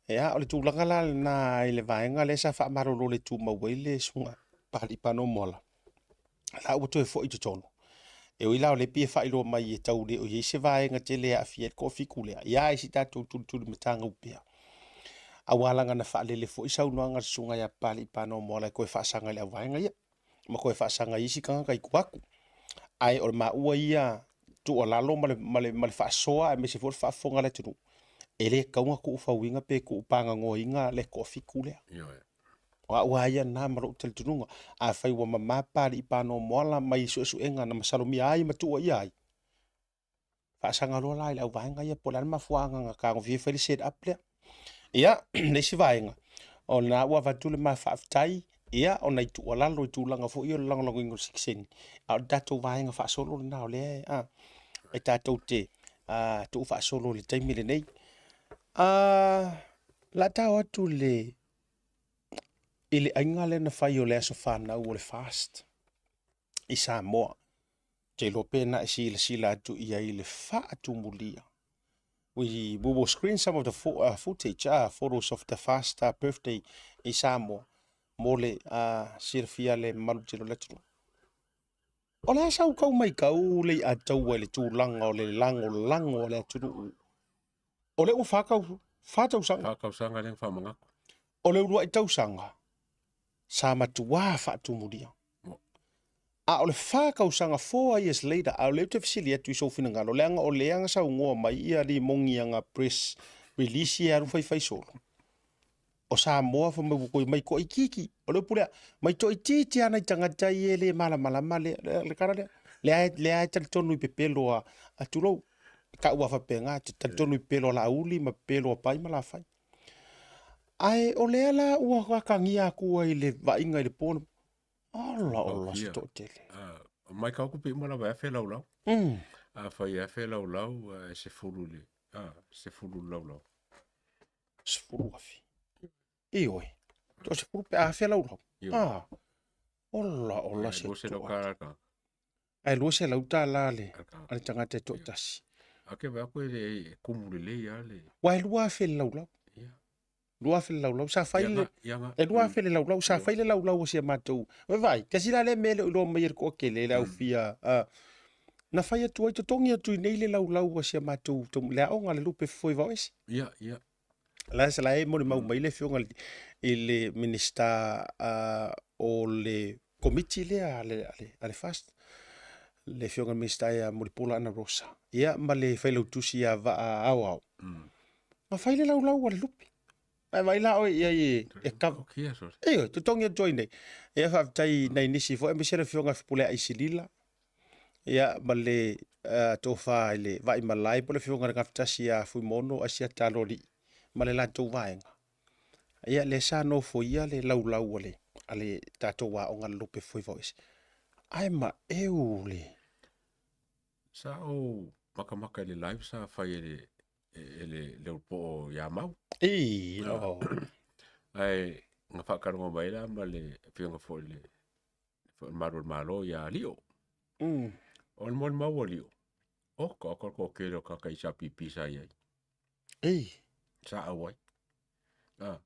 Ia, o le tulaga la lena i le vaega lea sa faamalolo le tumau ai le susuga Papalii Panomoala, la ua toe foi i totonu. E ui la o lea pei e faailoa mai e tau le o i ai se vaega tele e aafia ai le toafitu lea, ia ai si tatou tulituli matagau pea. Aua laga na faalele foi saunoaga a le susuga ia Papalii Panomoala e toe faasaga i le auvaega ia, ma toe faasaga i isi tagata i tua atu. Ae o le maua ia tuualalo ma le, ma le, ma le faasoa aemaise foi le faafofoga a le atunuu, e le tatau ona tuufauina pe tuupaganoaina le toafitu lea. Ioe. O au lava ia lena ma lou talitonuga, afai ua mama Papalii Panomoala mai suesuega na masalomia ai ma tuuaia ai, faasaga loa la i le auvaega ia po o le a le mafuaaga na tagofia ai fai le set up lea. Ia, le isi vaega, o lena ua avatu le ma faafetai, ia, o nai tuualalo i tulaga foi ia o le lagolagoina o le sitiseni, a o le tatou vaega faasolo lena o lea e, a, e tatou te tuufaasolo i le taimi lenei. O le a tao atu i le i le aiga lea na fai o le aso fanau o le FAST i Samoa. Ou te iloa pe na e silasila atu i ai i le faatumulia. We will screen some of the footage, photos of the FAST birthday i Samoa mo le silafia le mamalu tele o le atunuu. O le a sau kau matau le Leiataua i le tulaga o le lagolago a le atunuu O lea ua fa tausaga. Fa tausaga lea na faamanatu. O le uluai tausaga sa matua faatumulia. A o le fa tausaga, 4 years later, a o lea ou te fesili atu i sou finagalo, leaga o lea na saunoa mai ia Limogi ana press release ia e alu faifai solo. O Samoa fai mai ua toe mai toaitiiti. O le upu lea, mai toaitiiti lava nai tagata ia e le malamalama le, le, le tala lea. Lea, lea e talitonu i pepelo a, a tulou. Tau lava faapena, te talitonu i pepelo a Laauli ma pepelo a Pai ma Lafai. Ae o lea la ua atagia atu ai le vaaiga i le po, ola ola se toatele. Uh, mai kau kupi uma lava e afe laulau. A fai e afe laulau, e 10 le, a, 10 laulau. 10,000. Ioe. Toa 10 pe a afe laulau. Ah. Ola ola se toa. Ae $200 le a le tagata e toatasi. A ke vaai atu e le kumu lelei lava le. Ua e 2,000 le laulau. 2,000 le laulau. Sa fai le e 2,000 le laulau. Sa fai le laulau o si a matou. Vai vai, tasi la lea mea e le o iloa mai e le toatele le au fia na fai atu ai totogi atu i nei le laulau a si a matou le aoga le lupe fofoe vaoese. Ia, ia. La sa la e molimau mai le afioga i le Minisita o le Komiti lea a le, a le, a le FAST, le afioga i le Minisita ia Mulipola Anarosa, ia ma le failautusi ia Vaa Aoao. Na fai le laulau a le lupe. Ae vaai la oe i ai e, e kava. Ioe, totogi atu ai nei. Ia faafetai nai nisi foi, aemaise le afioga i Fepuleai Silila, ia ma le tofa i le Vaimalae po o le afioga i le Gafatasi ia Fuimono Asiata Aloalii ma le latou vaega. Ia lea sa nofoia le laulau a le, a le tatou aoga le Lupe Foivaoese. Ae maeu le... Sa ou makamaka i le live sa fai e le, e le leupoo ia Mau. Ei, oh. Ae na faakaloga mai la ma le afioga foi le malu o le Malo ia Lio. O le molimau a Lio, o ka ka ko kele o ka ka isa pipi sa iai. Ei. Sa au ai. Ah.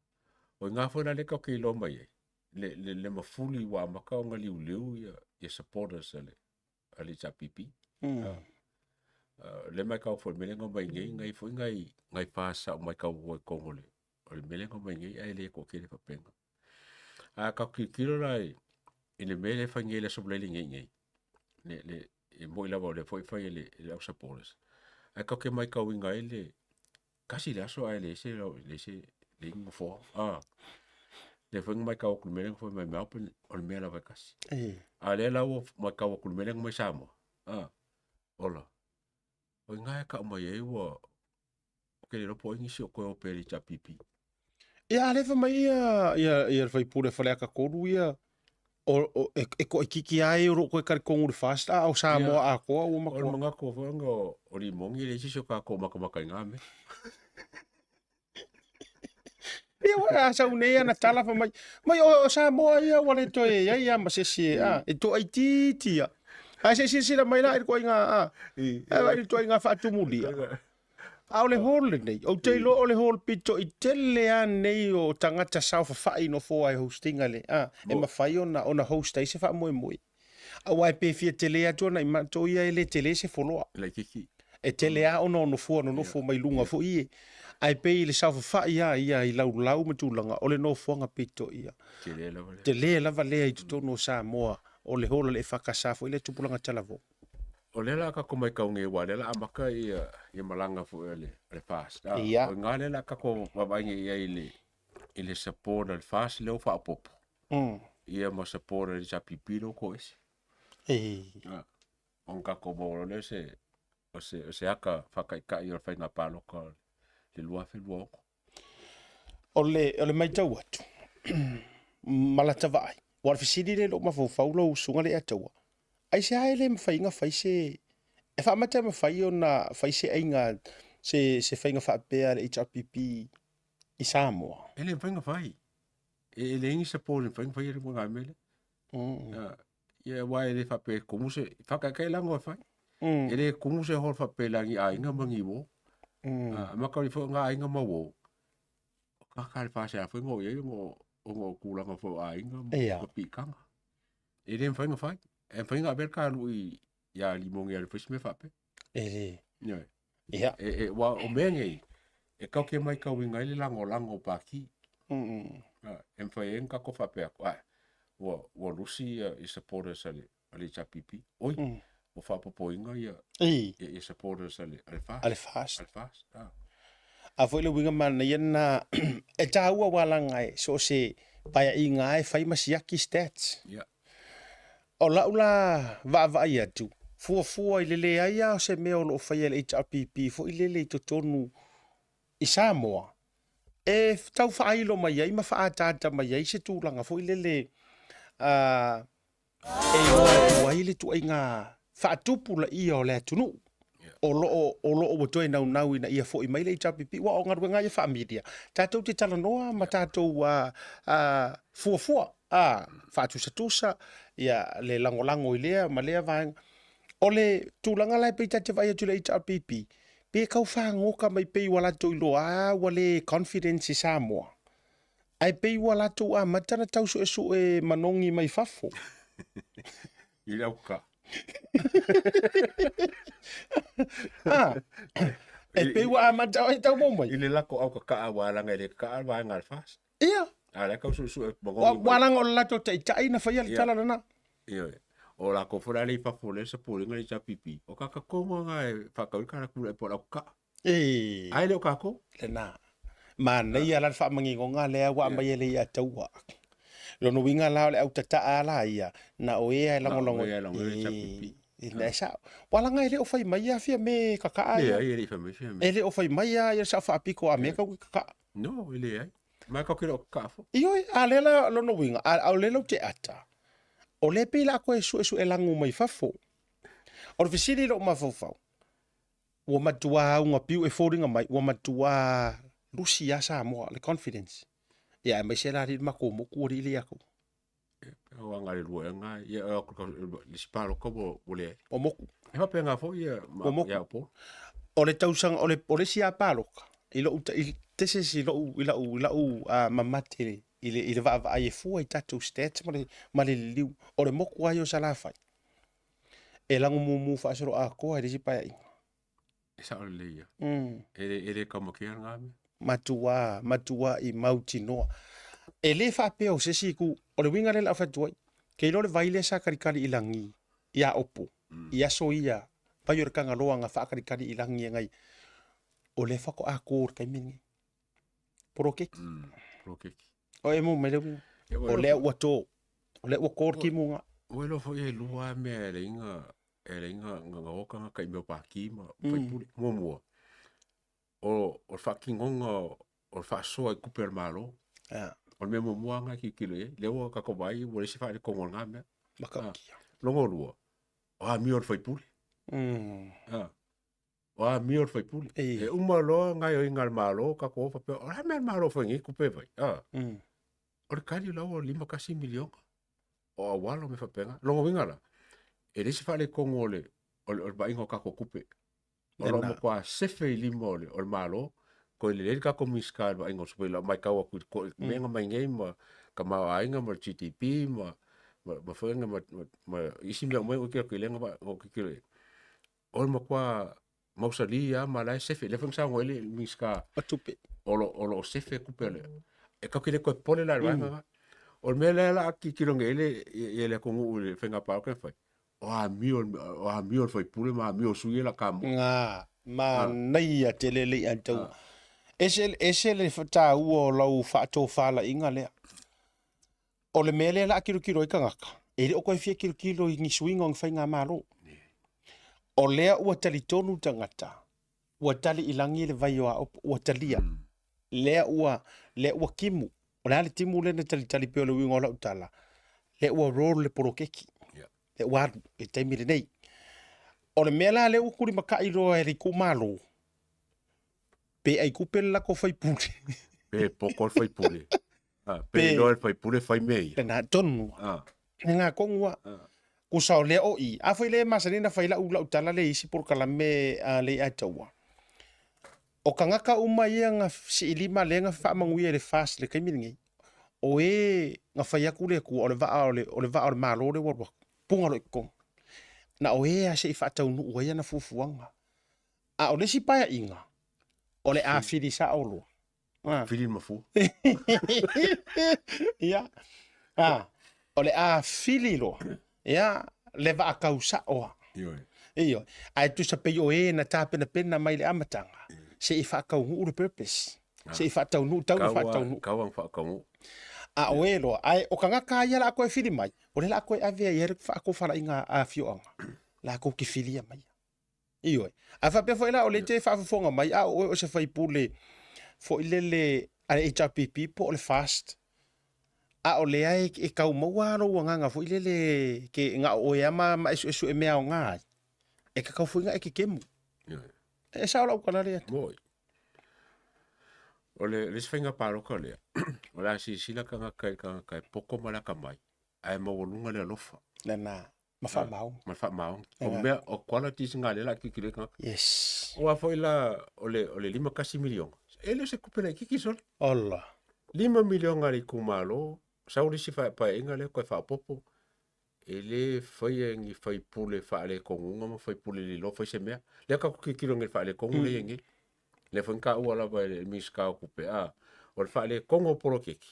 O ngā foi la le ka ke lo mai ai. Le, le, le mafuli wa maka o nga liu liu ia, ia supporters a le, a le HRPP. Ah. Le mai kau foi mele nga mai nei, ngai foi ngai, ngai pāsa o mai kau oi kongo le, o le mele nga mai nei, ai le ko kele papenga. A ka tilotilo la i le mea lea e fai nei i le Aso Faraile nei nei, le, le, e moni lava o lea foi e fai e le, e le au supporters, ae tatou te matauina ai le tasi le aso ae leai se, leai se, leai ni nofoa. A, lea foi na matau atu i le mea lea na fai mai Melbourne, o le mea lava e tasi. A o lea la ua matau atu i le mea lea na mai Samoa, a, ola, o i ina e tau mai ai ua, Ou te le iloa po o ai nisi o toe o pea i le HRPP. Ia, a lea fai mai ia, ia, ia le faipule Faleata 3 ia, o, o, e, e toaitiiti lava e o lo o toe talitonu i le FAST, a o Samoa Ia, atoa ua o le matua. manatu foi ona o Limogi e leai se isi o tatou makamaka i na mea. Ia, ua, a sau nei ana tala fai mai, mai o, o Samoa ia ua le toe i ai lava ma se isi e, a, e toaitiiti lava. Ae se i silasila mai la i le ituaiga, a, ai le ituaiga faatumulia. A o le hall lenei, ou te iloa o le hall pito i tele lava nei o tagata saofafai nofoa e host ina le, a, e mafai ona, ona host ai se faamoemoe. Aua e pe fia tele atu ana i matou ia e le tele se foloa. Laitiiti. E tele lava ona o nofoa nonofo mai luga foi e. Ae pei i le saofafai lava ia i laulau ma tulaga, o le nofoaga pito ia. Tele lava lea. Tele lava lea i totonu o Samoa, o le hall a le EFKS foi lea Tupulaga Talavou. O lea la tatou matau nei aua o lea la amata ia ia malaga foi a le a le FAST. A, Ia. o i ina lea la tatou vaavaai nei i ai i le i le support a le FAST lea ua faaopoopo. Ia ma support a le HRPP lea ua toese. Ei. A, ona tatou maua loa lea o se o se o se ata faataitai o le faiga palota o le 2026. O le, o le matau atu ma lata vaai, aua o le fesili lea i lou mafaufau lau usuga lea ia taua, aisea e le mafai ona fai se, e faamata e mafai ona fai se aiga, se, se faiga faapea a le HRPP i Samoa? E le mafai ona fai. E leai ni support e mafai ona faia le mea lea. Ia aua e le faapea e tumu se, faataitai lago e fai. E le tumu se hall faapea i lagi aiga ma ni uo. A maka foi ngā aiga ma uo. O kaka le whasea foi ngō iai o o tulaga foi o aiga ma piitaga. E le mafai ona fai. E mafai ona avea le kalu i ia limogi a le fai se mea faapea. E le. Ioe. Ia. E, e, ua, o mea nei, e kau ke matauina ai le lagolago o Paki. E mafai ai ona tatou faapea atu, ae, ua, ua lusi ia, ia supporters a le, a le HRPP. Oi, ua faaopoopoina ia, ia, ia supporters a le, a le FAST. A le FAST. A le FAST, a. A foi le uiga manaia lena, e taua aua leaga e so o se paeaiga lava e fai ma siaki stats. Ia. O lau la vaavaai atu, fuafua i le leai lava o se mea o lo o faia e le HRPP foi lele i totonu i Samoa, e tau faailo mai ai ma faaataata mai ai se tulaga foi lele e iloa atu ai le ituaiga faatupulaia o le atunuu o lo o, o lo o ua toe naunau ina ia foi mai le HRPP, aua o galuega ia faa-media, tatou te talanoa ma tatou fuafua, faatusatusa ia le lagolago i lea ma lea vaega. O le tulaga la e pei ta te vaai atu i le HRPP, pe tau fagota mai pei ua latou iloa a ua le confidence i Samoa, ae pei ua latou amata ona tau suesue manogi mai fafo. I le auka. Ah, e pei ua amata ai tau mau mai. I le lako au kaka'a ua laga e le kaka'a le vaega a le FAST. Ia. A lea tau suesue manogi mai. Ua laga o le latou taitai na faia le tala lena. Ioe. O lakou foi la le i fafo lea sa pulega le HRPP, o kaka tonu lava e faatau ai le kalakula po o le au kaka'a. E. Ae le o tatou. Lena. Manaia la le faamaninoga lea ua aumai e le ia taua. Lona uiga la o le autataa la ia, na o ea e lagolago. Na o ea e lagolago i le HRPP. E, e sao. Ua laga e le o fai mai ia Fiame kakaa ia. Leai, e le i fai mai Fiame. E le o fai mai ia le sao faapito a mea kau kakaa. No, e leai. Ma kau ke le o kakaa fo. Ioe, a lea la lona uiga, a o lea lau te ata, o lea pei la koe suesue lagu mai fafo. O le fesili i lou mafaufau, ua matua auga piu e foliga mai, ua matua lusi lava Samoa, le confidence. Ia aemaise la alii le matou motu alii le ia tou. O aga le lua ea ia le isi paloka ua leai. Ua motu. E faapena foi ia Ua motu. ia Upolu. O le tausaga, o le, o le isi lava paloka, i lou, i, this is i lou, i lau, i lau mamate i le, i le vaavaai e fua i tatou stats ma le, ma le liliu. O le motu lava ia o Salafai, e lago mumu faasoloatoa i le isi paeaiga. E sao lelei ia. E le, e le taumatea lena mea. Matua, matuai mautinoa. E le faapea o se isi itu, o le uiga lea o le a fai atu ai, ke iloa le vai lea sa kalikali i lagi ia Opo, i aso ia, vai o le Tagaloa na faakalikali i lagi e nai, o lea faatoa kō i le taimi lenei. Poloketi. Poloketi. O e mo mai le uiga. O lea ua tō, o lea ua kō le timuga. Ua iloa foi e lua lava mea e leai na e leai na na oka na kai mea o pākī ma faipule. Muamua, o o le faatinoga o le faasoa i tupe a le Malo. O le mea muamua lava na e tilotilo i ai, lea ua tatou vaai ua leai se faaletonu o lena mea. Matautia. Lona lua, o amio a le faipule. O amio a le faipule. E uma loa gaoioiga a le Malo, tatou o faapea, o le a le mea a le Malo e fai nei tupe vai? O le tali la ua 51 miliona o auala ma mea faapena. Lona uiga la, e leai se faaletonu o le o le vaaiga o tatou tupe. O lo o matua sefe i lima o le, o le Malo, koe lelei le tatou Minisita i le vaaiga o se lau matau atu i le koe mea na mai nei ma tamaoaiga ma le GDP ma ma ma foi ma, ma, ma isi mea uma e kilo kile nga o kilo o le matua mausali lava ma la e sefe lea foi na saunoa ai le Minisita o tupe o lo o sefe tupe le e tatou te le toe popole la i le vaega lena. O le mea lea la a tilotilo nei i ai le le atunuu i le faiga palota na fai, o amio o amio le faipule ma amio sui ia la tamoe. Nga manaia tele le i'a taua. Ese ese le taua o lau faatofalaiga lea. O le mea lea la a tilotilo ai tagata, e le o toe fia tilotilo i ni suiga o ni faigamalo. O lea ua talitonu tagata, ua tali i lagi le vai o Aopo, ua talia. Lea ua, lea ua timu. O le a le timu lea na talitali pei o le uiga o lau tala? Lea ua roll le poloketi. Lea ua alu i le taimi lenei. O le mea la lea ua tulimatai loa e le itumalo, pe ai tupe le latou faipule. Pe poko le faipule. Ah, pe iloa le faipule fai mea ia. Lena tonu. Ah. Lena tonu a. Ah. Kusa o lea o i. A foi le masani na fai lau lau tala le isi polokalame a le ia taua. O kangaka uma ia nga siilima le nga faamanuia i le FAST le taimi lenei. O e nga fai atu le Atua o le vaa o le o le vaa o le Malo lea ua alu atu. Puga loa i totonu. Na o e lava se i faataunuu ai ana fuafuaga. A o le isi paeaiga, o le a fili sao loa. Ah. Fili le mafua. Ia. Ah, o le a fili loa. Ia, le vaa kau sao a. Ioe. Ioe. Ae tusa pei o e na tapenapena mai le amataga, se i faataunuu le purpose. Se i faataunuu, tau na faataunuu. Kau ang faataunuu. A o e loa, ae o tagata ia la a toe fili mai, o lea la a toe ave ai le faatofalaiga a afioaga, latou te filia mai. Ioe. A faapea foi la o lea e te faafofoga mai, a o oe o se faipule foi lele a le HRPP po o le FAST, a o lea e tau maua lou agaga foi lele ke na o oe lava ma e suesue mea aoga ai, e tatau foi ona e kekemu. Ioe. E sao lau tala lea. Moi. O le, le isi faiga palota lea, o le a silasila tagata i le tagata e poto ma le atamai, ae maualuga le alofa. Lena. Ma faamaoni. Ma faamaoni. O mea, o qualities ngā lea la tilotilo ai tagata. Yes. Aua foi la, o le, o le 51 miliona, e le o se tupe laitiiti sole. Ola. 5 miliona a le itumalo, sau le isi paeaiga lea toe faaopoopo, e le faia e ni faipule faaletonuga ma faipule le iloa fai se mea. Lea tatou tilotilo nei i le faaletonu lea e i ai nei. Lea foi na taua lava e le Minisita o Tupe, a, o le faaletonu o poloketi,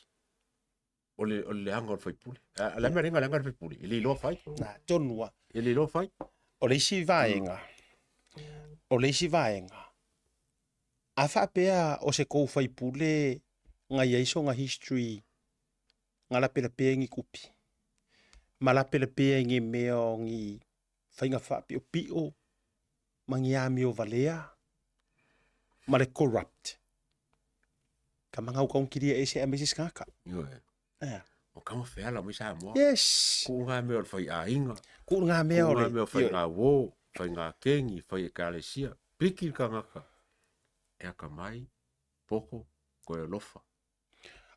o le, o le leaga o le faipule. A, le a mea leaga leaga le faipule, e le iloa fai. Na, tonu a. E le iloa fai. O le isi vaega, o le isi vaega, a faapea o se tou faipule na i ai sona history na lapelapea i ni kupi, ma lapelapea i ni mea o ni faiga faapiopio ma ni amio valea ma le corrupt. Ka mangau ka unkiria ese aemaise se tagata. Ioe. Ea. O kama feala mai Samoa. Yes. Kuu ngā mea o le whai āinga. Kuu ngā mea o Kuu le... ngā mea o whai ngā wō, whai ngā kengi, whai ekalesia. Piki le kangaka. E aka mai, poko, koe alofa.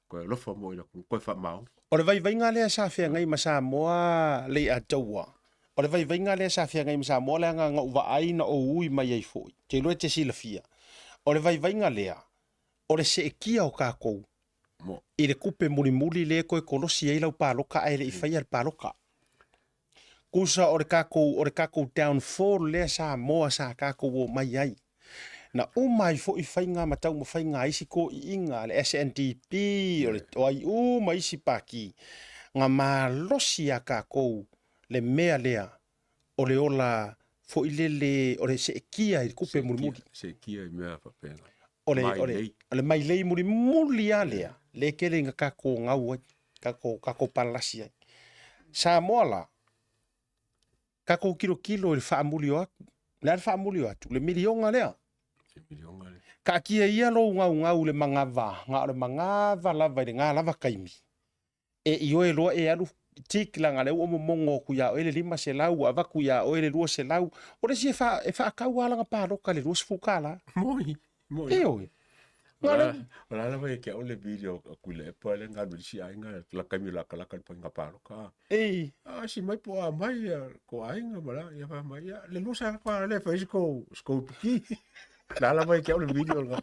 Koe alofa mo i la koe whaamaongi. O le vaivaiga lea sa feagai ma Samoa Leiataua. O le vaivaiga lea sa feagai ma Samoa leaga na ou vaai na ou ui mai ai foi. Ou te iloa e te silafia. O le vaivaiga lea, o le seetia o tatou i le tupe mulimuli lea e toe kolosi ai lau paloka ae le i faia le paloka. Tusa o le tatou, o le tatou downfall lea Samoa sa tatou omai ai. Na uma ai foi faiga ma taumafaiga a isi toeaiina, le SNDP, o le, o ai uma isi pati, na malosi ia tatou le mea lea o le ola foi lele o le seetia i le tupe mulimuli. Seetia i mea faapena. O le, o le, o le mailei mulimuli lava lea, lea e tele ina tatou gau ai, tatou, tatou palalasi ai. Samoa la, tatou tilotilo i le faamuli o atu. O le a le faamuli o atu? Le miliona lea. Le miliona lea. Taatia ia lou gaugau i le manava, na o le manava lava i lena lava taimi. E ioe loa e alu tik leaga lea ua momono atu ia oe le 500 ua avatu ia oe le 200. O le isi e, fa, e faatau lava lana palota i le $20. Moi, moi. Ioe. O le a lava ia te au le video a Tuilaepa lea na alu ai le isi aiga la taimi o latalata i le faiga palota. Ei. A si mai po o a mai ia ko aiga ma la ia fai mai ia le lua sa pa le fai sko sko piki. La lava ia te au le video lena.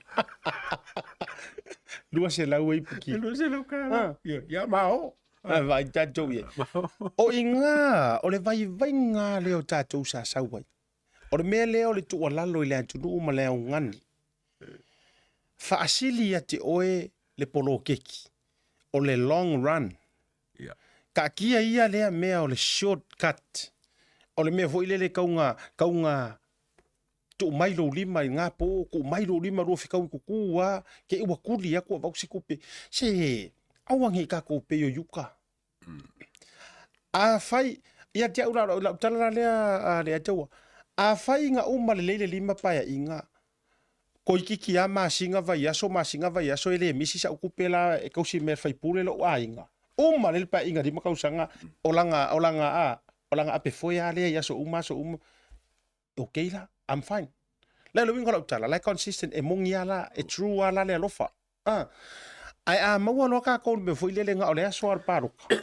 200 ei piki. Le 200 ka. Ia, ia ma o. A vaai tatou i ai. O i ngā, o le vaivaiga lea o tatou sa sau ai. O le mea lea o le tuualalo i le atunuu ma le augani, faasili ia te oe le poloketi, o le long run. Yeah. Taatia ia lea mea o le short cut. O le mea foi lele kauga, kauga tuu mai lou lima i ngā pō, tuu mai lou lima lua fekau i kuku a, ke ua kuli aku avau se kupe. Se, aua nei kākou pei o Iuka. Afai, ia te au la, lau tala la lea a le Ataua, afai ina uma lelei le lima paeaiga, toeitiiti lava masina vaiaso, masina vaiaso e le misi sau tupe la e tausi mea faipule lou aiga. Uma lelei le paeaiga lima tausaga, o lana, o lana, a, o lana ape foe lava lea i aso uma, aso uma. Ok la, I'm fine. Le le uiga o lau tala, la e consistent, e moni lava la, e true lava la le alofa. A, ae a maua loa tatou i le mea foi lele na o le aso lava o le palota,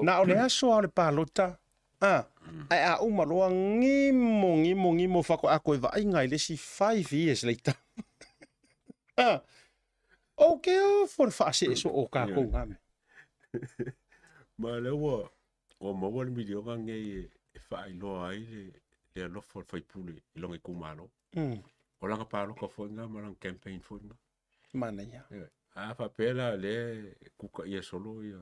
na o le aso lava o le palota, a, ae a uma loa gimo, gimo, gimo faatoa toe vaaiga i le isi 5 years later. A, ou te ofo i le faasee soo o tatou na mea. Ma o lea ua, ua maua le miliona lenei e faailoa ai le, le alofa o le faipule i lona itumalo. O lana palota foi lena ma lana campaign foi lena. Manaia. A faapea la o lea e kutaia solo ia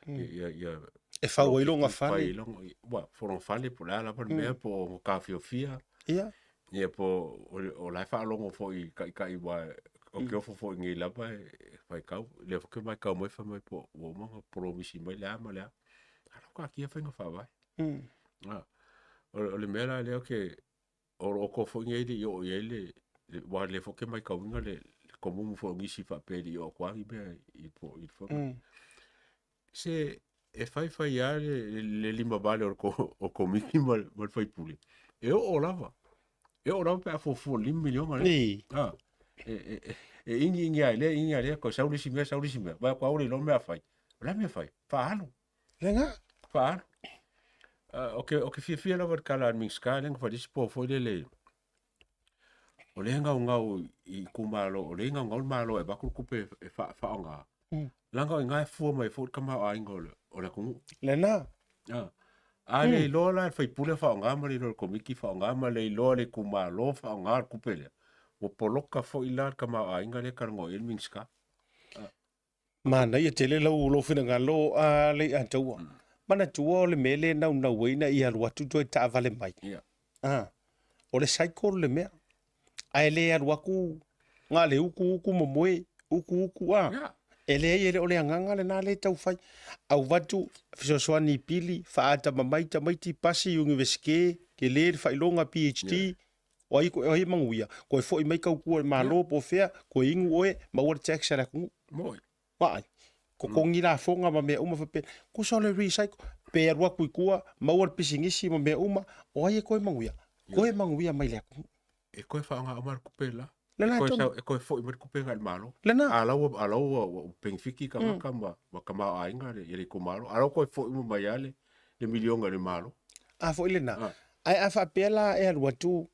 ia ia E fau ai lona fale. Fai lona, ua, lona fale po o le a lava le mea po o ona taofiofia. Ia. Ia po o la e faalogo foi i taitai aua ou te ofo foi nei lava e faitau. O lea foi ou te matau mai fai mai po ua uma ona polomisi mai le a ma le a. A o la e ua taatia faiga faavae. O le mea la lea ou te o lo o foi nei le i oo i ai le, aua o lea foi ou te matauina le tomumu foi o nisi faapea e le i oo atu lava ni mea i i le fono. Se e fai fai lava le, le limavale o le o komiti ma le, ma le faipule, e oo lava. E oo lava pe a fuafua i le $5 miliona lea. Ah, e, e, e, e igiigi lava i lea, igiigi lava i lea, toe sau le isi mea, sau le isi mea. Vaai atu lava ua le iloa le mea a fai. O le a le mea e fai? Faaalu. Lena. Faaalu. Uh, o ke, o ke fiafia lava i le tala a le Minisita lea na fai le isi po foi lele, o lea e gaugau i itumalo, o lea e gaugau le Malo e avatu le tupe e faaaoga, leaga o i ina e fua mai foi le tamaoaiga o le, o le atunuu. Lena. Ah. A le iloa la e le faipule faaaoga ma le iloa e le komiti faaaoga ma le iloa e le itumalo faaaoga le tupe lea, ua poloka foi la le tamaoaiga lea e talanoa i ai le Minisita. Manaia tele lau lou finagalo a Leiataua. Manatua o le mea lea e naunau ai ina ia alu atu toe taavale mai. Yeah. Ah, o le cycle le mea. Ae le alu atu na le utu utu momoe, utu utu a. Yeah. E leai e le o le agaga lena lea e tau fai. Avatu fesoasoani i pili, faatamamai tamaiti, pasi iunivesite, tele le faailoga PhD, Yeah. O ai o ai e manuia, koe foi mai tautua i le Malo po o fea, koe inu oe, maua le tax a le atunuu. Moi. Vaai, totogi lafoga ma mea uma faapena. Tusa o le recycle, pe alu atu i tua, maua le pisinisi ma mea uma, o ai e toe manuia? Toe manuia mai le atunuu. E toe faaaoga uma le tupe la. Lena E toe tonu. sau, e toe foi mai le tupe agai i le Malo. Lena. A la ua, a la ua, ua penefiti tagata ma, ma tamaoaiga le, i le itumalo. A la ua toe foi uma mai lava le, le miliona i le Malo. A foi lena. Ah. Ae a faapea la e alu atu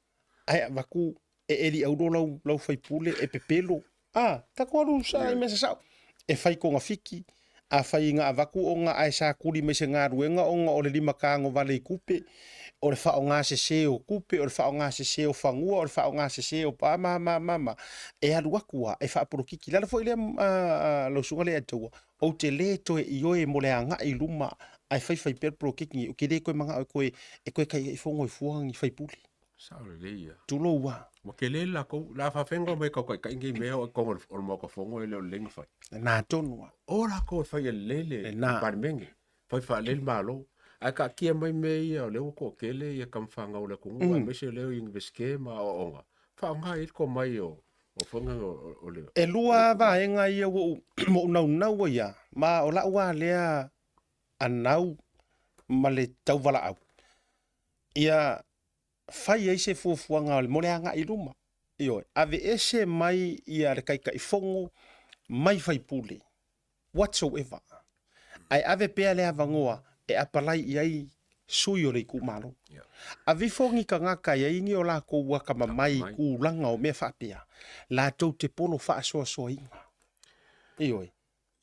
ae avatu e eli auro lau, lau faipule e pepelo. A, tatou alu sa i mea sasao. E fai togafiti, afai ina avatu ona ae sa tuli mai se galuega ona o le limatago vale i tupe, o le faaaoga sese o tupe, o le faaaoga sese o fanua, o le faaaoga sese o pa ma ma ma ma. E alu atu lava e faapolokiki. O le ala foi lea a, a lau susuga Leiataua, Ou te le toe ioe mo le agai i luma ae faifai pea le poloketi nei, ou te le toe manao e toe, e toe taitaifono ai fua ni faipule. Sao lelei ia. Tulou a. Ua tele le latou, o le a faafeaga mai tau taitai nei mea o i totonu o le Maota Fono e le o lelei ona fai. Lena tonu a. O latou e fai e lelei le Lena. Palemene, fai faalelei le Malo. Ae taatia mai mea ia o lea ua toatele ia tamafanau o le atunuu aemaise o lea ua i Iunivesite ma aoaoga, faaaoga i ai le tomai o o foga o le... E lua vaega ia ua ou, ua ou naunau ai lava, ma o lau lava lea anau ma le tauvalaau, ia fai ai se fuafuaga mo le agai i luma. Ioe, aveese mai ia le Taitaifono mai faipule, whatsoever, ae ave pea le avanoa e apalai i ai sui o le itumalo. Ave ifo ni tagata e i ai ni o latou atamamai i tulaga o mea faapea, latou te polo faasoasoaina. Ioe.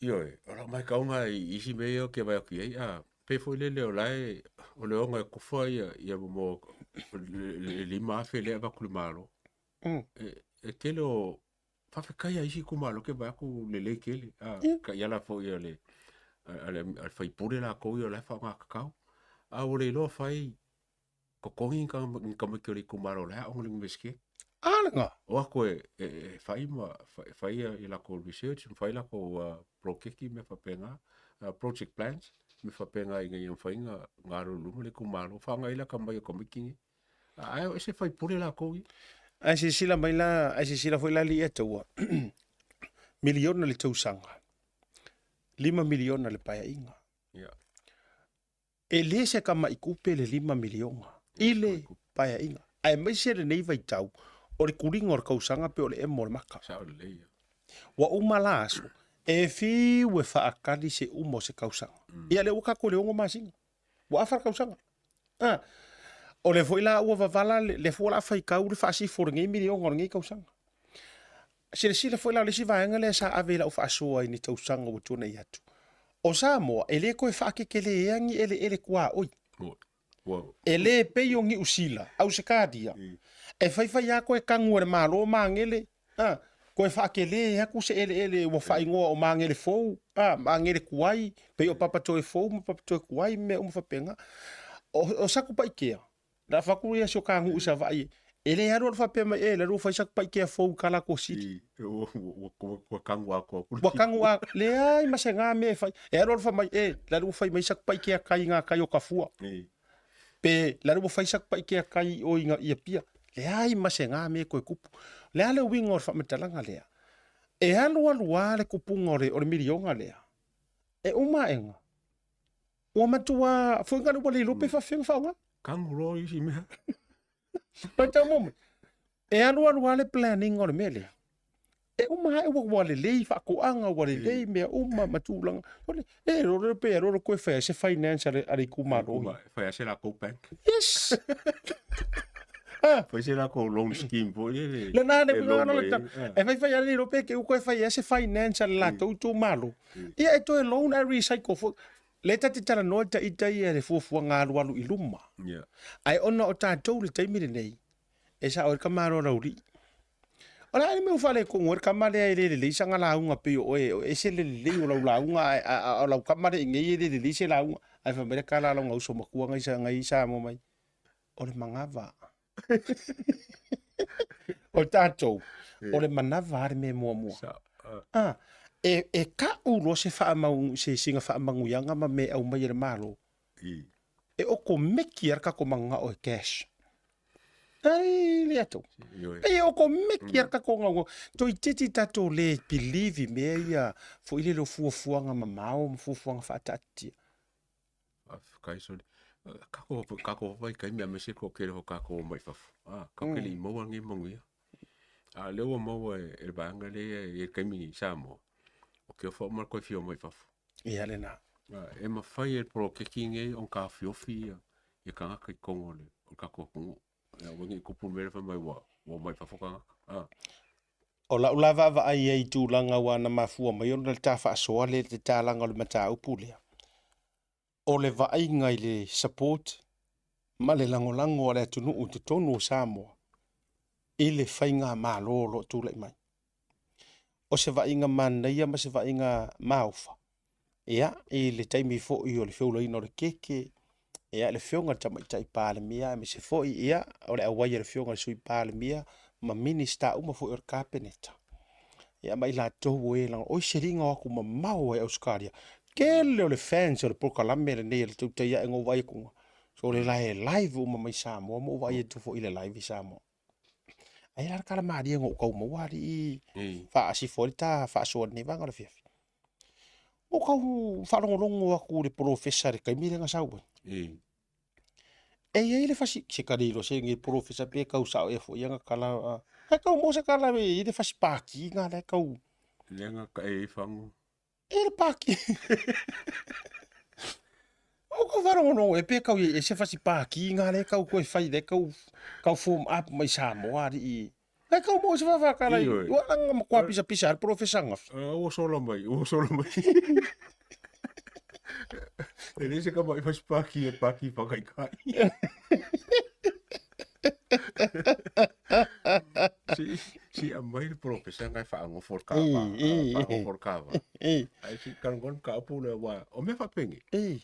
Ioe, o lau maitauga i isi mea ia ou te vaai atu i ai, a pei foi lele o la e, o le oga e tofa ia, ia mo le 5,000 lea e avatu i le Malo. E tele o, faafetai a isi itumalo ke vaai atu lelei tele. A, taiala foi a le, a le, a le faipule latou ia o la e faaaogatatau. A ua le iloa fai totogi ni tamaiti o le itumalo o la e aoga i le Iunivesite. A lena. O atu e, e, e fai ma fai, fai ia latou research ma fai latou poloketi mea faapena, project plans mea faapena ina ia mafai ona alu i luma le itumalo. Faaaoga ai le atamai o tamaiti nei. Ae o ese faipule latou ia. Ae silasila mai la, ae silasila foi la alii taua, miliona le tausaga, $5 miliona le paeaiga. Yeah. E le se tamai tupe le $5 miliona i le paeaiga, aemaise lenei vaitau o le tuliga o le tausaga pe o le emo o le maka. Sao lelei ia. Ua uma la aso, e fiu e faatali se uma o se tausaga. Ia lea ua tatou i le 6 masina. Ua afa le tausaga. Ah, o lea foi la ua vavala le foi o le a faitau le faasifo o lenei miliona o lenei tausaga. Silasila foi la o le isi vaega lea sa ave i lau faasoa i ni tausaga ua tuanai atu. O Samoa, e le toe faakekelea ni eleele tuaoi. E le pei o Niu Sila, Ausetalia, e faifai lava toe tanu e le Malo magele, a, toe faatele atu se eleele ua faaigoa o magele fou, a, magele tuai, pei o Papatoe fou ma Papatoe tuai ma mea uma faapena. O Satupaitea, na avatu ia si o ta nuu i Savaii, e le alu alu faapea mai, e, la ua fai Satupaitea fou i Kalakosili. Ua tanu atoa atu. Ua tanu atoa, leai ma se na mea e fai. E alu alu fai mai, e, la ua fai mai Satupaitea kai i gatai o Tafua. Pe la ua fai Satupaitea kai i o i Apia. Leai ma se na mea e toe tupu. O le a le uiga o le faamatalaga lea? E alu alu lava le tupuga o le miliona lea, e uma aega, Ua matua foi ngale ua le iloa pe faafefea ona faaaoga. Kanu loa isi mea. Mai tau mo E alu alu lava le planning o le mea lea. E uma ae ua, ua lelei faatoaga, ua lelei mea uma ma tulaga. E roro pe roro koe whai se finance a le, a le itumalo. Fai a se lakou bank. Yes. Ah. Fai se lakou loan scheme foi lele. Le na le na le e fai fai a le rope ke uko e fai a se finance a le latou itumalo. Ia e toe loan ae recycle foi. Lea ta te talanoa ta ita ia le fuafuaga alualu i luma. Yeah. Ae ona o tatou le taimi lenei, e sao ai le kama aloa laulii. O le a le mea ua faaletonu ai le kama lea e le lelei sana lauga pei o oe, e ese le lelei o lau lauga ae o lau kama lea i inei e le lelei se lauga. Ae fai mai le tala a lona uso matua nai Samoa mai, o le manava. O tatou, o le manava lava le mea muamua. Ah, e ka'u loa se faamau, se sina faamanuiaga ma mea e aumai e le Malo, e okomeki lava le tatou mananao e cash. Ai le atou. Pei e okomeki lava le tatou naunau. Toeitiiti tatou le believe i mea ia foi lele o fuafuaga mamao ma fuafuaga faataatitia. Faafetai sole. Kako kako vai kai mea mese ko kere ho kako mai fafo. Ah, ka kele i maua ngi manuia. A lea ua maua e le vaega lea i le taimi i Samoa. O ke ofa uma koe fia mai fafo. Ia lena. E mafai e le poloketi nei ona taofiofi ia ia tagata i totonu o le o le tatou atunuu. Ia aua ne i tupu le mea lea fai mai ua ua omai fafo tagata. Ah. O lau la vaavaai i ai i tulaga ua na mafua mai ona le ta faasoa lea i le tatalaga o le mataupu lea, o le vaaiga i le support ma le lagolago a le atunuu i totonu o Samoa i le faigamalo o lo o tulai mai. O se vaaiga manaia ma se vaaiga maofa, ia, i le taimi foi o le feulaina o le keke, ia, le afioga i le Tamaitai Palemia, aemaise foi, ia, o le auai a le afioga i le Sui Palemia ma Minisita uma foi o le Kapeneta. Ia, ma i latou o e lago, oi se liga o atu mamao ai Ausetalia. Tele o le fans o le polokalame lenei a le tautai ae na ou vaai atu, so le la e live uma mai Samoa ma ou vaai atu foi i le live i Samoa. Ai la le tala malie na ou tau maua alii faasifo ai le ta faasoa i lenei vaega o le afiafi. Ua ou tau faalogologo atu i le polofesa i le taimi lea na sau ai. E i ai le fasi, se ka le iloa se nge polofesa pe kau sao ea foi anga kala, a kau mo se kala e i le fasi paki nga le kau. Le nga ka e i fangu. E le paki. O kau wharongorongo e pe kau e se fasi paki nga le kau koe whai le kau kau form up mai Samoa ari i. Ngai kau mo se whawha kala i. Ua langa ma kua pisa pisa ar polofesa nga. Ua sola mai, ua sola mai. E le se ka mai fasi paki e paki whakaikai. Si, si a mai le polofesa ngai whaangofo le kava. Whaangofo le kava. Ai si karangon ka apu le wa. O mea whapenge. E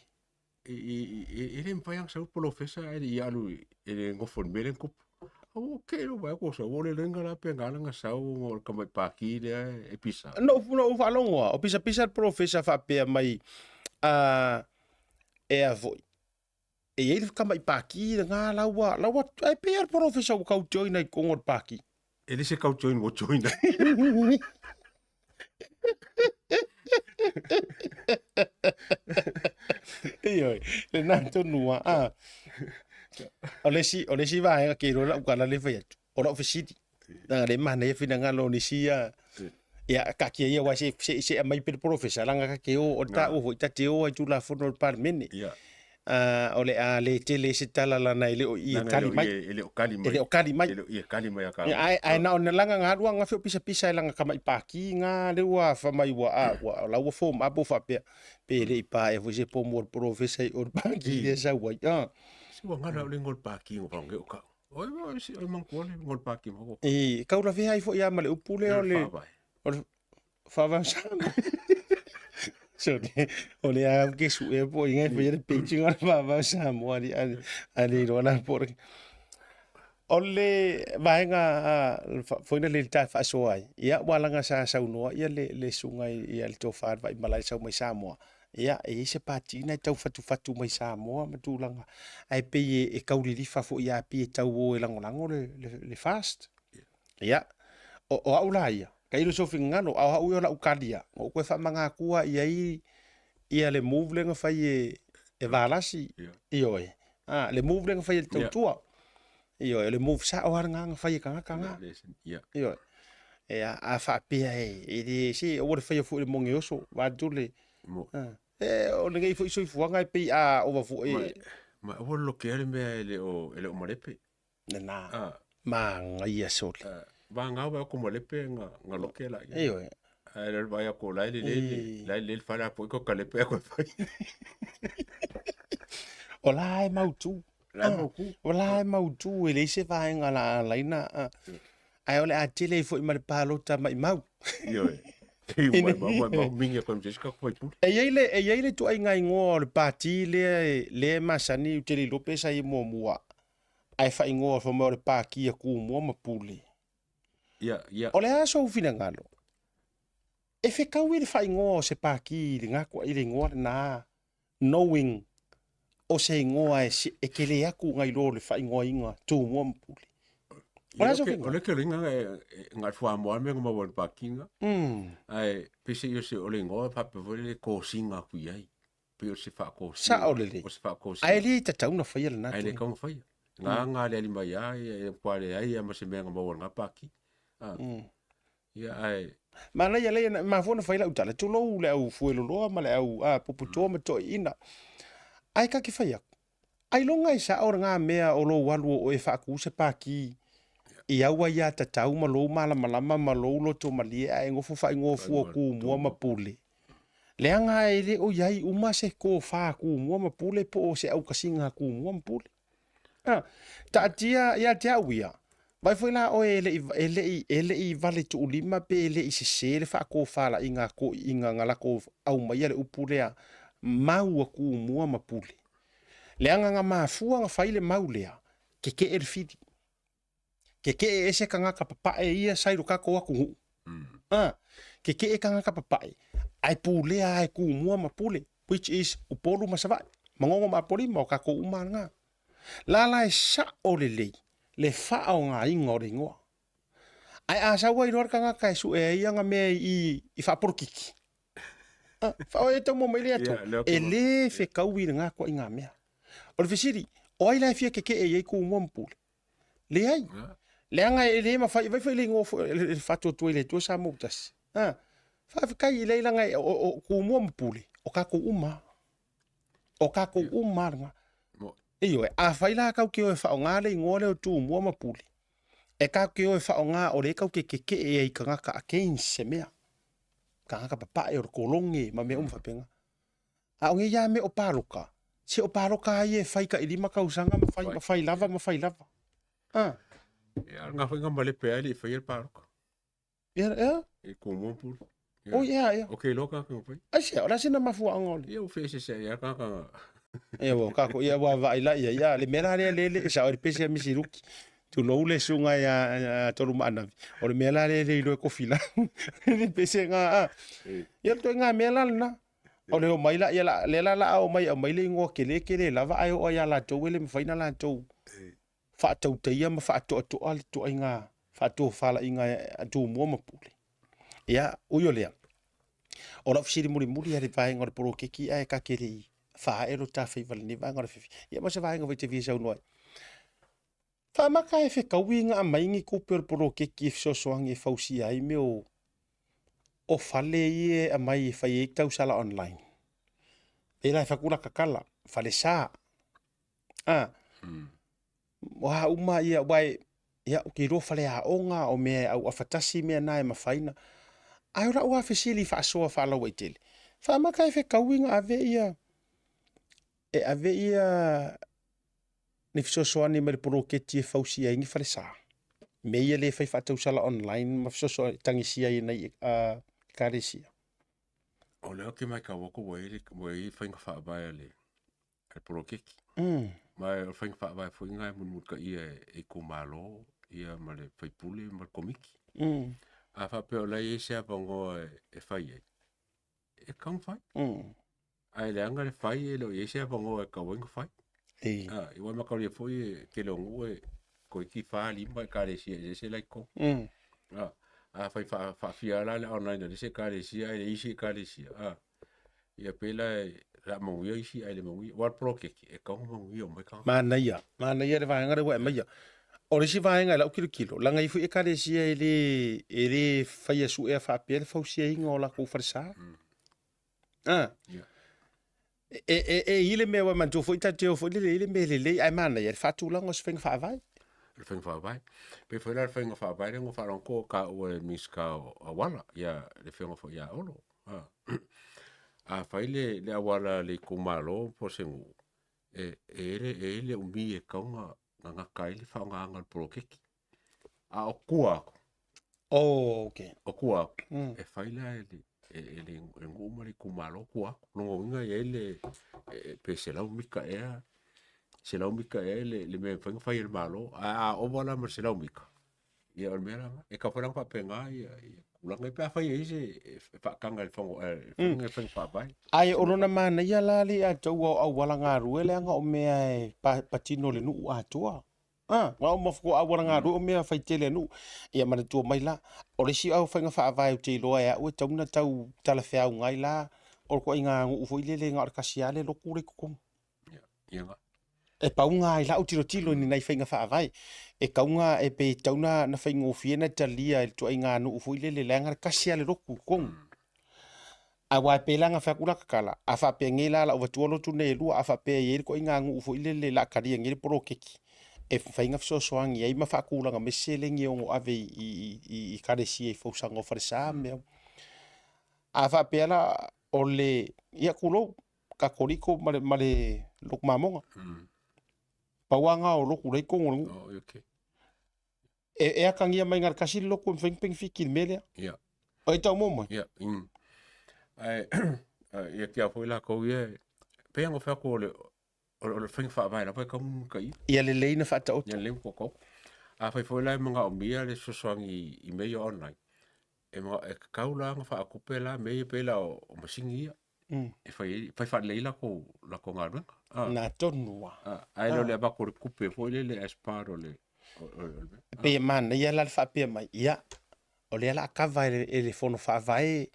le mawhai ang sau polofesa ai le ia alu e le ngofo le mele kupu. Au ke lo vai ko sa wo le lenga la pe ngala nga sau ngo ka mai paki le e pisa. No no whaalongoa, o pisa pisa le polofesa whapea mai a e a foi. E iai le kama i paki le ngā laua, laua, ai pe ar porofesa ua kau join ai kongo le paki. E le se kau join wo join ai. Ioe, le nā tonu a, a. O le si, o le si vaega ke iloa lau kala le fai atu, o lau fesili. Langa le mana ia finagalo o nisi ia, ia kakia ia wa se se se amai pe le polofesa langa ka ke o o ta o foi ta te o ai tulafono o le Palemene. Ia. O le a le tele se tala lana e le o i e kali mai. E le o kali mai. E le o kali mai. E le o i e kali mai a ka. Ai ai na ona langa nga lua nga feo pisa pisa e langa kama i paki nga le ua fa mai ua a ua la ua form up fa pe pe le i pa e foi se po mo le polofesa i o le paki le sa ua. Si ua ngala o le ngol paki ngo pa nge o ka. Oi, oi, si, oi mangkua le ngol paki mo. E, kau lavea ai foi ia ma le upu lea o le... O le faavae o Samoa. So, o le a ke su e po inga foi le page ngā le faavae o Samoa ali ali ali iloa la po. O le vaega foi na le tai faasoa ai. Ia ua langa sa saunoa ia le le suga ia le tofa vai malai sau mai Samoa. Ia, e i ai se pati na e tau fatufatu mai Samoa ma tulaga, ae pei e tau lilifa foi ia pei e tau o e lagolago le, le, le fast. Ia, o, o au la ia, ka ilo so finagalo, a o au ia o lau kalia, na ou toe faamagatua i ai ia le move lea na fai e, e Valasi, ioe, a, le move lea na fai e le tautua, ioe, o le move sao lava lena na fai e tagata na, ioe. Ia, a faapea e, e le, se, aua le faia foi le mogeoso, vaeatu le, E, o lenei foi soifuaga e pei a ova foi e... Ma aua le lokea le mea e le o, e le o malepe. Lena, magaia sole. Vagao vai ko malepe nga, nga loke la ia. Ioe. Ae le vai ko lai le le, lai le le fale a po i ko kalepe a ko fai. O la e mautu. La e mautu. O la e mautu e leai se vaega la alaina. Ae o le a tele ai foi ma le palota maimau. Ioe. E mai mau, mai mau mingi a koe mse ka koe pule. E iai le, e iai le tuaiga igoa o le pati lea e, lea e masani ou te le iloa pe sa i muamua ae faaigoa fai mai o le pati a Tumua ma Pule. Ia, ia. O le a sou finagalo? E fekaui le faaigoa o se pati i le i le igoa lena knowing o se igoa e, e kele atu ngai lo le faaigoaina Tumua ma Pule. O le o le ke ringa e nga fua mo me ngoma won pakinga. Ai pese yo se o le ngoa pa pe le kosinga ku iai. Pe o se fa kosinga. Sa o le le. O se fa kosinga. Ai le tatau na faia lena. Ai le kaunga faia. Nga nga le ali mai ai e kwa le ai ma se me ngoma won nga paki. Ah. Ia ai Manaia lea na mafua na fai lau tala, tulou le au fueloloa ma le au a puputoa ma toeaiina. Ae ka ke fai aku, ailoga e sao ngā mea o lou alu o oe e faaku se paki i au ai a tatau ma lou malamalama ma lou loto malie ae nofo faaigoa fua Tumua ma Pule. Leaga e le o i ai uma se tofa Tumua ma Pule po o se aukasiga Tumua ma Pule. A, taatia ia te au ia, vai foi la oe e le i, e le i, e le i vale tuulima pe e le i sese le faatofalaiga a toeaiina na latou aumaia le upu lea, mau a Tumua ma Pule. Leaga na mafua na fai le mau lea, keke'e le fili. Keke'e ese tagata papae ia sa i lo tatou atunuu. A, keke'e tagata papae, ae pulea lava e Tumua ma Pule, which is Upolu ma Savaii, Manono ma Apolima, o tatou uma lava lena. La la e sa'o lelei le faaaogaina o le igoa. Ae a sau ai loa le tagata e sue ai ana mea i i faapolokiki, a, faaoe e tau maua mai le atu, e le fekaui lena koaiga mea. O le fesili, O ai la e fia keke'e i ai Tumua ma Pule? Leai. Leaga e le mafai, vai foi le igoa foi le faatuatua i le Atua Samoa ua tasi. Ha. Faafetai i leai laga o Tumua ma Pule, o tatou uma. O tatou uma lava lena. Ioe, afai la tatou te o e faaaoga le igoa lea o Tumua ma Pule, e tatou te o e faaaoga o lea tatou te keke'e ai i tagata against se mea. Tagata papae o le kolone ma mea uma faapena. A o nei lava mea o palota, se o palota lava ia e fai tailima tausaga ma fai, ma fai lava ma fai lava. Ah. Ia, nga foi nga malepe ai le i faia le palota. Ia, ia. I Tumua ma Pule. Ia. Oi, ia, ia. O ke iloa kākou fai. Ai se, o le a sina mafuaaga o le. Ia, ua feeseeseai lava kāka. Ia, ua kākou, ia, ua vaai la ia, ia, le mea la lea le le, sao i le pese a Misi Luki. Tulou le susuga ia Tolumaanavi, o le mea la lea e le iloa e kofi la. Le pese nga, a. Ia, o le ituaiga mea la lena. O le omai la, ia la, lea la la a omai e aumai le igoa kele kele lava ae oo ia latou e le mafai ona latou faatautaia ma faatoatoa le ituaiga faatofalaiga a Tumua ma Pule. Ia, ui o lea, o lau fesili mulimuli lava i le vaega o le poloketi ae ta te le i faaee lo ta faiva i lenei vaega o le afiafi. Ia ma se vaega foi e te fia saunoa ai. Faamata e fetaui na aumai ni tupe o le poloketi e fesoasoani e fausia ai mea o o fale ia e aumai e fai ai tausala online. Pei la e fai atu lata tala, falesa. A, o a uma ia, aua e, ia, ou te iloa faleaoga, o mea e auafatasi mea na e mafai ona. Ae o lau lava fesili faasoa faalauaitele, faamata e fetaui na ave ia, e ave ia ni fesoasoani mai le poloketi e fausia ai ni falesa. Mea ia lea e fai faatausala online ma fesoasoani tagisia ai e nai ekalesia. O lea ou te matau atu ua i ai ua i ai faiga faavae a le a le poloketi. Ma o le faiga faavae foi lena e mulimulitaia e itumalo ia ma le faipule ma le komiti. A faapea o la e i ai se avanoa e fai ai, e tatau ona fai. Ae leaga le fai e le o i ai se avanoa e tatau ai ona fai. Ei. Ah, aua e mataulia foi e tele o nuu e toeitiiti 4, 5 ekalesia eseese la i totonu. Ah, afai faafia la le online a le isi ekalesia ae le isi ekalesia, ah, ia pei la o le a manuia isi ae le manuia. Aua o le poloketi, e tatau ona manuia uma ai tagata. Manaia, manaia le vaega lea ua e aumaia. O le isi vaega i lau tilotilo, leaga e i ai foi ekalesia e le faia suea faapea le fausiaina o latou falesa. Ah. Yeah. E i le mea ua manatua foi tatou te o foi lele i le mea lelei ae manaia le faatulaga o se faiga faavae. Le faiga faavae. Pei foi la le faiga faavae lea na faalogo atu taua e le Minisita o Auala, ia le afioga foi ia Olo. Ah. Afai le auala a le itumalo po o se nuu, e i ai le umi e tatau ona gata ai le faaaogaina o le poloketi. A o tua atu, Oh, okay. O tua atu, e fai la e le nuu ma le itumalo tua atu. Lona uiga e i ai le, pe 100 mita ea, 100 mita ea le mea e mafai ona fai e le Malo. Ae a ova la ma le 100 mita, ia o le mea la lena. E tatau foi la ona faapena ia tulaga ia pe afai e i ai se e faataga e le faiga faavae. Ae o lona manaia la le ia te au o auala galue leaga o mea e patino i le nuu atoa. A, aua o mafukoa auala galue o mea fai tele a nuu. Ia manatua mai la, o le isi au faiga faavae ou te iloa e au e tatau ona tau talafeauga ai la, o le ituaiga nuu foi lele na o le tasi lava le lotu la i totonu. E pauga ai lau tilotilo i ni nai faiga faavae. E tau e pei e tatau ona faigofie ona talia e le ituaiga nuu foi lele leaga le tasi lava le lotu i totonu. Aua e pei la ona fai atu lata tala, a faapea nei la o le a ou avatua lotu nei e lua, a faapea e i ai le ituaiga nuu foi lele o le a talia nei le poloketi e mafai ona fesoasoani ai ma faatulaga mai se seleni e ono ave i ekalesia i fausaga o falesa ma mea uma. A faapea la o le, ia tulou, Katoliko ma le lotu mamoga, pau lava lena o lotu la e i totonu o le nuu. E atagia mai na o le tasi le lotu e mafai ona penefiti i le mea lea. Ia. O e tau mo mai? Ia. Ae ia te au foi latou ia, pei ona fai atu o le faiga faavae lava e tatau ona mulimulitaia. Ia lelei ona faataoto. Ia lelei ona faataoto. Afai foi la e manaomia le fesoasoani i mea ia online, e tatau la ona faatupe la mea ia pei la o masini ia. E fai fai faalelei latou latou galuega. Na tonu lava. Ae le o le avatu o le tupe foi lele as part o le E pei e manaia la le faapea mai, ia, o lea o le a kava e le Fono Faavae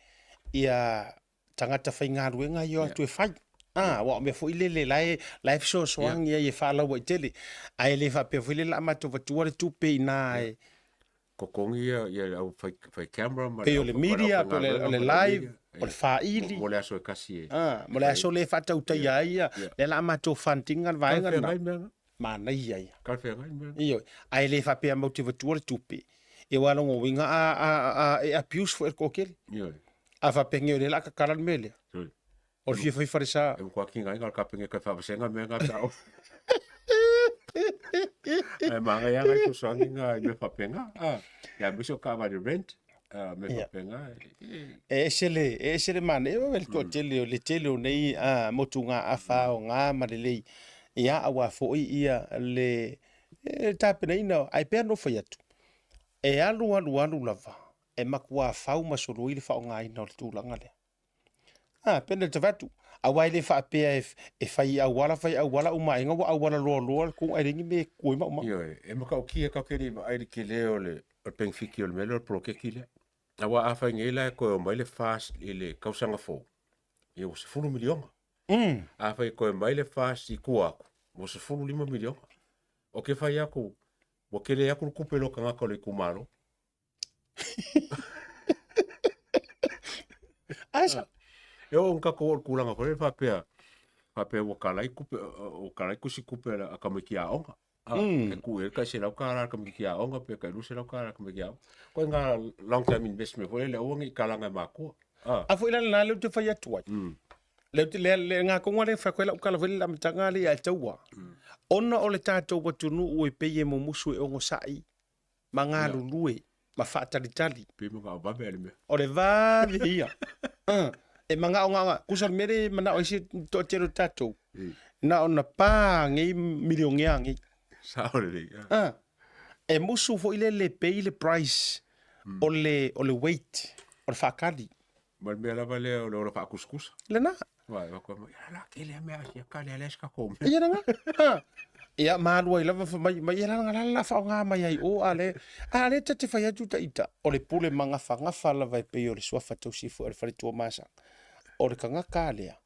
ia tagata faigaluega ia o atu e fai. Ah, aua o mea foi lele la e, la e fesoasoani ai e faalauaitele. Ae le faapea foi lele la a matou avatua le tupe i ina e... Totogi ia, ia le au fai, fai camera ma Pei o le media, pe o le, o le live, o le faili. Mo le aso e kasi e. Ah, mo le aso le faatautaia ai ia, lea la a matou fund ina le vaega lena. Talafeagai mea na. Manaia ia. Talafeagai mea na. Ioe, ae le faapea matou te avatua le tupe, ia aua lona uiga a, a, a, e abuse foi e le toatele. Ioe. A faapea nei o lea o le a tatala le mea lea. Ioe. O le fia fai falesa. E matua tigaina le Kapeneta e faavasega mea na pe a oo. Ae manaia lava nai fesoasoani na i mea faapena. Ia aemaise o taavale rent, mea faapena. E ese le, e ese le manaia o le toatele o le tele o nei motugaafa aoga ma lelei. Ia aua foi ia le tapenaina, ae pei ona ou fai atu, e alu alu alu lava, e matua fau ma soloi le faaaogaina o le tulaga lea. A, pei ona ta fai atu, aua e le faapea e, e fai auala, fai auala uma aiga ua auala loaloa le tu ae leai ni mea e tu ai maumau. Ioe, e matautia tatou te le i vaai i le tele o le o le penefiti o le mea lea o le poloketi lea. Aua afai nei la e toe omai le FAST i le tausaga fou, ia ua $10 miliona. Afai e toe mai le FAST i tua atu, ua $15 miliona. Ou te fai atu, ua tele atu le tupe i lou tagata o le itumalo. Ai sa. E oo ina tatou oo i le tulaga foi lea faapea, faapea ua talai tupe, ua talai tusi tupe a tamaiti aoga. E tuu i ai le tai $100 a le tamaiti aoga pe tai $200 a le tamaiti aoga. Koe ina long term investment foi lele aua ne i talaga e matua. A foi la lena lea ou te fai atu ai. Lea ou te, lea, lea, ngā konga lea fai koe lau tala foi le amataga lea ia e taua. Ona o le tatou atunuu e pei e mumusu e ogosa'i ma galulue ma faatalitali. Pei manao vave a le mea. O le vave ia. E manao na ona, kusa o le mea lea e manao ai se toatele o tatou, na ona pa nei milionea nei. Sao lelei. E musu foi lele pay le price o le, o le wait, o le faatali. Ma le mea lava lea o le ola faakusikusa. Lena. Vai, vai koe mai, ala tele a mea asia ka lea lea se tatou mea. Ia lena. Ha. Ia ma alu ai lava mai mai ia lana la la faaaoga mai ai o a le a le ta te fai atu ta ita o le pule magafagafa lava e pei o le suafa tausi foi o le faletua masaga. O le tagata lea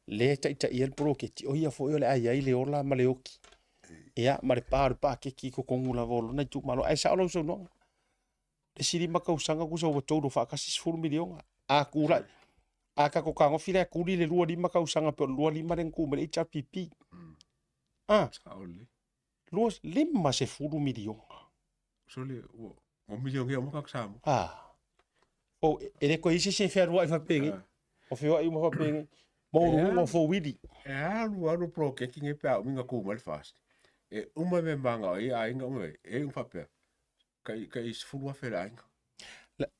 lea e taitaia le poloketi o ia foi o le a i ai le ola ma le oki. Ia ma le pa o le paketi i totonu lava o lona itumalo. Ae sao lau saunoaga. Le isi 5 tausaga tusa ua total faatasi 10 miliona. A tulai, a tatou tagofi la e tuli le 25 tausaga pe o le 25 lea na tu mai le HRPP. Ah, Sao lelei. 50 miliona. Sole, ua, ua milionea uma tagata Samoa. Ah. O, e le koe isi se fealuai faapenei. O feoai uma faapenei. Maualuluga o fouili. E alu alu poloketi nei pe a umi ona tu mai le FAST. E uma mea manao ai aiga uma e e uma faapea. Tai tai 10,000 le aiga.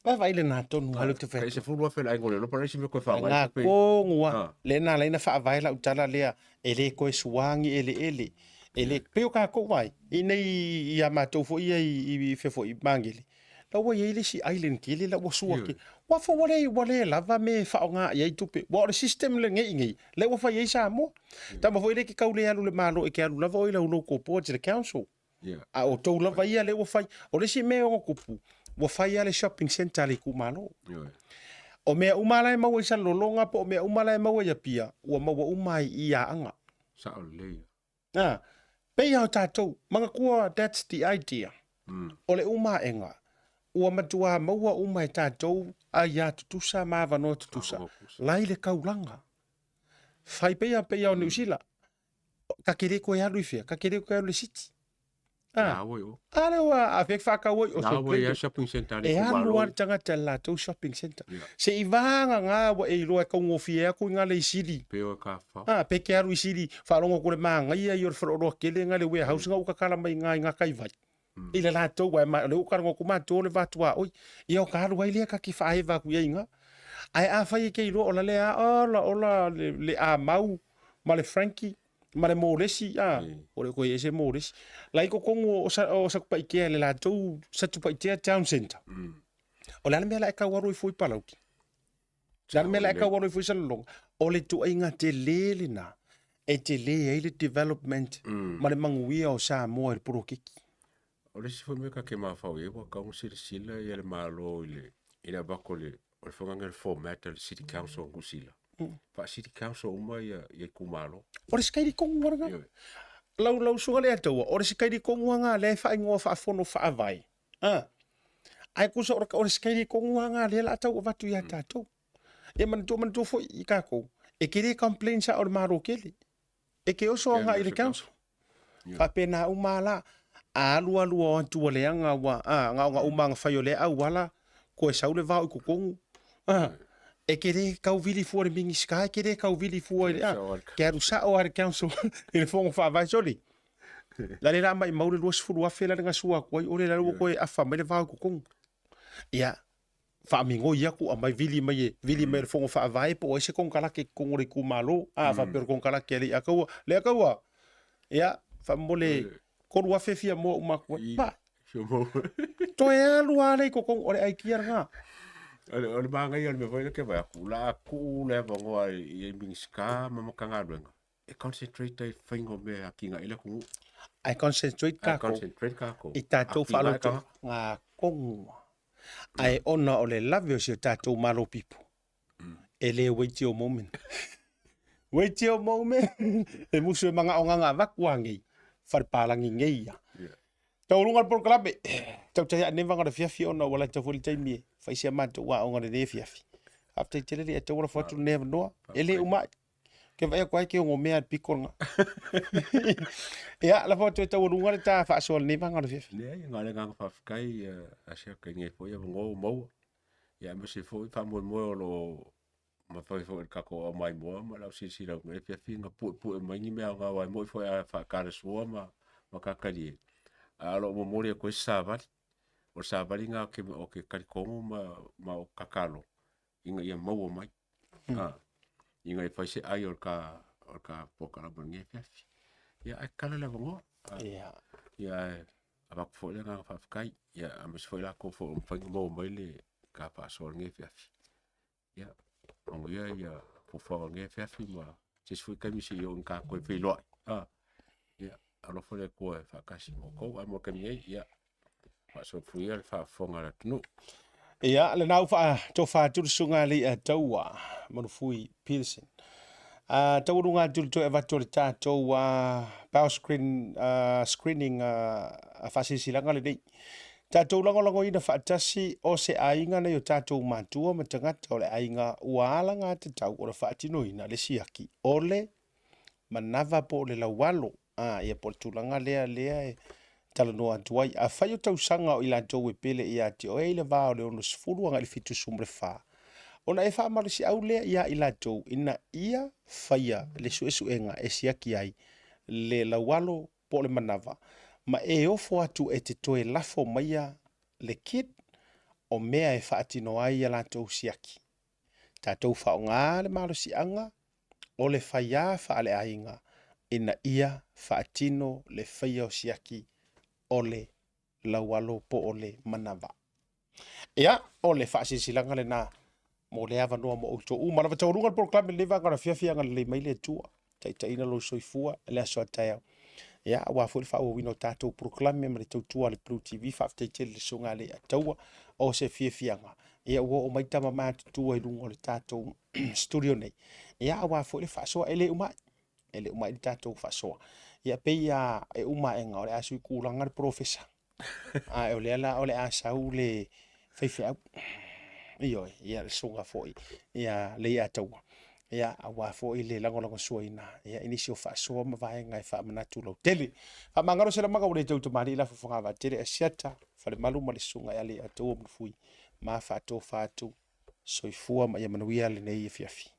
Vaavaai lena tonu lava lea ou te fai atu. Tai 10,000 le aiga o le iloa pa le isi mea toe faaaoga ai tupe. Lena tonu lava, lea na ala ai ona faavae lau tala lea, e le toe sua ni eleele. E le, pei o tatou vaai, i inei ia matou foi ia i fea foi i Magele, la ua i ai le isi island tele la ua sua tele. Ua fou ua le, ua le lava mea e faaaoga i ai tupe. Aua o le system lenei i inei, lea ua fai ai Samoa. Tama foi lea e te tau le alu i le Malo, e te alu lava oe i lau local board i le council. Yeah. A o tou lava ia lea ua fai. O le isi mea e ono tupu, ua fai lava le shopping centre a le itumalo. Yeah. O mea uma la e maua i Salelologa po o mea uma la e maua i Apia, ua maua uma ai i Aana. Sao lelei. Na, pei lava o tatou, manatua that's the idea. O le uma aega, ua matua maua uma e tatou aiā tutusa ma avanoa tutusa, la i le taulaga. Fai pei pei o Niu Sila, ka te le koe alu i whea, ka te le koe alu i le city. Ah, a lea ua a fea whakau ai o se ua shopping center e alu a le tagata le latou shopping center. Se i vāga ngā ua e iloa e kaugofie aku i ngā lei sili. Pe o ka whao. Ah, pe ke alu i sili, wharongo ko le māngaia i o le wharoroa kele ngā le warehouse ngā ukakala mai ngā i ngā kaiwai. I le latou ai ma le ukara ko mātou le vātua oi. Ia o ka alu ai lea ka ki whaewa aku ia i ngā. Ae afai e ke iloa ola lea ola ola le, le amau ma le Frankie ma le Mōlesi, a, o le koe ese Mōlesi. La i kokongu o, sa, o Satupaitea le latou Satupaitea Town Centre. O le a le mea la e tau aro ifo i Palauli? O le a le mea la e tau aro ifo i Salelologa? O le tuaiga tele lena e tele ai le development ma le manuia o Samoa i le poloketi. O le isi foi mea ta te mafaufau i ai ua tatau ona silasila ia le Malo i le i le avatu o le o le fagaga o le format a le City Council o Niu Sila. Faa-city council uma ia itumalo. O le sikailikogu lava lena. Lau lau susuga Leiataua, o le sikailikogu lava lena lea e faaigoa faafono faavae. A. Ae tusa o le sikailikogu lava lena lea o le a tau avatu ia tatou. Ia manatua manatua foi i tatou, e te le complain sao i le Malo tele. E te oso agai i le council. Faapena uma lava la. A alu alu o atu ua leaga ua a, na ona uma lava ona fai o lea auala, toe sau le vao i totonu. A, e te le tau vili fua i le Minisita, e te le tau vili fua i le, a, te alu sao lava i le council i le fono faavae. Soli, la le la maimau le 20,000 la le na sua atu ai, ole la ua toe afa mai le vao i totonu. Ia, faamigoi atu aumai vili mai e vili mai e le fono faavae po o ai se konekarate i totonu o le itumalo. A faapea o le konekarate a Leiataua, Leiataua, ia faamolemole 3,000 fia moa uma atu ai. Pa! Toe alu lava lea i totonu, o le aikia lena. O le manaia o le mea foi lea ou te vaai atu, o le a tuu le avanoa i Minisita ma Matagaluega e concentrate ai i le faiga o mea e atinae ai le atunuu. Ae concentrate Ae tatou concentrate tatou. i tatou Atinae faaloto tagata. tonu. Ae ona o le lave o si o tatou Malo pipo, e le wait your moment. Wait your moment. E musu e mangaogaga avatu a nei, falepalagi nei ia. Yeah. Taualuga le polokalame, tautai ane vaga o le afiafi ona ua lata foi le taimi e fai si a matou aoga lenei afiafi. Faafetai tele le ataua lafo atu lenei avanoa. E le uma ai. Ke vaai atu ai ke ogo mea le piko lena. Ia, lafo atu e taualuga le ta faasoa lenei vaga o le afiafi. Leai, na o le agaga faafetai a si aka i lenei foi avanoa ua maua. Ia aemaise foi faamoemoe o lo o mafai foi e le tatou aumaimoa ma le ausilasila atu nei afiafi ona puepue mai ni mea aoga aua e moni foi a faatalasua ma matatalie, ae o lo o momoli atu ai se savali. O le savali lena ou te talitonu ma ou tatalo ina ia maua mai. Ina ia fai se ai o le ta polokalame o lenei afiafi. Ia ae tatala le avanoa. Ia ae avatu foi le agaga faafetai. Ia aemaise foi latou foi ua mafai ona maua mai le ta faasoa i lenei afiafi. Ia manuia ia fuafuaga o lenei afiafi ma se isi foi taimi se i oo ina ta toe feiloai. Ia alofa le Atua e faatasi ma outou. Ae mo le taimi nei, ia faasoifua le faafofoga a le atunuu. Ia, lena ua faatofa atu le susuga a Leiataua Manufui Peterson. Uh, taualuga atu le toe avatu o le tatou uh, power screen, uh, screening uh, faasilasilaga lenei. Tatou lagolagoina faatasi o se aiga nei o tatou matua ma tagata o le aiga ua alagatatau ona faatinoina le siaki o le manava po o le laualo, a, ia po o le tulaga lea lea e talanoa atu ai. Afai o tausaga o i latou e pele ia te oe i le va o le 60 agai i le 74, ona e faamalosiau lea ia i latou ina ia faia le suesuega e siaki ai le laualo po o le manava, ma e ofo atu e te toe lafo maia le kit o mea e faatino ai a latou siaki. Tatou faaaoga le malosiaga o le faiā faaleaiga ina ia faatino le faia o siaki o le laualo po o le manava. Ia, o le faasilasilaga lena mo lea avanoa mo outou uma lava. Taualuga le polokalame lenei vaega o le afiafi, agalelei mai le Atua, taitaiina lou soifua i le aso a taeao. Ia, aua foi le faaauauina o tatou polokalame ma le tautua a le Blue TV. Faafetai tele i le Susuga a Leiataua o se fiafiaga. Ia, ua oo mai tama matutua i luga o le tatou studio nei. Ia, aua foi le faasoa, e le uma ai. E le uma ai le tatou faasoa. Ia, pei a e uma aega o le a sui tulaga le polofesa. Ae o lea la o le a sau le faifeau. Ioe, ia le susuga foi ia Leiataua. Ia, aua foi le lagolagosuaina ia i nisi o faasoa ma vaega e faamanatu lautele. Faamagalo se lamaga ua le tau tamalii la fofoga vaatele Asiata, Falemalu ma le susuga ia Leiataua Manufui ma faatofa atu. Soifua ma ia manuia lenei afiafi.